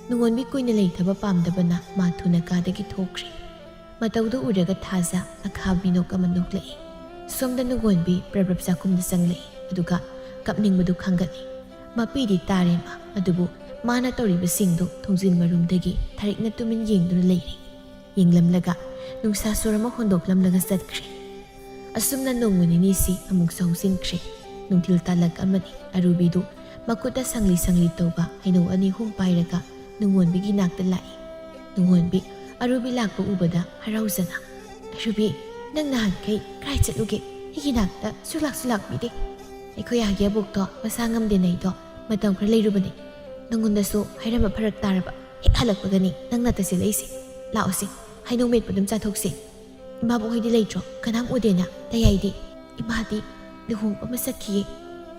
ꯅꯨꯡꯉꯣꯟꯕꯤ ꯀꯨꯏꯅ ꯂꯩꯊꯕ ꯄꯥꯝꯗꯕꯅ ꯃꯥ ꯊꯨꯅ ꯀꯥꯗꯒꯤ ꯊꯣꯛꯈ꯭ꯔꯦ꯫ ꯃꯇꯧꯗꯨ ꯎꯔꯒ ꯊꯥꯖ ꯑꯈꯥꯕ ꯃꯤꯅꯣꯛ ꯑꯃ ꯅꯣꯛꯂꯛꯏ꯫ ꯁꯣꯝꯗ ꯅꯨꯡꯉꯣꯟꯕꯤ ꯄ꯭ꯔꯞ ꯄ꯭ꯔꯞ ꯆꯥꯛꯈꯨꯝꯗ ꯆꯪꯂꯛꯏ, ꯑꯗꯨꯒ ꯀꯞꯅꯤꯡꯕꯗꯨ ꯈꯪꯒꯠꯂꯤ꯫ ꯃꯄꯤꯗꯤ ꯇꯥꯔꯦ ꯃꯥ, ꯑꯗꯨꯕꯨ ꯃꯥꯅ ꯇꯧꯔꯤꯕꯁꯤꯡꯗꯨ ꯊꯣꯡꯖꯤꯟ ꯃꯔꯨꯝꯗꯒꯤ ꯊꯔꯤꯛꯅ ꯇꯨꯃꯤꯟ ꯌꯦꯡꯗꯨꯅ ꯂꯩꯔꯤ꯫ ꯌꯦꯡꯂꯝꯂꯒ ꯅꯨꯡꯁꯥ ꯁꯣꯔ ꯑꯃ ꯍꯣꯟꯗꯣꯛꯂꯝꯂꯒ ꯆꯠꯈ꯭ꯔꯦ꯫ ꯑꯁꯨꯝꯅ ꯅꯣꯡꯃ ꯅꯤꯅꯤꯁꯤ ꯑꯃꯨꯛꯁꯨ ꯍꯧꯖꯤꯟꯈ꯭ꯔꯦ꯫ ꯅꯨꯡꯊꯤꯜ ꯇꯥꯂꯛ ꯑꯃꯅꯤ꯫ ꯑꯔꯨꯕꯤꯗꯨ ꯃꯈꯨꯠꯇ ꯁꯪꯂꯤ ꯁꯪꯂꯤ ꯇꯧꯕ ꯍꯩꯅꯧ ꯑꯅꯤ ꯑꯍꯨꯝ ꯄꯥꯏꯔꯒ ꯅꯨꯡꯉꯣꯟꯕꯤꯒꯤ ꯅꯥꯛꯇ ꯂꯥꯛꯏ꯫ ꯅꯨꯡꯉꯣꯟꯕꯤ ꯑꯔꯨꯕꯤ ꯂꯥꯛꯄ ꯎꯕꯗ ꯍꯔꯥꯎꯖꯅ, "ꯑꯔꯨꯕꯤ, ꯅꯪ ꯅꯍꯥꯟꯈꯩ ꯀꯥꯏ ꯆꯠꯂꯨꯒꯦ? ꯑꯩꯒꯤ ꯅꯥꯛꯇ ꯁꯨꯂꯥꯛꯁꯨ ꯂꯥꯛꯄꯤꯗꯦ꯫ ꯑꯩꯈꯣꯏ ꯑꯥꯒꯤ ꯑꯕꯣꯛꯇꯣ ꯃꯁꯥ ꯉꯝꯗꯦ ꯅꯩꯗꯣ ꯃꯇꯝ ꯈꯔ ꯂꯩꯔꯨꯕꯅꯦ꯫ ꯅꯪꯉꯣꯟꯗꯁꯨ ꯍꯥꯏꯔꯝꯕ ꯐꯔꯛ ꯇꯥꯔꯕ꯫ ꯍꯦꯛ ꯍꯜꯂꯛꯄꯒꯅꯤ ꯅꯪ ꯅꯥꯛꯇ ꯆꯦꯜꯂꯛꯏꯁꯦ꯫ ꯂꯥꯛꯑꯣꯁꯦ, ꯍꯩꯅꯧ ꯃꯦꯠꯄ ꯑꯗꯨꯝ ꯆꯥꯊꯣꯛꯁꯦ꯫ ꯏꯃꯥꯕꯣꯛ ꯍꯣꯏꯗꯤ ꯂꯩꯇ꯭ꯔꯣ? ꯀꯅꯥꯝ ꯎꯗꯦꯅ꯫ ꯇꯌꯥꯏꯗꯤ?" "ꯏꯃꯥꯗꯤ ꯂꯨꯍꯣꯡꯕ ꯑꯃ ꯆꯠꯈꯤꯌꯦ꯫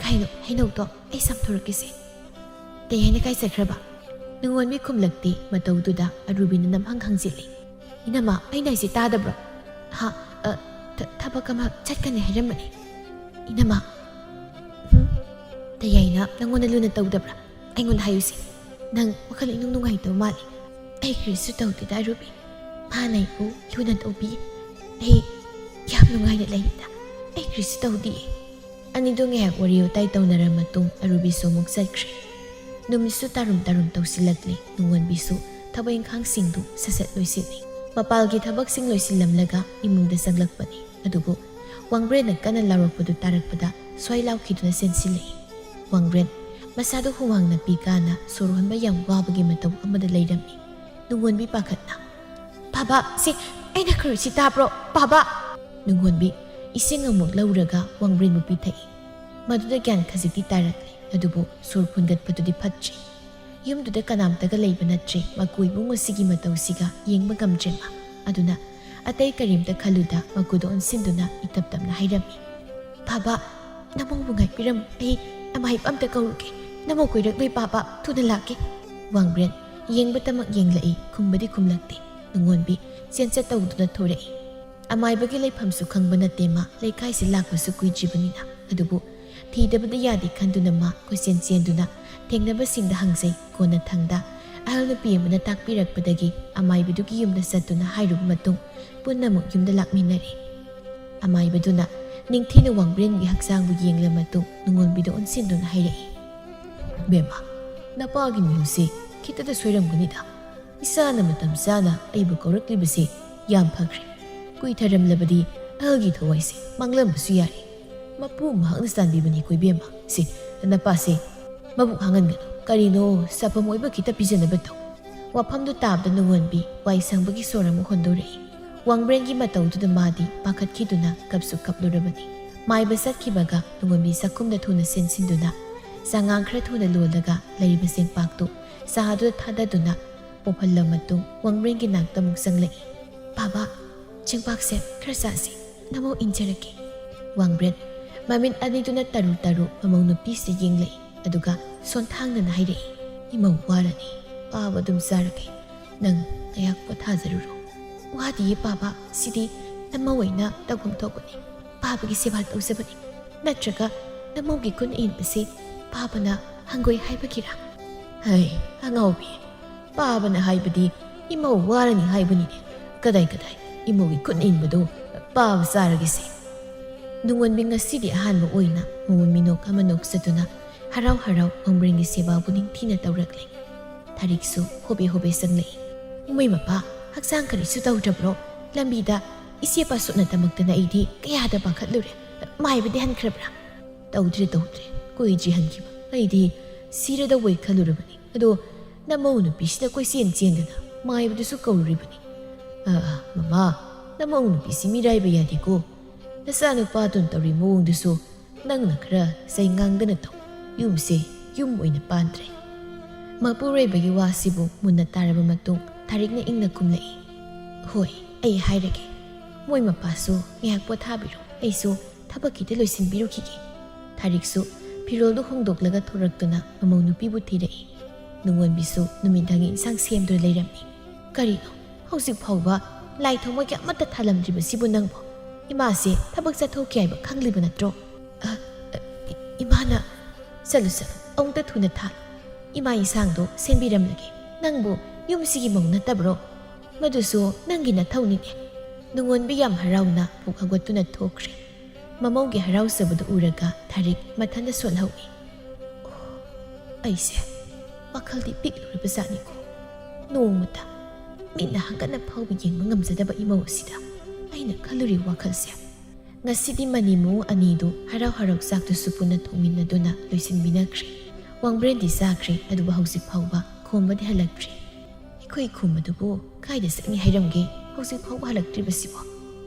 ꯀꯩꯅꯣ, ꯍꯩꯅꯧꯗꯣ ꯑꯩ ꯆꯥꯝꯊꯣꯔꯛꯀꯦꯁꯦ꯫" "ꯇꯌꯥꯏꯅ ꯀꯥꯏ ꯆꯠꯈ꯭ꯔꯕ?" ꯅꯨꯡꯉꯣꯟꯕꯤ ꯈꯨꯝꯂꯛꯇꯦ꯫ ꯃꯇꯧꯗꯨꯗ ꯑꯔꯨꯕꯤꯅ ꯅꯝꯍꯪ ꯍꯪꯖꯤꯜꯂꯤ꯫ "ꯏꯅꯝꯃ, ꯑꯩꯅ ꯍꯥꯏꯁꯦ ꯇꯥꯗꯕ꯭ꯔꯣ?" "ꯍꯥ? ꯑ, ꯊ-, ꯊꯕꯛ ꯑꯃ ꯆꯠꯀꯅꯤ ꯍꯥꯏꯔꯝꯕꯅꯦ꯫" "ꯏꯅꯝꯃ?" "ꯍꯨꯝ? ꯇꯌꯥꯏꯅ ꯅꯪꯉꯣꯟꯗ ꯂꯨꯅ ꯇꯧꯗꯕ꯭ꯔꯥ? ꯑꯩꯉꯣꯟꯗ ꯍꯥꯏꯌꯨꯁꯦ꯫ ꯅꯪ ꯋꯥꯈꯜ ꯏꯅꯨꯡ ꯅꯨꯡꯉꯥꯏꯇꯕ ꯃꯥꯜꯂꯤ꯫" "ꯑꯩ ꯀꯔꯤꯁꯨ ꯇꯧꯗꯦꯗ ꯑꯔꯨꯕꯤ꯫ ꯃꯥꯅ ꯑꯩꯕꯨ ꯂꯨꯅ ꯇꯧꯕꯤ꯫ ꯑꯩ ꯌꯥꯝ ꯅꯨꯡꯉꯥꯏꯅ ꯂꯩꯔꯤꯗ꯫ ꯑꯩ ꯀꯔꯤꯁꯨ ꯇꯧꯗꯤꯌꯦ꯫" ꯑꯅꯤꯗꯨ ꯉꯥꯏꯍꯥꯛ ꯋꯥꯔꯤ ꯋꯥꯇꯥꯏ ꯇꯧꯅꯔ ꯃꯇꯨꯡ ꯑꯔꯨꯕꯤꯁꯨ ꯑꯃꯨꯛ ꯆꯠꯈ꯭ꯔꯦ꯫ ꯅꯨꯃꯤꯠꯁꯨ ꯇꯥꯔꯨꯝ ꯇꯥꯔꯨꯝ ꯇꯧꯁꯤꯜꯂꯛꯂꯦ꯫ ꯅꯨꯡꯉꯣꯟꯕꯤꯁꯨ ꯊꯕꯛ ꯏꯪꯈꯥꯡꯁꯤꯡꯗꯨ ꯁꯠ ꯁꯠ ꯂꯣꯏꯁꯤꯜꯂꯤ꯫ ꯃꯄꯥꯜꯒꯤ ꯊꯕꯛꯁꯤꯡ ꯂꯣꯏꯁꯤꯜꯂꯝꯂꯒ ꯏꯃꯨꯡꯗ ꯆꯪꯂꯛꯄꯅꯤ꯫ ꯑꯗꯨꯕꯨ ꯋꯥꯡꯕ꯭ꯔꯦꯟꯅ ꯀꯟꯅ ꯂꯥꯎꯔꯛꯄꯗꯨ ꯇꯥꯔꯛꯄꯗ ꯁ꯭ꯋꯥꯏ ꯂꯥꯎꯈꯤꯗꯨꯅ ꯆꯦꯟꯁꯤꯜꯂꯛꯏ꯫ ꯋꯥꯡꯕ꯭ꯔꯦꯟ ꯃꯁꯥꯗꯨ ꯍꯨꯃꯥꯡꯅ ꯄꯤ ꯀꯥꯅ ꯁꯣꯔ ꯍꯣꯟꯕ ꯌꯥꯝ ꯋꯥꯕꯒꯤ ꯃꯇꯧ ꯑꯃꯗ ꯂꯩꯔꯝꯃꯤ꯫ ꯅꯨꯡꯉꯣꯟꯕꯤ ꯄꯥꯈꯠꯅ, "ꯕꯥꯕꯥ, ꯁꯤ ꯑꯩꯅ ꯀꯧꯔꯤꯁꯤ ꯇꯥꯕ꯭ꯔꯣ, ꯕꯥꯕꯥ?" ꯅꯨꯡꯉꯣꯟꯕꯤ ꯏꯁꯤꯡ ꯑꯃꯨꯛ ꯂꯧꯔꯒ ꯋꯥꯡꯕ꯭ꯔꯦꯟꯕꯨ ꯄꯤꯊꯛꯏ꯫ ꯃꯗꯨꯗ ꯒ꯭ꯌꯥꯟ ꯈꯖꯤꯛꯇꯤ ꯇꯥꯔꯛꯂꯦ, ꯑꯗꯨꯕꯨ ꯁꯣꯔ ꯐꯨꯟꯒꯠꯄꯗꯨꯗꯤ ꯐꯠꯇ꯭ꯔꯤ꯫ ꯌꯨꯝꯗꯨꯗ ꯀꯅꯥꯝꯇꯒ ꯂꯩꯕ ꯅꯠꯇ꯭ꯔꯦ꯫ ꯃꯀꯨ ꯏꯕꯨꯡ ꯑꯁꯤꯒꯤ ꯃꯇꯧꯁꯤꯒ ꯌꯦꯡꯕ ꯉꯝꯗ꯭ꯔꯦ ꯃꯥ꯫ ꯑꯗꯨꯅ ꯑꯇꯩ ꯀꯔꯤꯝꯇ ꯈꯜꯂꯨꯗ ꯃꯀꯨꯗ ꯑꯣꯟꯁꯤꯟꯗꯨꯅ ꯏꯇꯞ ꯇꯞꯅ ꯍꯥꯏꯔꯝꯃꯤ, "ꯕꯥꯕꯥ, ꯅꯃꯧꯕꯨ ꯉꯥꯏꯕꯤꯔꯝꯃꯨ꯫ ꯑꯩ ꯑꯃꯥꯏꯕ ꯑꯝꯇ ꯀꯧꯔꯨꯒꯦ꯫ ꯅꯃꯧ ꯀꯣꯏꯔꯛꯂꯣꯏ ꯕꯥꯕꯥ, ꯊꯨꯅ ꯂꯥꯛꯀꯦ꯫" ꯋꯥꯡꯕ꯭ꯔꯦꯟ ꯌꯦꯡꯕꯇꯃꯛ ꯌꯦꯡꯂꯛꯏ, ꯈꯨꯝꯕꯗꯤ ꯈꯨꯝꯂꯛꯇꯦ꯫ ꯅꯨꯡꯉꯣꯟꯕꯤ ꯆꯦꯟꯆꯠ ꯇꯧꯗꯨꯅ ꯊꯣꯔꯛꯏ꯫ ꯑꯃꯥꯏꯕꯒꯤ ꯂꯩꯐꯝꯁꯨ ꯈꯪꯕ ꯅꯠꯇꯦ ꯃꯥ, ꯂꯩꯀꯥꯏꯁꯤ ꯂꯥꯛꯄꯁꯨ ꯀꯨꯏꯗ꯭ꯔꯤꯕꯅꯤꯅ꯫ ꯑꯗꯨꯕꯨ ꯊꯤꯗꯕꯗꯤ ꯌꯥꯗꯦ ꯈꯟꯗꯨꯅ ꯃꯥ ꯀꯣꯏꯆꯦꯟ ꯆꯦꯟꯗꯨꯅ ꯊꯦꯡꯅꯕꯁꯤꯡꯗ ꯍꯪꯖꯩ꯫ ꯀꯣꯟꯅꯊꯪꯗ ꯑꯍꯜ ꯅꯨꯄꯤ ꯑꯃꯅ ꯇꯥꯛꯄꯤꯔꯛꯄꯗꯒꯤ ꯑꯃꯥꯏꯕꯗꯨꯒꯤ ꯌꯨꯝꯗ ꯆꯠꯇꯨꯅ ꯍꯥꯏꯔꯨꯕ ꯃꯇꯨꯡ ꯄꯨꯟꯅ ꯑꯃꯨꯛ ꯌꯨꯝꯗ ꯂꯥꯛꯃꯤꯟꯅꯔꯦ꯫ ꯑꯃꯥꯏꯕꯗꯨꯅ ꯅꯤꯡꯊꯤꯅ ꯋꯥꯡꯕ꯭ꯔꯦꯟꯒꯤ ꯍꯛꯆꯥꯡꯕꯨ ꯌꯦꯡꯂ ꯃꯇꯨꯡ ꯅꯨꯡꯉꯣꯟꯕꯤꯗ ꯑꯣꯟꯁꯤꯟꯗꯨꯅ ꯍꯥꯏꯔꯛꯏ, "ꯕꯦꯝꯃ, ꯅꯄꯥꯒꯤ ꯃꯤꯍꯨꯠꯁꯦ ꯈꯤꯇꯗ ꯁꯣꯏꯔꯝꯒꯅꯤꯗ꯫ ꯏꯆꯥꯅ ꯃꯇꯝ ꯆꯥꯅ ꯑꯩꯕꯨ ꯀꯧꯔꯛꯂꯤꯕꯁꯦ ꯌꯥꯝ ꯐꯈ꯭ꯔꯦ꯫ ꯀꯨꯏꯊꯔꯝꯂꯕꯗꯤ ꯑꯍꯜꯒꯤ ꯊꯋꯥꯏꯁꯦ ꯃꯥꯡꯂꯝꯕꯁꯨ ꯌꯥꯔꯦ꯫ ꯃꯄꯨ ꯃꯍꯥꯛꯅ ꯆꯥꯟꯕꯤꯕꯅꯤꯀꯣ ꯏꯕꯦꯝꯃ꯫ ꯁꯤ ꯅꯄꯥꯁꯦ ꯃꯕꯨꯛ ꯍꯥꯡꯍꯟꯒꯅꯨ꯫ ꯀꯔꯤꯅꯣ, ꯆꯐꯝ ꯑꯣꯏꯕ ꯈꯤꯇ ꯄꯤꯖꯅꯕ ꯇꯧ꯫" ꯋꯥꯐꯝꯗꯨ ꯇꯥꯕꯗ ꯅꯨꯡꯉꯣꯟꯕꯤ ꯋꯥꯏ ꯁꯪꯕꯒꯤ ꯁꯣꯔ ꯑꯃ ꯍꯣꯟꯗꯣꯔꯛꯏ꯫ ꯋꯥꯡꯕ꯭ꯔꯦꯟꯒꯤ ꯃꯇꯧꯗꯨꯗ ꯃꯥꯗꯤ ꯄꯥꯈꯠꯈꯤꯗꯨꯅ ꯀꯞꯁꯨ ꯀꯞꯂꯨꯔꯕꯅꯤ꯫ ꯃꯥꯏꯕ ꯆꯠꯈꯤꯕꯒ ꯅꯨꯡꯉꯣꯟꯕꯤ ꯆꯥꯛꯈꯨꯝꯗ ꯊꯨꯅ ꯆꯦꯟꯁꯤꯟꯗꯨꯅ ꯆꯉꯥꯡ ꯈꯔ ꯊꯨꯅ ꯂꯣꯜꯂꯒ ꯂꯩꯔꯤꯕ ꯆꯦꯡꯄꯥꯛꯇꯨ ꯆꯥꯗꯨꯗ ꯊꯥꯗꯗꯨꯅ ꯄꯣꯞꯍꯜꯂ ꯃꯇꯨꯡ ꯋꯥꯡꯕ꯭ꯔꯦꯟꯒꯤ ꯅꯥꯛꯇ ꯑꯃꯨꯛ ꯆꯪꯂꯛꯏ꯫ "ꯕꯥꯕꯥ, ꯆꯦꯡꯄꯥꯛꯁꯦ ꯈꯔ ꯆꯥꯁꯤ, ꯅꯃꯧ ꯏꯟꯖꯔꯒꯦ꯫" ꯋꯥꯡꯕ꯭ꯔꯦꯟ ꯃꯃꯤꯠ ꯑꯅꯤꯗꯨꯅ ꯇꯔꯨ ꯇꯔꯨ ꯃꯃꯧ ꯅꯨꯄꯤꯁꯤꯗ ꯌꯦꯡꯂꯛꯏ, ꯑꯗꯨꯒ ꯁꯣꯟꯊꯥꯡꯅꯅ ꯍꯥꯏꯔꯛꯏ, "ꯏꯃꯧ ꯋꯥꯔꯅꯤ, ꯄꯥꯕ ꯑꯗꯨꯝ ꯆꯥꯔꯒꯦ꯫ ꯅꯪ ꯉꯥꯏꯍꯥꯛ ꯄꯣꯊꯥꯖꯔꯨꯔꯣ꯫" "ꯋꯥꯗꯤꯌꯦ ꯄꯥꯕ, ꯁꯤꯗꯤ ꯅꯃꯧ ꯑꯣꯏꯅ ꯇꯧꯐꯝ ꯊꯣꯛꯄꯅꯤ꯫ ꯄꯥꯕꯒꯤ ꯁꯦꯕꯥ ꯇꯧꯖꯕꯅꯤ꯫ ꯅꯠꯇ꯭ꯔꯒ ꯅꯃꯧꯒꯤ ꯈꯨꯠꯅ ꯏꯟꯕꯁꯤ ꯄꯥꯕꯅ ꯍꯪꯒꯣꯏ ꯍꯥꯏꯕꯒꯤꯔꯥ?" "ꯍꯩ, ꯑꯉꯥꯎꯕꯤ, ꯄꯥꯕꯅ ꯍꯥꯏꯕꯗꯤ ꯏꯃꯧ ꯋꯥꯔꯅꯤ ꯍꯥꯏꯕꯅꯤꯅꯦ꯫ ꯀꯗꯥꯏ ꯀꯗꯥꯏ, ꯏꯃꯧꯒꯤ ꯈꯨꯠꯅ ꯏꯟꯕꯗꯣ ꯄꯥꯕ ꯆꯥꯔꯒꯦꯁꯦ꯫" ꯅꯨꯡꯉꯣꯟꯕꯤ ꯉꯁꯤꯗꯤ ꯑꯍꯥꯟꯕ ꯑꯣꯏꯅ ꯃꯃꯣꯟ ꯃꯤꯅꯣꯛ ꯑꯃ ꯅꯣꯛꯆꯗꯨꯅ ꯍꯔꯥꯎ ꯍꯔꯥꯎ ꯋꯥꯡꯕ꯭ꯔꯦꯟꯒꯤ ꯁꯦꯕꯥꯕꯨ ꯅꯤꯡꯊꯤꯅ ꯇꯧꯔꯛꯂꯦ꯫ ꯊꯥꯔꯤꯛꯁꯨ ꯍꯣꯕꯦ ꯍꯣꯕꯦ ꯆꯪꯂꯛꯏ꯫ "ꯏꯃꯣꯏ ꯃꯄꯥ, ꯍꯛꯆꯥꯡ ꯀꯔꯤꯁꯨ ꯇꯧꯗ꯭ꯔꯕ꯭ꯔꯣ? ꯂꯝꯕꯤꯗ ꯏꯆꯦ ꯄꯥꯁꯨꯠꯅ ꯇꯝꯃꯛꯇꯅ ꯑꯩꯗꯤ ꯀꯌꯥꯗ ꯄꯥꯈꯠꯂꯨꯔꯦ꯫ ꯃꯥꯏꯕꯗꯤ ꯍꯟꯈ꯭ꯔꯕ꯭ꯔꯥ?" "ꯇꯧꯗ꯭ꯔꯦ, ꯇꯧꯗ꯭ꯔꯦ꯫ ꯀꯨꯏꯗ꯭ꯔꯤ ꯍꯟꯈꯤꯕ꯫ ꯑꯩꯗꯤ ꯁꯤꯔꯗꯧꯕꯩ ꯈꯜꯂꯨꯔꯕꯅꯤ꯫ ꯑꯗꯣ ꯅꯃꯧ ꯅꯨꯄꯤꯁꯤꯅ ꯀꯣꯏꯆꯦꯟ ꯆꯦꯟꯗꯅ ꯃꯥꯏꯕꯗꯨꯁꯨ ꯀꯧꯔꯨꯔꯤꯕꯅꯤ꯫" "ꯑ, ꯑ, ꯃꯃꯥ, ꯅꯃꯧ ꯅꯨꯄꯤꯁꯤ ꯃꯤꯔꯥꯏꯕ ꯌꯥꯗꯦꯀꯣ꯫ ꯅꯆꯥꯅꯨꯄꯥꯗꯨꯅ ꯇꯧꯔꯤ ꯃꯑꯣꯡꯗꯨꯁꯨ ꯅꯪꯅ ꯈꯔ ꯆꯩ ꯉꯥꯡꯗꯅ ꯇꯧ꯫ ꯌꯨꯝꯁꯦ ꯌꯨꯝ ꯑꯣꯏꯅ ꯄꯥꯟꯗ꯭ꯔꯦ꯫" ꯃꯄꯨꯔꯣꯏꯕꯒꯤ ꯋꯥꯁꯤꯕꯨ ꯃꯨꯟꯅ ꯇꯥꯔꯕ ꯃꯇꯨꯡ ꯊꯥꯔꯤꯛꯅ ꯏꯪꯅ ꯈꯨꯝꯂꯛꯏ꯫ "ꯍꯣꯏ, ꯑꯩ ꯍꯥꯏꯔꯒꯦ꯫ ꯃꯣꯏ ꯃꯄꯥꯁꯨ ꯉꯥꯏꯍꯥꯛ ꯄꯣꯊꯥꯕꯤꯔꯣ, ꯑꯩꯁꯨ ꯊꯕꯛ ꯈꯤꯇ ꯂꯣꯏꯁꯤꯟꯕꯤꯔꯨꯈꯤꯒꯦ꯫" ꯊꯥꯔꯤꯛꯁꯨ ꯐꯤꯔꯣꯜꯗꯨ ꯍꯣꯡꯗꯣꯛꯂꯒ ꯊꯣꯔꯛꯇꯨꯅ ꯃꯃꯧ ꯅꯨꯄꯤꯕꯨ ꯊꯤꯔꯛꯏ꯫ ꯅꯨꯡꯉꯣꯟꯕꯤꯁꯨ ꯅꯨꯃꯤꯗꯥꯡꯒꯤ ꯏꯟꯁꯥꯡ ꯁꯦꯝꯗꯨꯅ ꯂꯩꯔꯝꯃꯤ꯫ "ꯀꯔꯤꯅꯣ, ꯍꯧꯖꯤꯛ ꯐꯥꯎꯕ ꯂꯥꯏ ꯊꯣꯡꯕꯒꯤ ꯑꯃꯠꯇ ꯊꯥꯂꯝꯗ꯭ꯔꯤꯕꯁꯤꯕꯨ ꯅꯪꯕꯣ? ꯏꯃꯥꯁꯦ ꯊꯕꯛ ꯆꯠꯊꯣꯛꯈꯤ ꯍꯥꯏꯕ ꯈꯪꯂꯤꯕ ꯅꯠꯇ꯭ꯔꯣ?" "ꯑ, ꯑ, ꯏ-, ꯏꯃꯥꯅ꯫" "ꯆꯠꯂꯨ, ꯆꯠꯂꯨ, ꯑꯃꯨꯛꯇ ꯊꯨꯅ ꯊꯥꯜꯂꯨ꯫ ꯏꯃꯥ ꯏꯟꯁꯥꯡꯗꯣ ꯁꯦꯝꯕꯤꯔꯝꯂꯒꯦ꯫ ꯅꯪꯕꯨ ꯌꯨꯝꯁꯤꯒꯤ ꯃꯧ ꯅꯠꯇꯕ꯭ꯔꯣ?" "ꯃꯗꯨꯁꯨ ꯅꯪꯒꯤ ꯅꯊꯧꯅꯤꯅꯦ꯫" ꯅꯨꯡꯉꯣꯟꯕꯤ ꯌꯥꯝ ꯍꯔꯥꯎꯅ ꯄꯨꯛ ꯍꯧꯒꯠꯇꯨꯅ ꯊꯣꯛꯈ꯭ꯔꯦ꯫ ꯃꯃꯧꯒꯤ ꯍꯔꯥꯎꯖꯕꯗꯨ ꯎꯔꯒ ꯊꯥꯔꯤꯛ ꯃꯊꯟꯇ ꯁꯣꯟꯍꯧꯏ꯫ ꯑꯩꯁꯦ ꯋꯥꯈꯜꯗꯤ ꯄꯤꯛꯂꯨꯔꯕꯖꯥꯠꯅꯤꯀꯣ꯫ ꯅꯣꯡꯃꯇ ꯃꯤꯠꯅ ꯍꯪꯒꯠꯅ ꯐꯥꯎꯕ ꯌꯦꯡꯕ ꯉꯝꯖꯗꯕ ꯏꯃꯧ ꯑꯁꯤꯗ ꯑꯩꯅ ꯈꯜꯂꯨꯔꯤꯕ ꯋꯥꯈꯜꯁꯦ ꯉꯁꯤꯗꯤ ꯃꯅꯤ ꯃꯑꯣꯡ ꯑꯅꯤꯗꯨ ꯍꯔꯥꯎ ꯍꯔꯥꯎ ꯆꯥꯛꯇꯨꯁꯨ ꯄꯨꯟꯅ ꯊꯣꯡꯃꯤꯟꯅꯗꯨꯅ ꯂꯣꯏꯁꯤꯟꯕꯤꯅꯈ꯭ꯔꯦ꯫ ꯋꯥꯡꯕ꯭ꯔꯦꯟꯗꯤ ꯆꯥꯈ꯭ꯔꯦ, ꯑꯗꯨꯕꯨ ꯍꯧꯖꯤꯛ ꯐꯥꯎꯕ ꯈꯣꯝꯕꯗꯤ ꯍꯜꯂꯛꯇ꯭ꯔꯤ꯫ ꯑꯩꯈꯣꯏ ꯈꯣꯝꯕꯗꯨꯕꯨ ꯀꯥꯏꯗ ꯆꯠꯅꯤ ꯍꯥꯏꯔꯝꯒꯦ? ꯍꯧꯖꯤꯛ ꯐꯥꯎꯕ ꯍꯜꯂꯛꯇ꯭ꯔꯤꯕꯁꯤꯕꯣ?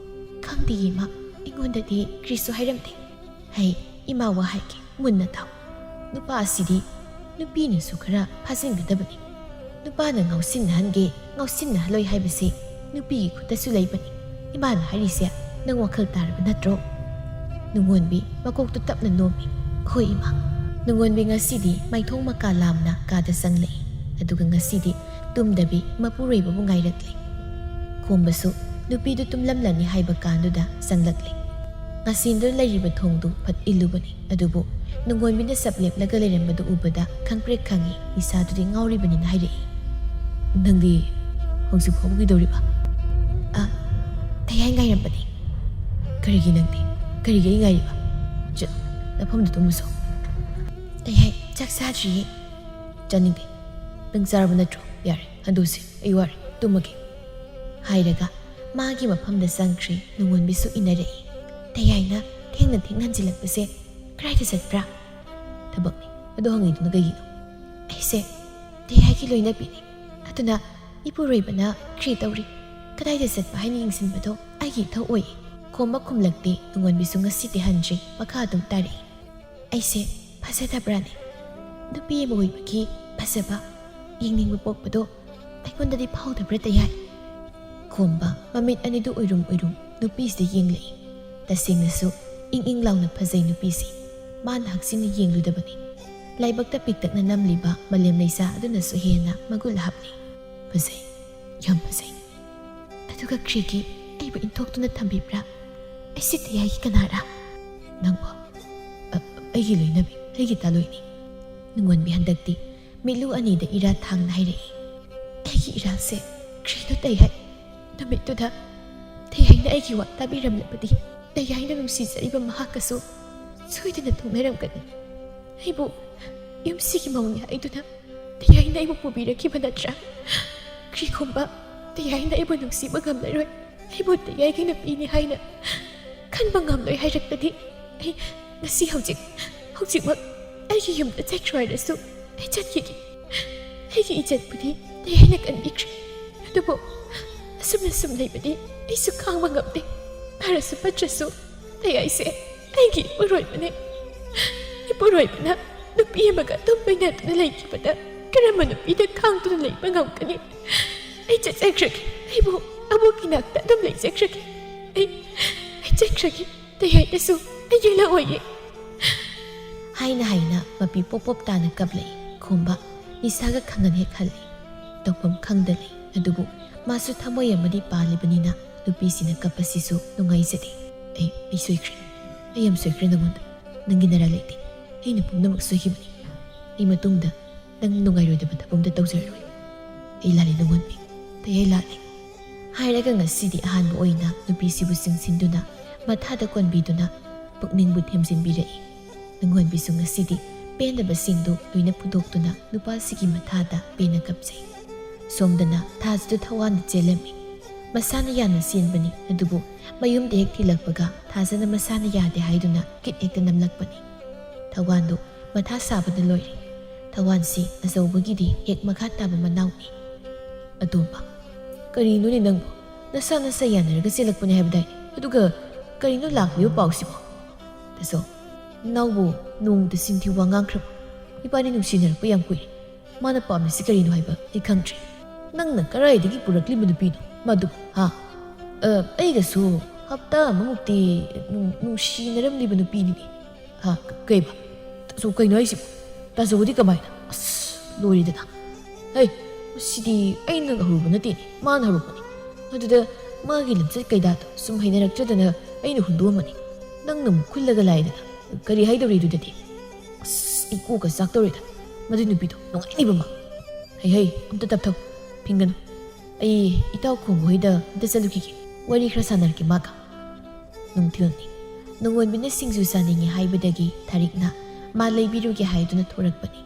ꯈꯪꯗꯦ ꯏꯃꯥ, ꯑꯩꯉꯣꯟꯗꯗꯤ ꯀꯔꯤꯁꯨ ꯍꯥꯏꯔꯝꯗꯦ꯫ ꯍꯩ, ꯏꯃꯥ ꯋꯥ ꯍꯥꯏꯒꯦ, ꯃꯨꯟꯅ ꯇꯥꯎ꯫ ꯅꯨꯄꯥ ꯑꯁꯤꯗꯤ ꯅꯨꯄꯤꯅꯁꯨ ꯈꯔ ꯐꯥꯖꯤꯟꯒꯗꯕꯅꯤ꯫ ꯅꯨꯄꯥꯅ ꯉꯥꯎꯁꯤꯟꯅꯍꯟꯒꯦ, ꯉꯥꯎꯁꯤꯟꯅꯍꯜꯂꯣꯏ ꯍꯥꯏꯕꯁꯤ ꯅꯨꯄꯤꯒꯤ ꯈꯨꯠꯇꯁꯨ ꯂꯩꯕꯅꯤ꯫ ꯏꯃꯥꯅ ꯍꯥꯏꯔꯤꯁꯦ ꯅꯪ ꯋꯥꯈꯜ ꯇꯥꯔꯕ ꯅꯠꯇ꯭ꯔꯣ? ꯅꯨꯡꯉꯣꯟꯕꯤ ꯃꯀꯣꯛꯇꯨ ꯇꯞꯅ ꯅꯣꯝꯃꯤ꯫ ꯍꯣꯏ ꯏꯃꯥ꯫ ꯅꯨꯡꯉꯣꯟꯕꯤ ꯉꯁꯤꯗꯤ ꯃꯥꯏꯊꯣꯡ ꯃꯀꯥ ꯂꯥꯝꯅ ꯀꯥꯗ ꯆꯪꯂꯛꯏ꯫ ꯑꯗꯨꯒ ꯉꯁꯤꯗꯤ ꯇꯨꯝꯗꯕꯤ ꯃꯄꯨꯔꯣꯏꯕꯕꯨ ꯉꯥꯏꯔꯛꯂꯤ꯫ ꯈꯣꯝꯕꯁꯨ ꯅꯨꯄꯤꯗꯨ ꯇꯨꯝꯂꯝꯂꯅꯤ ꯍꯥꯏꯕ ꯀꯥꯟꯗꯨꯗ ꯆꯪꯂꯛꯂꯤ꯫ ꯉꯥꯁꯦꯟꯗꯨꯅ ꯂꯩꯔꯤꯕ ꯊꯣꯡꯗꯨ ꯐꯠ ꯏꯜꯂꯨꯕꯅꯤ꯫ ꯑꯗꯨꯕꯨ ꯅꯨꯡꯉꯣꯟꯕꯤꯅ ꯆꯞ ꯂꯦꯞꯂꯒ ꯂꯩꯔꯝꯕꯗꯨ ꯎꯕꯗ ꯈꯪꯄ꯭ꯔꯦꯛ ꯈꯪꯉꯤ, ꯏꯁꯥꯗꯨꯗꯤ ꯉꯥꯎꯔꯤꯕꯅꯤꯅ ꯍꯥꯏꯔꯛꯏ꯫ "ꯅꯪꯗꯤ ꯍꯧꯖꯤꯛ ꯐꯥꯎꯕ ꯀꯩꯗꯧꯔꯤꯕ?" "ꯑ, ꯇꯌꯥꯏ ꯉꯥꯏꯔꯝꯕꯅꯤ꯫" "ꯀꯔꯤꯒꯤ ꯅꯪꯗꯤ? ꯀꯔꯤꯒꯤ ꯑꯩ ꯉꯥꯏꯔꯤꯕ? ꯆꯠ, ꯅꯐꯝꯗ ꯇꯨꯝꯃꯨꯁꯣ꯫" "ꯇꯌꯥꯏ, ꯆꯥꯛ ꯆꯥꯗ꯭ꯔꯤꯌꯦ꯫" "ꯆꯥꯅꯤꯡꯗꯦ꯫ ꯅꯪ ꯆꯥꯔꯕ ꯅꯠꯇ꯭ꯔꯣ? ꯌꯥꯔꯦ, ꯍꯟꯗꯣꯛꯁꯤ, ꯑꯩ ꯋꯥꯔꯦ, ꯇꯨꯝꯃꯒꯦ꯫" ꯍꯥꯏꯔꯒ ꯃꯥꯒꯤ ꯃꯐꯝꯗ ꯆꯪꯈ꯭ꯔꯦ꯫ ꯅꯨꯡꯉꯣꯟꯕꯤꯁꯨ ꯏꯟꯅꯔꯛꯏ꯫ "ꯇꯌꯥꯏꯅ ꯊꯦꯡꯅ ꯊꯦꯡꯅ ꯍꯟꯖꯤꯜꯂꯛꯄꯁꯦ ꯀꯗꯥꯏꯗ ꯆꯠꯄ꯭ꯔꯥ?" "ꯊꯕꯛꯅꯤ꯫ ꯑꯗꯣ ꯍꯪꯉꯤꯗꯨꯅ ꯀꯩꯒꯤꯅꯣ?" "ꯑꯩꯁꯦ ꯇꯌꯥꯏꯒꯤ ꯂꯣꯏꯅꯕꯤꯅꯤ꯫ ꯑꯗꯨꯅ ꯏꯄꯨꯔꯣꯏꯕꯅ ꯈ꯭ꯔꯤ ꯇꯧꯔꯤ, ꯀꯗꯥꯏꯗ ꯆꯠꯄ ꯍꯥꯏꯅ ꯌꯦꯡꯁꯤꯟꯕꯗꯣ ꯑꯩꯒꯤ ꯏꯊꯧ ꯑꯣꯏꯌꯦ꯫" ꯈꯣꯝꯕ ꯈꯨꯝꯂꯛꯇꯦ꯫ ꯅꯨꯡꯉꯣꯟꯕꯤꯁꯨ ꯉꯁꯤꯗꯤ ꯍꯟꯗ꯭ꯔꯦ, ꯃꯈꯥ ꯑꯗꯨꯝ ꯇꯥꯔꯛꯏ꯫ "ꯑꯩꯁꯦ ꯐꯖꯗꯕ꯭ꯔꯥꯅꯦ? ꯅꯨꯄꯤ ꯑꯃ ꯑꯣꯏꯕꯒꯤ ꯐꯖꯕ, ꯌꯦꯡꯅꯤꯡꯕ ꯄꯣꯛꯄꯗꯣ ꯑꯩꯉꯣꯟꯗꯗꯤ ꯐꯥꯎꯗꯕ꯭ꯔꯥ ꯇꯌꯥꯏ?" ꯈꯣꯝꯕ ꯃꯃꯤꯠ ꯑꯅꯤꯗꯨ ꯎꯏꯔꯨꯝ ꯎꯏꯔꯨꯝ ꯅꯨꯄꯤꯁꯤꯗ ꯌꯦꯡꯂꯛꯏ꯫ ꯇꯁꯦꯡꯅꯁꯨ ꯏꯪ ꯏꯪ ꯂꯥꯎꯅ ꯐꯖꯩ ꯅꯨꯄꯤꯁꯤ꯫ ꯃꯥꯅ ꯍꯛꯆꯤꯟꯅ ꯌꯦꯡꯂꯨꯗꯕꯅꯤ꯫ ꯂꯥꯏꯕꯛꯇ ꯄꯤꯛꯇꯛꯅ ꯅꯝꯂꯤꯕ ꯃꯥꯂꯦꯝ ꯂꯩꯁꯥ ꯑꯗꯨꯅꯁꯨ ꯍꯦꯟꯅ ꯃꯒꯨꯟ ꯍꯥꯞꯂꯤ꯫ "ꯐꯖꯩ, ꯌꯥꯝ ꯐꯖꯩ꯫ ꯑꯗꯨꯒ ꯈ꯭ꯔꯤꯒꯤ ꯑꯩꯕꯨ ꯏꯟꯊꯣꯛꯇꯨꯅ ꯊꯝꯕꯤꯕ꯭ꯔꯥ? ꯑꯩꯁꯤ ꯇꯌꯥꯏꯒꯤ ꯀꯅꯥꯔꯥ?" "ꯅꯪꯕꯣ?" "ꯑ, ꯑꯩꯒꯤ ꯂꯣꯏꯅꯕꯤ, ꯑꯩꯒꯤ ꯇꯥꯂꯣꯏꯅꯤ꯫" ꯅꯨꯡꯉꯣꯟꯕꯤ ꯍꯟꯗꯛꯇꯤ ꯃꯤꯠꯂꯨ ꯑꯅꯤꯗ ꯏꯔꯥ ꯊꯥꯡꯅ ꯍꯥꯏꯔꯛꯏ꯫ "ꯑꯩꯒꯤ ꯏꯔꯥꯁꯦ ꯈ꯭ꯔꯤꯅ ꯇꯌꯥꯏ꯫ ꯅꯨꯃꯤꯠꯇꯨꯗ ꯇꯌꯥꯏꯅ ꯑꯩꯒꯤ ꯋꯥ ꯇꯥꯕꯤꯔꯝꯂꯕꯗꯤ ꯇꯌꯥꯏꯅ ꯅꯨꯡꯁꯤꯖꯔꯤꯕ ꯃꯍꯥꯛꯀꯁꯨ ꯁꯣꯏꯗꯅ ꯊꯨꯡꯅꯔꯝꯒꯅꯤ꯫ ꯑꯩꯕꯨ ꯌꯨꯝꯁꯤꯒꯤ ꯃꯧꯅꯤ ꯍꯥꯏꯗꯨꯅ ꯇꯌꯥꯏꯅ ꯑꯩꯕꯨ ꯄꯨꯕꯤꯔꯛꯈꯤꯕ ꯅꯠꯇ꯭ꯔꯥ? ꯀꯔꯤꯒꯨꯝꯕ ꯇꯌꯥꯏꯅ ꯑꯩꯕꯨ ꯅꯨꯡꯁꯤꯕ ꯉꯝꯂꯔꯣꯏ, ꯑꯩꯕꯨ ꯇꯌꯥꯏꯒꯤ ꯅꯨꯄꯤꯅꯤ ꯍꯥꯏꯅ ꯈꯟꯕ ꯉꯝꯂꯣꯏ ꯍꯥꯏꯔꯛꯂꯗꯤ, ꯑꯩ ꯉꯁꯤ ꯍꯧꯖꯤꯛ, ꯍꯧꯖꯤꯛꯃꯛ ꯑꯩꯒꯤ ꯌꯨꯝꯗ ꯆꯠꯈ꯭ꯔꯣ ꯍꯥꯏꯔꯁꯨ ꯑꯩ ꯆꯠꯈꯤꯒꯦ꯫ ꯑꯩꯒꯤ ꯏꯖꯠꯄꯨꯗꯤ ꯇꯌꯥꯏꯅ ꯀꯟꯕꯤꯈ꯭ꯔꯦ, ꯑꯗꯨꯕꯨ ꯑꯁꯨꯝꯅ ꯁꯨꯝ ꯂꯩꯕꯗꯤ ꯑꯩꯁꯨ ꯈꯥꯡꯕ ꯉꯝꯗꯦ꯫ ꯐꯔꯁꯨ ꯐꯠꯇ꯭ꯔꯁꯨ ꯇꯌꯥꯏꯁꯦ ꯑꯩꯒꯤ ꯏꯄꯨꯔꯣꯏꯕꯅꯦ꯫ ꯏꯄꯨꯔꯣꯏꯕꯅ ꯅꯨꯄꯤ ꯑꯃꯒ ꯑꯗꯨꯝ ꯂꯣꯏꯅꯗꯨꯅ ꯂꯩꯈꯤꯕꯗ ꯀꯔꯝꯕ ꯅꯨꯄꯤꯅ ꯈꯥꯡꯗꯨꯅ ꯂꯩꯕ ꯉꯝꯒꯅꯤ? ꯑꯩ ꯆꯠꯆꯈ꯭ꯔꯒꯦ꯫ ꯑꯩꯕꯨ ꯑꯕꯣꯛꯀꯤ ꯅꯥꯛꯇ ꯑꯗꯨꯝ ꯂꯩꯖꯈ꯭ꯔꯒꯦ꯫ ꯑꯩ, ꯑꯩ ꯆꯠꯈ꯭ꯔꯒꯦ꯫ ꯇꯌꯥꯏꯅꯁꯨ ꯑꯩ ꯌꯦꯜꯂꯛꯑꯣꯏꯌꯦ꯫ ꯍꯥꯏꯅ ꯍꯥꯏꯅ ꯃꯄꯤ ꯄꯣꯞ ꯄꯣꯞ ꯇꯥꯅ ꯀꯞꯂꯛꯏ꯫ ꯈꯣꯝꯕ ꯅꯤꯁꯥꯒ ꯈꯪꯍꯟ ꯍꯦꯛ ꯍꯜꯂꯤ꯫ ꯇꯧꯐꯝ ꯈꯪꯗ ꯂꯩ꯫ ꯑꯗꯨꯕꯨ ꯃꯥꯁꯨ ꯊꯃꯣꯏ ꯑꯃꯗꯤ ꯄꯥꯜꯂꯤꯕꯅꯤꯅ ꯅꯨꯄꯤꯁꯤꯅ ꯀꯞꯄꯁꯤꯁꯨ ꯅꯨꯡꯉꯥꯏꯖꯗꯦ꯫ "ꯑꯩ, ꯑꯩ ꯁꯣꯏꯈ꯭ꯔꯦ꯫ ꯑꯩ ꯌꯥꯝ ꯁꯣꯏꯈ꯭ꯔꯦ ꯅꯉꯣꯟꯗ꯫ ꯅꯪꯒꯤ ꯅꯔꯥ ꯂꯩꯇꯦ꯫ ꯑꯩꯅ ꯄꯨꯝꯅꯃꯛ ꯁꯣꯏꯈꯤꯕꯅꯤ꯫ ꯑꯩ ꯃꯇꯨꯡꯗ ꯅꯪ ꯅꯨꯡꯉꯥꯏꯔꯣꯏꯗꯕ ꯊꯕꯛ ꯑꯝꯇ ꯇꯧꯖꯔꯔꯣꯏ꯫ ꯑꯩ ꯂꯥꯜꯂꯦ ꯅꯉꯣꯟꯕꯤ꯫ ꯇꯌꯥꯏ ꯂꯥꯜꯂꯦ" ꯍꯥꯏꯔꯒ ꯉꯁꯤꯗꯤ ꯑꯍꯥꯟꯕ ꯑꯣꯏꯅ ꯅꯨꯄꯤꯁꯤꯕꯨ ꯆꯤꯡꯁꯤꯟꯗꯨꯅ ꯃꯊꯥꯗ ꯀꯣꯟꯕꯤꯗꯨꯅ ꯄꯨꯛꯅꯤꯡꯕꯨ ꯊꯦꯝꯖꯤꯟꯕꯤꯔꯛꯏ꯫ ꯅꯨꯡꯉꯣꯟꯕꯤꯁꯨ ꯉꯁꯤꯗꯤ ꯄꯦꯟꯗꯕꯁꯤꯡꯗꯨ ꯂꯣꯏꯅ ꯐꯨꯗꯣꯛꯇꯨꯅ ꯅꯨꯄꯥꯁꯤꯒꯤ ꯃꯊꯥꯗ ꯄꯦꯟꯅ ꯀꯞꯆꯩ꯫ ꯁꯣꯝꯗꯅ ꯊꯥꯖꯗꯨ ꯊꯋꯥꯟꯗ ꯆꯦꯜꯂꯝꯃꯤ꯫ ꯃꯁꯥꯅ ꯌꯥꯝꯅ ꯆꯦꯟꯕꯅꯤ, ꯑꯗꯨꯕꯨ ꯃꯌꯨꯝꯗ ꯍꯦꯛ ꯊꯤꯜꯂꯛꯄꯒ ꯊꯥꯖꯅ ꯃꯁꯥꯅ ꯌꯥꯗꯦ ꯍꯥꯏꯗꯨꯅ ꯀꯤꯠ ꯍꯦꯛꯇ ꯅꯝꯂꯛꯄꯅꯤ꯫ ꯊꯋꯥꯟꯗꯨ ꯃꯊꯥ ꯁꯥꯕꯅ ꯂꯣꯏꯔꯦ꯫ ꯊꯋꯥꯟꯁꯤ ꯑꯆꯧꯕꯒꯤꯗꯤ ꯍꯦꯛ ꯃꯈꯥ ꯇꯥꯕ ꯃꯅꯥꯎꯅꯤ꯫ "ꯑꯇꯣꯝꯕ, ꯀꯔꯤꯅꯣꯅꯦ ꯅꯪꯕꯨ? ꯅꯁꯥ ꯅꯁꯥ ꯌꯥꯅꯔꯒ ꯆꯦꯜꯂꯛꯄꯅꯦ ꯍꯥꯏꯕꯗꯥꯏ? ꯑꯗꯨꯒ ꯀꯔꯤꯅꯣ ꯂꯥꯛꯂꯤꯕ ꯄꯥꯎꯁꯤꯕꯣ?" "ꯇꯥꯆꯧ, ꯅꯅꯥꯎꯕꯨ ꯅꯣꯡꯃꯇ ꯆꯤꯟꯊꯤ ꯋꯥ ꯉꯥꯡꯈ꯭ꯔꯕ? ꯏꯕꯥꯅꯤ ꯅꯨꯡꯁꯤꯅꯔꯛꯄ ꯌꯥꯝ ꯀꯨꯏꯔꯦ꯫ ꯃꯥꯅ ꯄꯥꯝꯃꯤꯁꯤ ꯀꯔꯤꯅꯣ ꯍꯥꯏꯕ ꯑꯩ ꯈꯪꯗ꯭ꯔꯦ꯫ ꯅꯪꯅ ꯀꯗꯥꯏꯗꯒꯤ ꯄꯨꯔꯛꯂꯤꯕ ꯅꯨꯄꯤꯅꯣ ꯃꯗꯨ, ꯍꯥ? ꯑ, ꯑꯩꯒꯁꯨ ꯍꯞꯇꯥ ꯑꯃꯃꯨꯛꯇꯤ ꯅꯨꯡ-, ꯅꯨꯡꯁꯤꯅꯔꯝꯂꯤꯕ ꯅꯨꯄꯤꯅꯤꯅꯦ꯫ ꯍꯥ? ꯀ-, ꯀꯩꯕ? ꯇꯥꯆꯧ, ꯀꯩꯅꯣ ꯍꯥꯏꯁꯤꯕꯣ? ꯇꯥꯆꯧꯗꯤ ꯀꯃꯥꯏꯅ? ꯑꯁ, ꯂꯣꯏꯔꯦꯗꯅ꯫ ꯍꯩ, ꯃꯁꯤꯗꯤ ꯑꯩꯅ ꯍꯧꯔꯨꯕ ꯅꯠꯇꯦꯅꯦ, ꯃꯥꯅ ꯍꯧꯔꯛꯄꯅꯤ꯫ ꯑꯗꯨꯗ ꯃꯥꯒꯤ ꯂꯝꯆꯠ ꯀꯩꯗꯥꯗꯣ ꯁꯨꯝ ꯍꯩꯅꯔꯛꯇ꯭ꯔꯗꯅ ꯑꯩꯅ ꯍꯨꯟꯗꯣꯛꯑꯝꯕꯅꯤ꯫ ꯅꯪꯅ ꯑꯃꯨꯛ ꯈꯨꯜꯂꯒ ꯂꯥꯛꯑꯦꯗꯅ꯫ ꯀꯔꯤ ꯍꯥꯏꯗꯧꯔꯤ ꯑꯗꯨꯗꯗꯤ? ꯑꯁ, ꯑꯩ ꯀꯣꯛꯀ ꯆꯥꯛꯇꯧꯔꯦꯗ꯫ ꯃꯗꯨ ꯅꯨꯄꯤꯗꯣ ꯅꯨꯡꯉꯥꯏꯅꯤꯕ ꯃꯥ꯫ ꯍꯩ, ꯍꯩ, ꯑꯝꯇ ꯇꯞꯊꯧ꯫ ꯐꯤꯡꯒꯅꯨ꯫ ꯑꯩ ꯏꯇꯥꯎ ꯈꯣꯡꯕ ꯍꯣꯏꯗ ꯑꯝꯇ ꯆꯠꯂꯨꯈꯤꯒꯦ꯫ ꯋꯥꯔꯤ ꯈꯔ ꯁꯥꯟꯅꯔꯛꯀꯦ ꯃꯥꯒ꯫ ꯅꯨꯡꯊꯤꯜꯅꯤ꯫ ꯅꯣꯡꯉꯣꯟꯕꯤꯅ ꯁꯤꯡꯖꯨ ꯆꯥꯅꯤꯡꯉꯤ ꯍꯥꯏꯕꯗꯒꯤ ꯊꯥꯔꯤꯛꯅ ꯃꯥ ꯂꯩꯕꯤꯔꯨꯒꯦ ꯍꯥꯏꯗꯨꯅ ꯊꯣꯔꯛꯄꯅꯤ꯫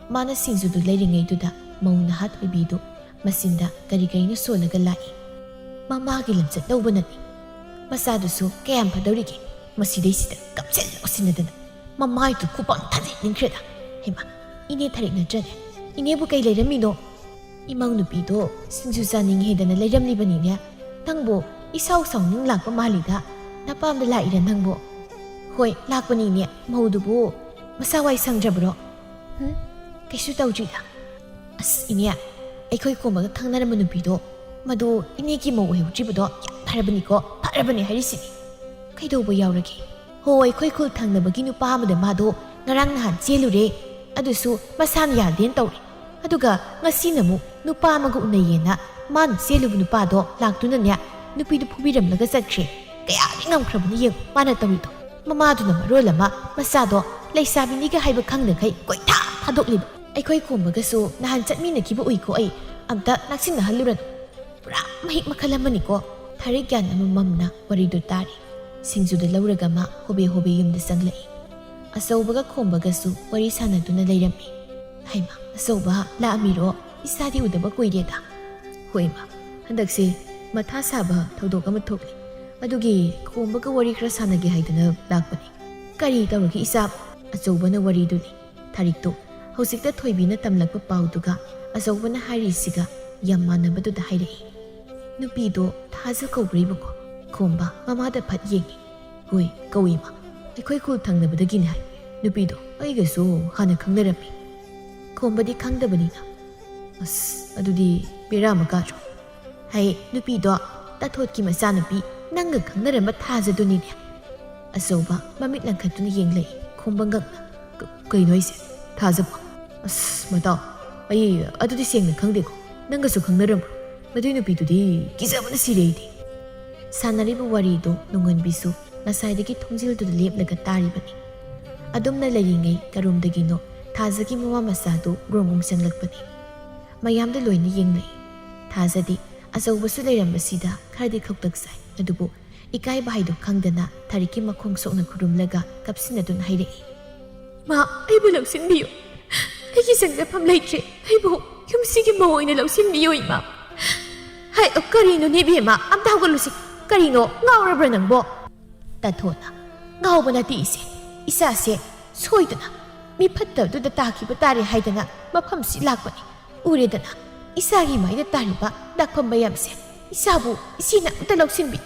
ꯃꯥꯅ ꯁꯤꯡꯖꯨꯗꯨ ꯂꯩꯔꯤꯉꯩꯗꯨꯗ ꯃꯧ ꯅꯍꯥ ꯊꯣꯏꯕꯤꯗꯨ ꯃꯆꯤꯟꯗ ꯀꯔꯤ ꯀꯔꯤꯅꯣ ꯁꯣꯜꯂꯒ ꯂꯥꯛꯏ꯫ ꯃꯃꯥꯒꯤ ꯂꯝꯆꯠ ꯂꯧꯕꯅꯅꯤ꯫ ꯃꯆꯥꯗꯨꯁꯨ ꯀꯌꯥꯝ ꯐꯗꯧꯔꯤꯒꯦ? ꯃꯁꯤꯗꯩꯁꯤꯗ ꯀꯞꯁꯤꯜꯂꯣ ꯁꯤꯟꯅꯗꯅ ꯃꯃꯥꯏꯗꯨ ꯈꯨꯄꯝ ꯊꯥꯖꯤꯟꯅꯤꯡꯈ꯭ꯔꯦꯗ꯫ ꯍꯩꯃꯥ, ꯏꯅꯦ ꯊꯔꯤꯛ ꯅꯠꯇ꯭ꯔꯅꯦ? ꯏꯅꯦꯕꯨ ꯀꯩ ꯂꯩꯔꯝꯃꯤꯅꯣ? ꯏꯃꯧ ꯅꯨꯄꯤꯗꯣ ꯁꯤꯡꯖꯨ ꯆꯥꯅꯤꯡꯉꯦꯗꯅ ꯂꯩꯔꯝꯂꯤꯕꯅꯤꯅꯦ꯫ ꯅꯪꯕꯨ ꯏꯁꯥꯎ ꯁꯥꯎꯅꯤꯡ ꯂꯥꯛꯄ ꯃꯥꯜꯂꯤꯗ꯫ ꯅꯄꯥꯝꯗ ꯂꯥꯛꯏꯔ ꯅꯪꯕꯨ? ꯍꯣꯏ, ꯂꯥꯛꯄꯅꯤꯅꯦ꯫ ꯃꯧꯗꯨꯕꯨ ꯃꯁꯥ ꯋꯥꯏ ꯁꯪꯗ꯭ꯔꯕ꯭ꯔꯣ? ꯍꯨꯝ? ꯀꯩꯁꯨ ꯇꯧꯗ꯭ꯔꯤꯗ꯫ ꯑꯁ, ꯏꯅꯦ, ꯑꯩꯈꯣꯏ ꯈꯣꯝꯕꯒ ꯈꯪꯅꯔꯝꯕ ꯅꯨꯄꯤꯗꯣ, ꯃꯗꯨ ꯏꯅꯦꯒꯤ ꯃꯧ ꯑꯣꯏꯍꯧꯗ꯭ꯔꯤꯕꯗꯣ ꯌꯥꯝ ꯐꯔꯕꯅꯤꯀꯣ, ꯐꯔꯕꯅꯤ ꯍꯥꯏꯔꯤꯁꯤꯅꯤ꯫ ꯀꯩꯗꯧꯕ ꯌꯥꯎꯔꯒꯦ? ꯍꯣ, ꯑꯩꯈꯣꯏ ꯈꯨꯜ ꯊꯪꯅꯕꯒꯤ ꯅꯨꯄꯥ ꯑꯃꯗ ꯃꯥꯗꯣ ꯉꯔꯥꯡ ꯅꯍꯥꯟ ꯆꯦꯜꯂꯨꯔꯦ, ꯑꯗꯨꯁꯨ ꯃꯁꯥꯅ ꯌꯥꯗꯦꯅ ꯇꯧꯔꯦ꯫ ꯑꯗꯨꯒ ꯉꯁꯤꯅ ꯑꯃꯨꯛ ꯅꯨꯄꯥ ꯑꯃꯒ ꯎꯅꯩꯌꯦꯅ ꯃꯥꯅ ꯆꯦꯜꯂꯨꯕ ꯅꯨꯄꯥꯗꯣ ꯂꯥꯛꯇꯨꯅꯅꯦ, ꯅꯨꯄꯤꯗꯣ ꯐꯨꯕꯤꯔꯝꯂꯒ ꯆꯠꯈ꯭ꯔꯦ꯫ ꯀꯌꯥꯗꯤ ꯉꯝꯈ꯭ꯔꯕꯅꯤ ꯌꯦꯡꯉꯨ ꯃꯥꯅ ꯇꯧꯔꯤꯗꯣ꯫ ꯃꯃꯥꯗꯨꯅ ꯃꯔꯣꯜ ꯑꯃ ꯃꯆꯥꯗꯣ ꯂꯩꯁꯥꯕꯤꯅꯤꯒ ꯍꯥꯏꯕ ꯈꯪꯗꯈꯩ ꯀꯣꯏꯊꯥ ꯊꯥꯗꯣꯛꯂꯤꯕ꯫ ꯑꯩꯈꯣꯏ ꯈꯣꯝꯕꯒꯁꯨ ꯅꯍꯥꯟ ꯆꯠꯃꯤꯟꯅꯈꯤꯕ ꯎꯏꯀꯣ ꯑꯩ꯫ ꯑꯝꯇ ꯅꯛꯁꯤꯟꯅꯍꯜꯂꯨꯔꯅꯨ꯫ ꯄꯨꯔꯥ ꯃꯍꯤꯛ ꯃꯈꯜ ꯑꯃꯅꯤꯀꯣ꯫ ꯊꯔꯤꯛ ꯒ꯭ꯌꯥꯟ ꯑꯃꯃꯝꯅ ꯋꯥꯔꯤꯗꯨ ꯇꯥꯔꯤ꯫ ꯁꯤꯡꯖꯨꯗ ꯂꯧꯔꯒ ꯃꯥ ꯍꯣꯕꯦ ꯍꯣꯕꯦ ꯌꯨꯝꯗ ꯆꯪꯂꯛꯏ꯫ ꯑꯆꯧꯕꯒ ꯈꯣꯝꯕꯒꯁꯨ ꯋꯥꯔꯤ ꯁꯥꯟꯅꯗꯨꯅ ꯂꯩꯔꯝꯃꯤ꯫ "ꯍꯩꯃꯥ, ꯑꯆꯧꯕ ꯂꯥꯛꯑꯝꯃꯤꯔꯣ? ꯏꯆꯥꯗꯤ ꯎꯗꯕ ꯀꯨꯏꯔꯦꯗ꯫" "ꯍꯣꯏ ꯏꯃꯥ, ꯍꯟꯗꯛꯁꯦ ꯃꯊꯥ ꯁꯥꯕ ꯊꯧꯗꯣꯛ ꯑꯃ ꯊꯣꯛꯂꯤ꯫ ꯑꯗꯨꯒꯤ ꯈꯣꯝꯕꯒ ꯋꯥꯔꯤ ꯈꯔ ꯁꯥꯟꯅꯒꯦ ꯍꯥꯏꯗꯅ ꯂꯥꯛꯄꯅꯤ꯫" "ꯀꯔꯤ ꯇꯧꯔꯒꯦ ꯏꯆꯥ?" ꯑꯆꯧꯕꯅ ꯋꯥꯔꯤꯗꯨ ꯂꯤ꯫ ꯊꯔꯤꯛꯇꯣ ꯍꯧꯖꯤꯛꯇ ꯊꯣꯏꯕꯤꯅ ꯇꯝꯂꯛꯄ ꯄꯥꯎꯗꯨꯒ ꯑꯆꯧꯕꯅ ꯍꯥꯏꯔꯤꯁꯤꯒ ꯌꯥꯝ ꯃꯥꯟꯅꯕꯗꯨꯗ ꯍꯥꯏꯔꯛꯏ꯫ "ꯅꯨꯄꯤꯗꯣ ꯊꯥꯖ ꯀꯧꯕ꯭ꯔꯤꯕꯀꯣ?" ꯈꯣꯝꯕ ꯃꯃꯥꯗ ꯐꯠ ꯌꯦꯡꯉꯤ꯫ "ꯍꯣꯏ, ꯀꯧꯏ ꯏꯃꯥ꯫ ꯑꯩꯈꯣꯏ ꯈꯨꯜ ꯊꯪꯅꯕꯗꯒꯤꯅꯤ ꯍꯥꯏ꯫ ꯅꯨꯄꯤꯗꯣ ꯑꯩꯒꯁꯨ ꯍꯥꯟꯅ ꯈꯪꯅꯔꯝꯃꯤ꯫" ꯈꯣꯝꯕꯗꯤ ꯈꯪꯗꯕꯅꯤꯅ꯫ "ꯑꯁ, ꯑꯗꯨꯗꯤ ꯕꯦꯔꯥ ꯑꯃ ꯀꯥꯗ꯭ꯔꯣ?" ꯍꯥꯏ꯫ "ꯅꯨꯄꯤꯗꯣ ꯇꯥꯊꯣꯠꯀꯤ ꯃꯆꯥꯅꯨꯄꯤ ꯅꯪꯒ ꯈꯪꯅꯔꯝꯕ ꯊꯥꯖꯗꯨꯅꯤꯅꯦ꯫" ꯑꯆꯧꯕ ꯃꯃꯤꯠ ꯂꯪꯈꯠꯇꯨꯅ ꯌꯦꯡꯂꯛꯏ꯫ ꯈꯣꯝꯕ ꯉꯛꯅ, "ꯀ-, ꯀꯩꯅꯣ ꯍꯥꯏꯁꯦ? ꯊꯥꯖꯕꯣ? ꯑꯁ, ꯃꯇꯥꯎ, ꯑꯩ ꯑꯗꯨꯗꯤ ꯁꯦꯡꯅ ꯈꯪꯗꯦꯀꯣ꯫ ꯅꯪꯒꯁꯨ ꯈꯪꯅꯔꯝꯕ꯭ꯔꯣ? ꯃꯗꯨꯏ ꯅꯨꯄꯤꯗꯨꯗꯤ ꯀꯤꯖꯕꯅ ꯁꯤꯔꯦ ꯑꯩꯗꯤ꯫" ꯁꯥꯟꯅꯔꯤꯕ ꯋꯥꯔꯤꯗꯨ ꯅꯣꯡꯉꯥꯟꯕꯤꯁꯨ ꯉꯁꯥꯏꯗꯒꯤ ꯊꯣꯡꯖꯤꯜꯗꯨꯗ ꯂꯦꯞꯂꯒ ꯇꯥꯔꯤꯕꯅꯤ꯫ ꯑꯗꯨꯝꯅ ꯂꯩꯔꯤꯉꯩ ꯀꯔꯣꯝꯗꯒꯤꯅꯣ ꯊꯥꯖꯒꯤ ꯃꯋꯥ ꯃꯆꯥꯗꯨ ꯒ꯭ꯔꯣꯡ ꯒ꯭ꯔꯣꯡ ꯆꯪꯂꯛꯄꯅꯤ꯫ ꯃꯌꯥꯝꯗ ꯂꯣꯏꯅ ꯌꯦꯡꯂꯛꯏ꯫ ꯊꯥꯖꯗꯤ ꯑꯆꯧꯕꯁꯨ ꯂꯩꯔꯝꯕꯁꯤꯗ ꯈꯔꯗꯤ ꯈꯧꯇꯛ ꯆꯥꯏ, ꯑꯗꯨꯕꯨ ꯏꯀꯥꯏꯕ ꯍꯥꯏꯗꯣ ꯈꯪꯗꯅ ꯊꯔꯤꯛꯀꯤ ꯃꯈꯣꯡ ꯁꯣꯛꯅ ꯈꯨꯔꯨꯝꯂꯒ ꯀꯞꯁꯤꯟꯅꯗꯨꯅ ꯍꯥꯏꯔꯛꯏ, ꯃꯥ, ꯑꯩꯕꯨ ꯂꯧꯁꯤꯟꯕꯤꯌꯨ꯫ ꯑꯩꯒꯤ ꯆꯪꯖꯐꯝ ꯂꯩꯇ꯭ꯔꯦ꯫ ꯑꯩꯕꯨ ꯌꯨꯝꯁꯤꯒꯤ ꯃꯧ ꯑꯣꯏꯅ ꯂꯧꯁꯤꯟꯕꯤꯌꯨ, ꯏꯃꯥ꯫ ꯍꯥꯏ, ꯀꯔꯤꯅꯣꯅꯦ, ꯏꯕꯦꯝꯃ? ꯑꯝꯇ ꯍꯧꯒꯠꯂꯨꯁꯤ꯫ ꯀꯔꯤꯅꯣ, ꯉꯥꯎꯔꯕ꯭ꯔꯥ ꯅꯪꯕꯣ? ꯇꯥꯊꯣꯟꯅ, ꯉꯥꯎꯕ ꯅꯠꯇꯦ, ꯏꯆꯦ꯫ ꯏꯆꯥꯁꯦ ꯁꯣꯏꯗꯅ ꯃꯤ ꯐꯠꯇꯕꯗꯨꯗ ꯇꯥꯈꯤꯕ ꯇꯥꯔꯦ ꯍꯥꯏꯗꯅ ꯃꯐꯝꯁꯤ ꯂꯥꯛꯄꯅꯤ꯫ ꯎꯔꯦꯗꯅ, ꯏꯆꯥꯒꯤ ꯃꯥꯏꯗ ꯇꯥꯔꯤꯕ ꯗꯥꯛꯐꯝ ꯃꯌꯥꯝꯁꯦ꯫ ꯏꯆꯥꯕꯨ ꯏꯆꯦꯅ ꯑꯝꯇ ꯂꯧꯁꯤꯟꯕꯤ꯫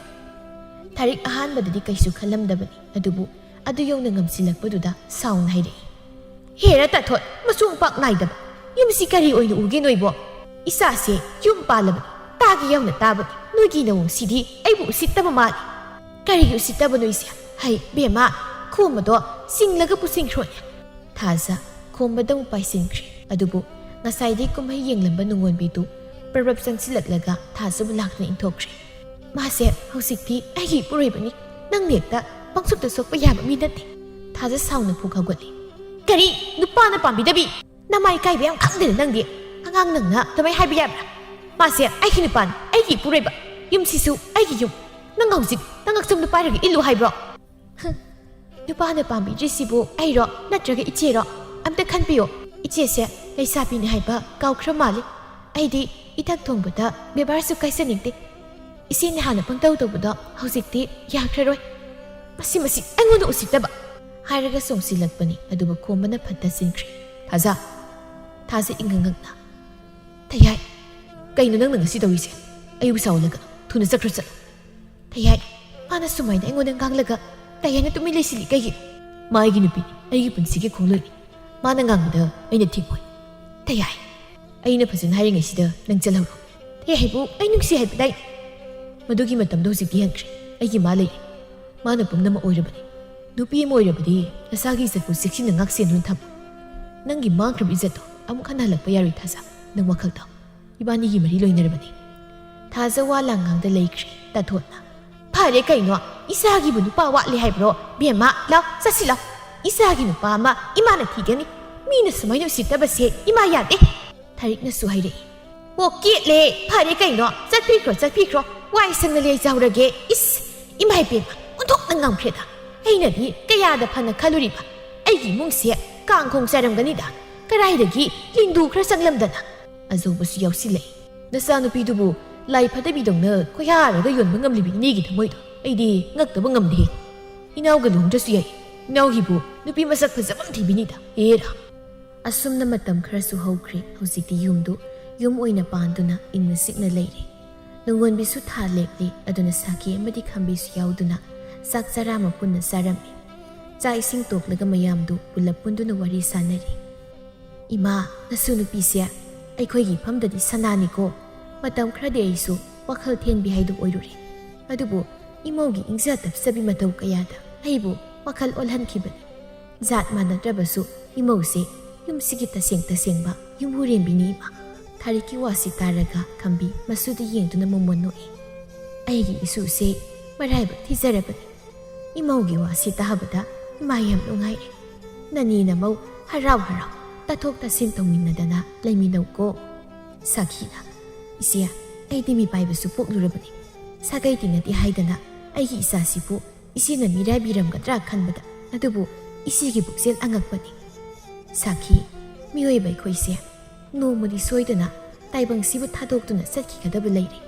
ꯊꯥꯔꯤꯛ ꯑꯍꯥꯟꯕꯗꯗꯤ ꯀꯩꯁꯨ ꯈꯜꯂꯝꯗꯕꯅꯤ, ꯑꯗꯨꯕꯨ ꯑꯗꯨ ꯌꯧꯅ ꯉꯝꯁꯤꯜꯂꯛꯄꯗꯨꯗ ꯁꯥꯎꯅ ꯍꯥꯏꯔꯛꯏ, "ꯍꯦꯔꯥ ꯇꯥꯊꯣꯟ, ꯃꯆꯣꯡ ꯄꯥꯛ ꯅꯥꯏꯗꯕ꯫ ꯌꯨꯝꯁꯤ ꯀꯔꯤ ꯑꯣꯏꯅ ꯎꯒꯦ ꯅꯣꯏꯕꯣ? ꯏꯆꯥꯁꯦ ꯌꯨꯝ ꯄꯥꯜꯂꯕꯅꯤ, ꯇꯥꯒꯦ ꯌꯥꯎꯅ ꯇꯥꯕꯅꯤ꯫ ꯅꯣꯏꯒꯤ ꯅꯑꯣꯡꯁꯤꯗꯤ ꯑꯩꯕꯨ ꯎꯁꯤꯠꯇꯕ ꯃꯥꯜꯂꯤ꯫" "ꯀꯔꯤꯒꯤ ꯎꯁꯤꯠꯇꯕꯅꯣ ꯏꯆꯦ? ꯍꯩ, ꯕꯦꯝꯃ, ꯈꯣꯝꯕꯗꯣ ꯆꯤꯡꯂꯒ ꯄꯨꯁꯤꯟꯈ꯭ꯔꯣꯅꯦ꯫" ꯊꯥꯖ ꯈꯣꯝꯕꯗ ꯑꯃꯨꯛ ꯄꯥꯏꯁꯤꯟꯈ꯭ꯔꯦ꯫ ꯑꯗꯨꯕꯨ ꯉꯁꯥꯏꯗꯤ ꯀꯨꯝꯍꯩ ꯌꯦꯡꯂꯝꯕ ꯅꯨꯡꯉꯣꯟꯕꯤꯗꯨ ꯄ꯭ꯔꯞ ꯄ꯭ꯔꯞ ꯆꯪꯁꯤꯜꯂꯛꯂꯒ ꯊꯥꯖꯕꯨ ꯂꯥꯛꯇꯨꯅ ꯏꯟꯊꯣꯛꯈ꯭ꯔꯦ꯫ "ꯃꯥꯁꯦ ꯍꯧꯖꯤꯛꯇꯤ ꯑꯩꯒꯤ ꯏꯄꯨꯔꯣꯏꯕꯅꯤ꯫ ꯅꯪꯅ ꯍꯦꯛꯇ ꯄꯪꯁꯣꯛꯇ ꯁꯣꯛꯄ ꯌꯥꯕ ꯃꯤ ꯅꯠꯇꯦ꯫" ꯊꯥꯖ ꯁꯥꯎꯅ ꯐꯨ ꯍꯧꯒꯠꯂꯤ꯫ "ꯀꯔꯤ? ꯅꯨꯄꯥꯅ ꯄꯥꯝꯕꯤꯗꯕꯤ? ꯅꯃꯥꯏ ꯏꯀꯥꯏꯕ ꯌꯥꯝ ꯈꯪꯗꯦꯅ ꯅꯪꯗꯤ꯫ ꯑꯉꯥꯡ ꯅꯪꯅ ꯑꯗꯨꯃꯥꯏ ꯍꯥꯏꯕ ꯌꯥꯕ꯭ꯔꯥ? ꯃꯥꯁꯦ ꯑꯩꯒꯤ ꯅꯨꯄꯥꯅꯤ, ꯑꯩꯒꯤ ꯏꯄꯨꯔꯣꯏꯕ꯫ ꯌꯨꯝꯁꯤꯁꯨ ꯑꯩꯒꯤ ꯌꯨꯝ꯫ ꯅꯪ ꯍꯧꯖꯤꯛ ꯅꯉꯛꯁꯝꯗꯨ ꯄꯥꯏꯔꯒ ꯏꯜꯂꯨ ꯍꯥꯏꯕ꯭ꯔꯣ?" "ꯍꯝ, ꯅꯨꯄꯥꯅ ꯄꯥꯝꯕꯤꯗ꯭ꯔꯤꯁꯤꯕꯨ ꯑꯩꯔꯣ ꯅꯠꯇ꯭ꯔꯒ ꯏꯆꯦꯔꯣ? ꯑꯝꯇ ꯈꯟꯕꯤꯌꯣ꯫ ꯏꯆꯦꯁꯦ ꯂꯩꯁꯥꯕꯤꯅꯤ ꯍꯥꯏꯕ ꯀꯥꯎꯈ꯭ꯔ ꯃꯥꯜꯂꯦ꯫ ꯑꯩꯗꯤ ꯏꯊꯛ ꯊꯣꯡꯕꯗ ꯕꯦꯕꯥꯔꯁꯨ ꯀꯥꯏꯖꯅꯤꯡꯗꯦ꯫ ꯏꯆꯦꯅ ꯍꯥꯟꯅ ꯄꯪꯇꯧ ꯇꯧꯕꯗꯣ ꯍꯧꯖꯤꯛꯇꯤ ꯌꯥꯈ꯭ꯔꯔꯣꯏ꯫ ꯃꯁꯤ, ꯃꯁꯤ ꯑꯩꯉꯣꯟꯗ ꯎꯁꯤꯠꯇꯕ!" ꯍꯥꯏꯔꯒ ꯆꯣꯡꯁꯤꯜꯂꯛꯄꯅꯤ, ꯑꯗꯨꯕꯨ ꯈꯣꯝꯕꯅ ꯐꯠꯇ ꯆꯦꯟꯈ꯭ꯔꯦ꯫ "ꯊꯥꯖ!" ꯊꯥꯖ ꯏꯪꯉꯪ ꯉꯛꯅ, "ꯊꯌꯥꯏ, ꯀꯩꯅꯣ ꯅꯪꯅ ꯉꯁꯤ ꯇꯧꯔꯤꯁꯦ? ꯑꯩꯕꯨ ꯁꯥꯎꯍꯜꯂꯒꯅꯨ, ꯊꯨꯅ ꯆꯠꯈ꯭ꯔꯣ, ꯆꯠꯂꯣ꯫" "ꯊꯌꯥꯏ, ꯃꯥꯅ ꯁꯨꯃꯥꯏꯅ ꯑꯩꯉꯣꯟꯗ ꯉꯥꯡꯂꯒ ꯇꯌꯥꯏꯅ ꯇꯨꯃꯤꯟ ꯂꯩꯁꯤꯜꯂꯤ ꯀꯩꯒꯤꯅꯣ? ꯃꯥ ꯑꯩꯒꯤ ꯅꯨꯄꯤꯅꯤ, ꯑꯩꯒꯤ ꯄꯨꯟꯁꯤꯒꯤ ꯈꯣꯡꯂꯣꯏꯅꯤ꯫ ꯃꯥꯅ ꯉꯥꯡꯕꯗ ꯑꯩꯅ ꯊꯤꯡꯉꯣꯏ꯫ ꯇꯌꯥꯏ, ꯑꯩꯅ ꯐꯖꯅ ꯍꯥꯏꯔꯤꯉꯩꯁꯤꯗ ꯅꯪ ꯆꯠꯍꯧꯔꯣ꯫ ꯇꯌꯥꯏꯕꯨ ꯑꯩ ꯅꯨꯡꯁꯤ ꯍꯥꯏꯕꯗꯥꯏ? ꯃꯗꯨꯒꯤ ꯃꯇꯝꯗꯣ ꯍꯧꯖꯤꯛꯇꯤ ꯍꯟꯈ꯭ꯔꯦ꯫ ꯑꯩꯒꯤ ꯃꯥ ꯂꯩꯔꯦ꯫ ꯃꯥꯅ ꯄꯨꯝꯅꯃꯛ ꯑꯣꯏꯔꯕꯅꯤ꯫ ꯅꯨꯄꯤ ꯑꯃ ꯑꯣꯏꯔꯕꯗꯤ ꯅꯁꯥꯒꯤ ꯏꯖꯠꯄꯨ ꯆꯦꯛꯁꯤꯟꯅ ꯉꯥꯛ ꯁꯦꯟꯗꯨꯅ ꯊꯝꯃꯨ꯫ ꯅꯪꯒꯤ ꯃꯥꯡꯈ꯭ꯔꯕ ꯏꯖꯠꯇꯣ ꯑꯃꯨꯛ ꯍꯟꯅ ꯍꯜꯂꯛꯄ ꯌꯥꯔꯣꯏ, ꯊꯥꯖ꯫ ꯅꯪ ꯋꯥꯈꯜ ꯊꯥꯎ꯫ ꯏꯕꯥꯅꯤꯒꯤ ꯃꯔꯤ ꯂꯣꯏꯅꯔꯕꯅꯤ꯫" ꯊꯥꯖ ꯋꯥ ꯂꯥꯡ ꯉꯥꯡꯗ ꯂꯩꯈ꯭ꯔꯦ꯫ ꯇꯥꯊꯣꯠꯅ, "ꯐꯔꯦ ꯀꯩꯅꯣ, ꯏꯆꯥꯒꯤꯕꯨ ꯅꯨꯄꯥ ꯋꯥꯠꯂꯦ ꯍꯥꯏꯕ꯭ꯔꯣ? ꯕꯦꯝꯃ, ꯂꯥꯎ, ꯆꯠꯁꯤ ꯂꯥꯎ꯫ ꯏꯆꯥꯒꯤ ꯅꯨꯄꯥ ꯑꯃ ꯏꯃꯥꯅ ꯊꯤꯒꯅꯤ꯫ ꯃꯤꯅ ꯁꯨꯃꯥꯏꯅ ꯎꯁꯤꯠꯇꯕꯁꯦ ꯏꯃꯥ ꯌꯥꯗꯦ꯫" ꯊꯥꯔꯤꯛꯅꯁꯨ ꯍꯥꯏꯔꯛꯏ, "ꯑꯣ, ꯀꯦꯠꯂꯦ꯫ ꯐꯔꯦ ꯀꯩꯅꯣ, ꯆꯠꯄꯤꯈ꯭ꯔꯣ, ꯆꯠꯄꯤꯈ꯭ꯔꯣ꯫ ꯋꯥꯏ ꯁꯪꯅ ꯂꯩꯖꯍꯧꯔꯒꯦ꯫ ꯏꯁ, ꯏꯃꯥ ꯏꯕꯦꯝꯃ, ꯑꯣꯟꯊꯣꯛꯅ ꯉꯝꯈ꯭ꯔꯦꯗ꯫ ꯑꯩꯅꯗꯤ ꯀꯌꯥꯗ ꯐꯅ ꯈꯜꯂꯨꯔꯤꯕ꯫ ꯑꯩꯒꯤ ꯏꯃꯨꯡꯁꯦ ꯀꯥꯡꯈꯣꯡ ꯆꯥꯏꯔꯝꯒꯅꯤꯗ꯫ ꯀꯗꯥꯏꯗꯒꯤ ꯂꯤꯟꯗꯨ ꯈꯔ ꯆꯪꯂꯝꯗꯅ꯫ ꯑꯆꯧꯕꯁꯨ ꯌꯥꯎꯁꯤꯜꯂꯛꯏ꯫ ꯅꯆꯥꯅꯨꯄꯤꯗꯨꯕꯨ ꯂꯥꯏ ꯐꯠꯇꯕꯤꯗꯧꯅ ꯈꯣꯏꯍꯥꯔꯒ ꯌꯣꯟꯕ ꯉꯝꯂꯤꯕ ꯏꯅꯦꯒꯤ ꯊꯃꯣꯏꯗꯣ ꯑꯩꯗꯤ ꯉꯛꯇꯕ ꯉꯝꯗꯦ꯫ ꯏꯅꯥꯎꯒ ꯂꯨꯍꯣꯡꯗ꯭ꯔꯁꯨ ꯌꯥꯏ꯫ ꯏꯅꯥꯎꯒꯤꯕꯨ ꯅꯨꯄꯤ ꯃꯁꯛ ꯐꯖꯕ ꯑꯃ ꯊꯤꯕꯤꯅꯤꯗ꯫ ꯑꯦꯔꯥ꯫ ꯑꯁꯨꯝꯅ ꯃꯇꯝ ꯈꯔꯁꯨ ꯍꯧꯈ꯭ꯔꯦ꯫ ꯍꯧꯖꯤꯛꯇꯤ ꯌꯨꯝꯗꯨ ꯌꯨꯝ ꯑꯣꯏꯅ ꯄꯥꯟꯗꯨꯅ ꯏꯪꯅ ꯆꯤꯛꯅ ꯂꯩꯔꯦ꯫ ꯅꯨꯡꯉꯣꯟꯕꯤꯁꯨ ꯊꯥ ꯂꯦꯞꯂꯦ꯫ ꯑꯗꯨꯅ ꯁꯥꯈꯤ ꯑꯃꯗꯤ ꯈꯝꯕꯤꯁꯨ ꯌꯥꯎꯗꯨꯅ ꯆꯥꯛ ꯆꯔꯥ ꯑꯃ ꯄꯨꯟꯅ ꯆꯥꯔꯝꯃꯤ꯫ ꯆꯥꯛ ꯏꯁꯤꯡ ꯇꯣꯛꯂꯒ ꯃꯌꯥꯝꯗꯨ ꯄꯨꯂꯞ ꯄꯨꯟꯗꯨꯅ ꯋꯥꯔꯤ ꯁꯥꯟꯅꯔꯤ꯫ "ꯏꯃꯥ, ꯅꯁꯨ ꯅꯨꯄꯤꯁꯦ ꯑꯩꯈꯣꯏꯒꯤ ꯏꯐꯝꯗꯗꯤ ꯁꯅꯥꯅꯤꯀꯣ꯫ ꯃꯇꯝ ꯈꯔꯗꯤ ꯑꯩꯁꯨ ꯋꯥꯈꯜ ꯊꯦꯟꯕꯤ ꯍꯥꯏꯗꯨ ꯑꯣꯏꯔꯨꯔꯦ꯫ ꯑꯗꯨꯕꯨ ꯏꯃꯧꯒꯤ ꯏꯪꯖ ꯇꯞꯆꯕꯤ ꯃꯇꯧ ꯀꯌꯥꯗ ꯑꯩꯕꯨ ꯋꯥꯈꯜ ꯑꯣꯜꯍꯟꯈꯤꯕꯅꯤ꯫ ꯖꯥꯠ ꯃꯥꯟꯅꯗ꯭ꯔꯕꯁꯨ ꯏꯃꯧꯁꯦ ꯌꯨꯝꯁꯤꯒꯤ ꯇꯁꯦꯡ ꯇꯁꯦꯡꯕ ꯌꯨꯝꯕꯨꯔꯦꯝꯕꯤꯅꯤ, ꯏꯃꯥ꯫" ꯊꯥꯔꯤꯛꯀꯤ ꯋꯥꯁꯤ ꯇꯥꯔꯒ ꯈꯝꯕꯤ ꯃꯁꯨꯗ ꯌꯦꯡꯗꯨꯅ ꯃꯣꯃꯣꯟ ꯅꯣꯛꯏ꯫ "ꯑꯩꯒꯤ ꯏꯁꯨꯁꯦ ꯃꯔꯥꯏꯕꯛ ꯊꯤꯖꯔꯕꯅꯤ꯫ ꯏꯃꯧꯒꯤ ꯋꯥꯁꯤ ꯇꯥꯕꯗ ꯏꯃꯥ ꯌꯥꯝ ꯅꯨꯡꯉꯥꯏꯔꯦ꯫ ꯅꯅꯦ ꯅꯃꯧ ꯍꯔꯥꯎ ꯍꯔꯥꯎ ꯇꯥꯊꯣꯛ ꯇꯥꯁꯤꯟ ꯇꯧꯃꯤꯟꯅꯗꯅ ꯂꯩꯃꯤꯟꯅꯧꯀꯣ꯫" ꯁꯥꯈꯤꯅ, "ꯏꯆꯦ, ꯑꯩꯗꯤ ꯃꯤꯄꯥꯏꯕꯁꯨ ꯄꯣꯛꯂꯨꯔꯕꯅꯤ꯫ ꯁꯥꯒꯩ ꯇꯤꯟꯅꯗꯦ ꯍꯥꯏꯗꯅ ꯑꯩꯒꯤ ꯏꯆꯥꯁꯤꯕꯨ ꯏꯆꯦꯅ ꯃꯤꯔꯥꯏꯕꯤꯔꯝꯒꯗ꯭ꯔꯥ ꯈꯟꯕꯗ, ꯑꯗꯨꯕꯨ ꯏꯆꯦꯒꯤ ꯄꯨꯛꯆꯦꯜ ꯑꯉꯛꯄꯅꯤ꯫" ꯁꯥꯈꯤ, ꯃꯤꯑꯣꯏꯕ ꯑꯩꯈꯣꯏꯁꯦ ꯅꯣꯡꯃꯗꯤ ꯁꯣꯏꯗꯅ ꯇꯥꯏꯕꯪꯁꯤꯕꯨ ꯊꯥꯗꯣꯛꯇꯨꯅ ꯆꯠꯈꯤꯒꯗꯕ ꯂꯩꯔꯦ꯫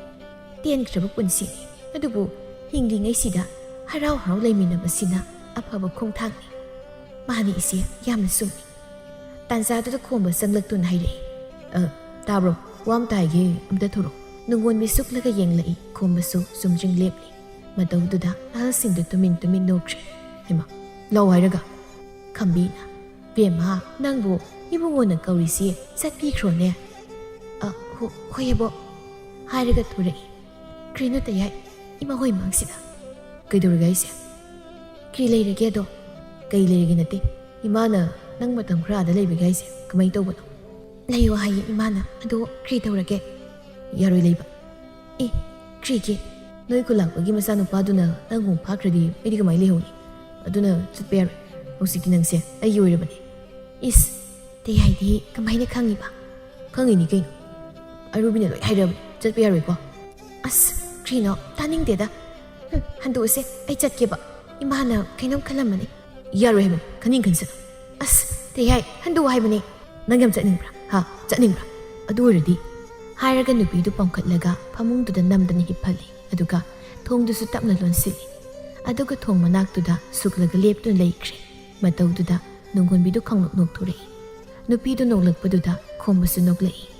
ꯇꯦꯟꯈ꯭ꯔꯕ ꯄꯨꯟꯁꯤꯅꯤ, ꯑꯗꯨꯕꯨ ꯍꯤꯡꯂꯤꯉꯩꯁꯤꯗ ꯍꯔꯥꯎ ꯍꯔꯥꯎ ꯂꯩꯃꯤꯟꯅꯕꯁꯤꯅ ꯑꯐꯕ ꯈꯣꯡꯊꯥꯡꯅꯤ꯫ ꯃꯥꯅꯤ ꯏꯆꯦ, ꯌꯥꯝꯅ ꯆꯨꯝꯃꯤ꯫ ꯇꯥꯟꯖꯥꯗꯨꯗ ꯈꯣꯝꯕ ꯆꯪꯂꯛꯇꯨꯅ ꯍꯥꯏꯔꯛꯏ꯫ "ꯑ, ꯇꯥꯕ꯭ꯔꯣ? ꯋꯥ ꯑꯃꯇ ꯍꯥꯏꯒꯦ, ꯑꯝꯇ ꯊꯣꯔꯛꯑꯣ꯫" ꯅꯨꯡꯉꯣꯟꯕꯤ ꯁꯨꯛꯂꯒ ꯌꯦꯡꯂꯛꯏ꯫ ꯈꯣꯝꯕꯁꯨ ꯆꯨꯝꯗ꯭ꯔꯤꯡ ꯂꯦꯞꯂꯤ꯫ ꯃꯇꯧꯗꯨꯗ ꯑꯍꯜꯁꯤꯡꯗꯨ ꯇꯨꯃꯤꯟ ꯇꯨꯃꯤꯟ ꯅꯣꯛꯈ꯭ꯔꯦ꯫ "ꯍꯩꯃꯥ, ꯂꯥꯎ ꯍꯥꯏꯔꯒ?" ꯈꯝꯕꯤꯅ, "ꯕꯦꯝꯃ, ꯅꯪꯕꯨ ꯏꯕꯨꯡꯉꯣꯅ ꯀꯧꯔꯤꯁꯤ ꯆꯠꯄꯤꯈ꯭ꯔꯣꯅꯦ꯫" "ꯑ, ꯍꯣ-, ꯍꯣꯏ ꯑꯕꯣꯛ" ꯍꯥꯏꯔꯒ ꯊꯣꯔꯛꯏ꯫ "ꯀ꯭ꯔꯤꯅꯣ ꯇꯌꯥꯏ, ꯏꯃꯥ ꯍꯣꯏ ꯃꯥꯡꯁꯤꯗ?" "ꯀꯩꯗꯧꯔꯒꯦ ꯍꯥꯏꯁꯦ?" "ꯀ꯭ꯔꯤ ꯂꯩꯔꯒꯦ ꯑꯗꯣ?" "ꯀꯩ ꯂꯩꯔꯒꯦ ꯅꯠꯇꯦ꯫ ꯏꯃꯥꯅ ꯅꯪ ꯃꯇꯝ ꯈꯔ ꯑꯥꯗ ꯂꯩꯕꯒꯤ ꯍꯥꯏꯁꯦ ꯀꯃꯥꯏꯅ ꯇꯧꯕꯅꯣ?" "ꯂꯩꯌꯣ ꯍꯥꯏꯌꯦ ꯏꯃꯥꯅ, ꯑꯗꯣ ꯀ꯭ꯔꯤ ꯇꯧꯔꯒꯦ?" "ꯌꯥꯔꯣꯏ ꯂꯩꯕ꯫" "ꯑꯦ, ꯀ꯭ꯔꯤꯒꯤ?" "ꯅꯣꯏ ꯈꯨꯜ ꯂꯥꯛꯄꯒꯤ ꯃꯆꯥꯅꯨꯄꯥꯗꯨꯅ ꯅꯪ ꯑꯃꯨꯛ ꯐꯥꯈ꯭ꯔꯗꯤ ꯑꯩꯗꯤ ꯀꯃꯥꯏꯅ ꯂꯩꯍꯧꯅꯤ? ꯑꯗꯨꯅ ꯆꯠꯄ ꯌꯥꯔꯣꯏ꯫ ꯍꯧꯖꯤꯛꯇꯤ ꯅꯪꯁꯦ ꯑꯩꯒꯤ ꯑꯣꯏꯔꯕꯅꯦ꯫" "ꯏꯁ, ꯇꯌꯥꯏꯗꯤ ꯀꯃꯥꯏꯅ ꯈꯪꯉꯤꯕ?" "ꯈꯪꯉꯤꯅꯤ ꯀꯩꯅꯣ꯫ ꯑꯔꯨꯕꯤꯅ ꯂꯣꯏ ꯍꯥꯏꯔꯕꯅꯤ꯫ ꯆꯠꯄ ꯌꯥꯔꯣꯏꯀꯣ?" "ꯑꯁ, ꯀ꯭ꯔꯤꯅꯣ? ꯇꯥꯅꯤꯡꯗꯦꯗ꯫ ꯍꯨꯝ, ꯍꯟꯗꯣꯛꯑꯁꯦ, ꯑꯩ ꯆꯠꯀꯦꯕ꯫ ꯏꯃꯥꯅ ꯀꯩꯅꯣꯝ ꯈꯜꯂꯝꯃꯅꯤ꯫" "ꯌꯥꯔꯣꯏ ꯍꯥꯏꯕꯅꯤ, ꯈꯟꯅꯤꯡ ꯈꯟꯁꯅꯨ꯫" "ꯑꯁ, ꯇꯦꯌꯥꯏ, ꯍꯟꯗꯨ ꯍꯥꯏꯕꯅꯦ꯫ ꯅꯪ ꯌꯥꯝ ꯆꯠꯅꯤꯡꯕ꯭ꯔꯥ? ꯍꯥ? ꯆꯠꯅꯤꯡꯕ꯭ꯔꯥ? ꯑꯗꯨ ꯑꯣꯏꯔꯗꯤ," ꯍꯥꯏꯔꯒ ꯅꯨꯄꯤꯗꯨ ꯄꯥꯡꯈꯠꯂꯒ ꯐꯃꯨꯡꯗꯨꯗ ꯅꯝꯗꯅ ꯍꯤꯞꯍꯜꯂꯤ꯫ ꯑꯗꯨꯒ ꯊꯣꯡꯗꯨꯁꯨ ꯇꯞꯅ ꯂꯣꯟꯁꯤꯜꯂꯤ꯫ ꯑꯗꯨꯒ ꯊꯣꯡ ꯃꯅꯥꯛꯇꯨꯗ ꯁꯨꯛꯂꯒ ꯂꯦꯞꯇꯨꯅ ꯂꯩꯈ꯭ꯔꯦ꯫ ꯃꯇꯧꯗꯨꯗ ꯅꯣꯡꯉꯣꯟꯕꯤꯗꯨ ꯈꯪꯅꯣꯛ ꯅꯣꯛꯊꯣꯔꯛꯏ꯫ ꯅꯨꯄꯤꯗꯨ ꯅꯣꯛꯂꯛꯄꯗꯨꯗ ꯈꯣꯝꯕꯁꯨ ꯅꯣꯛꯂꯛꯏ꯫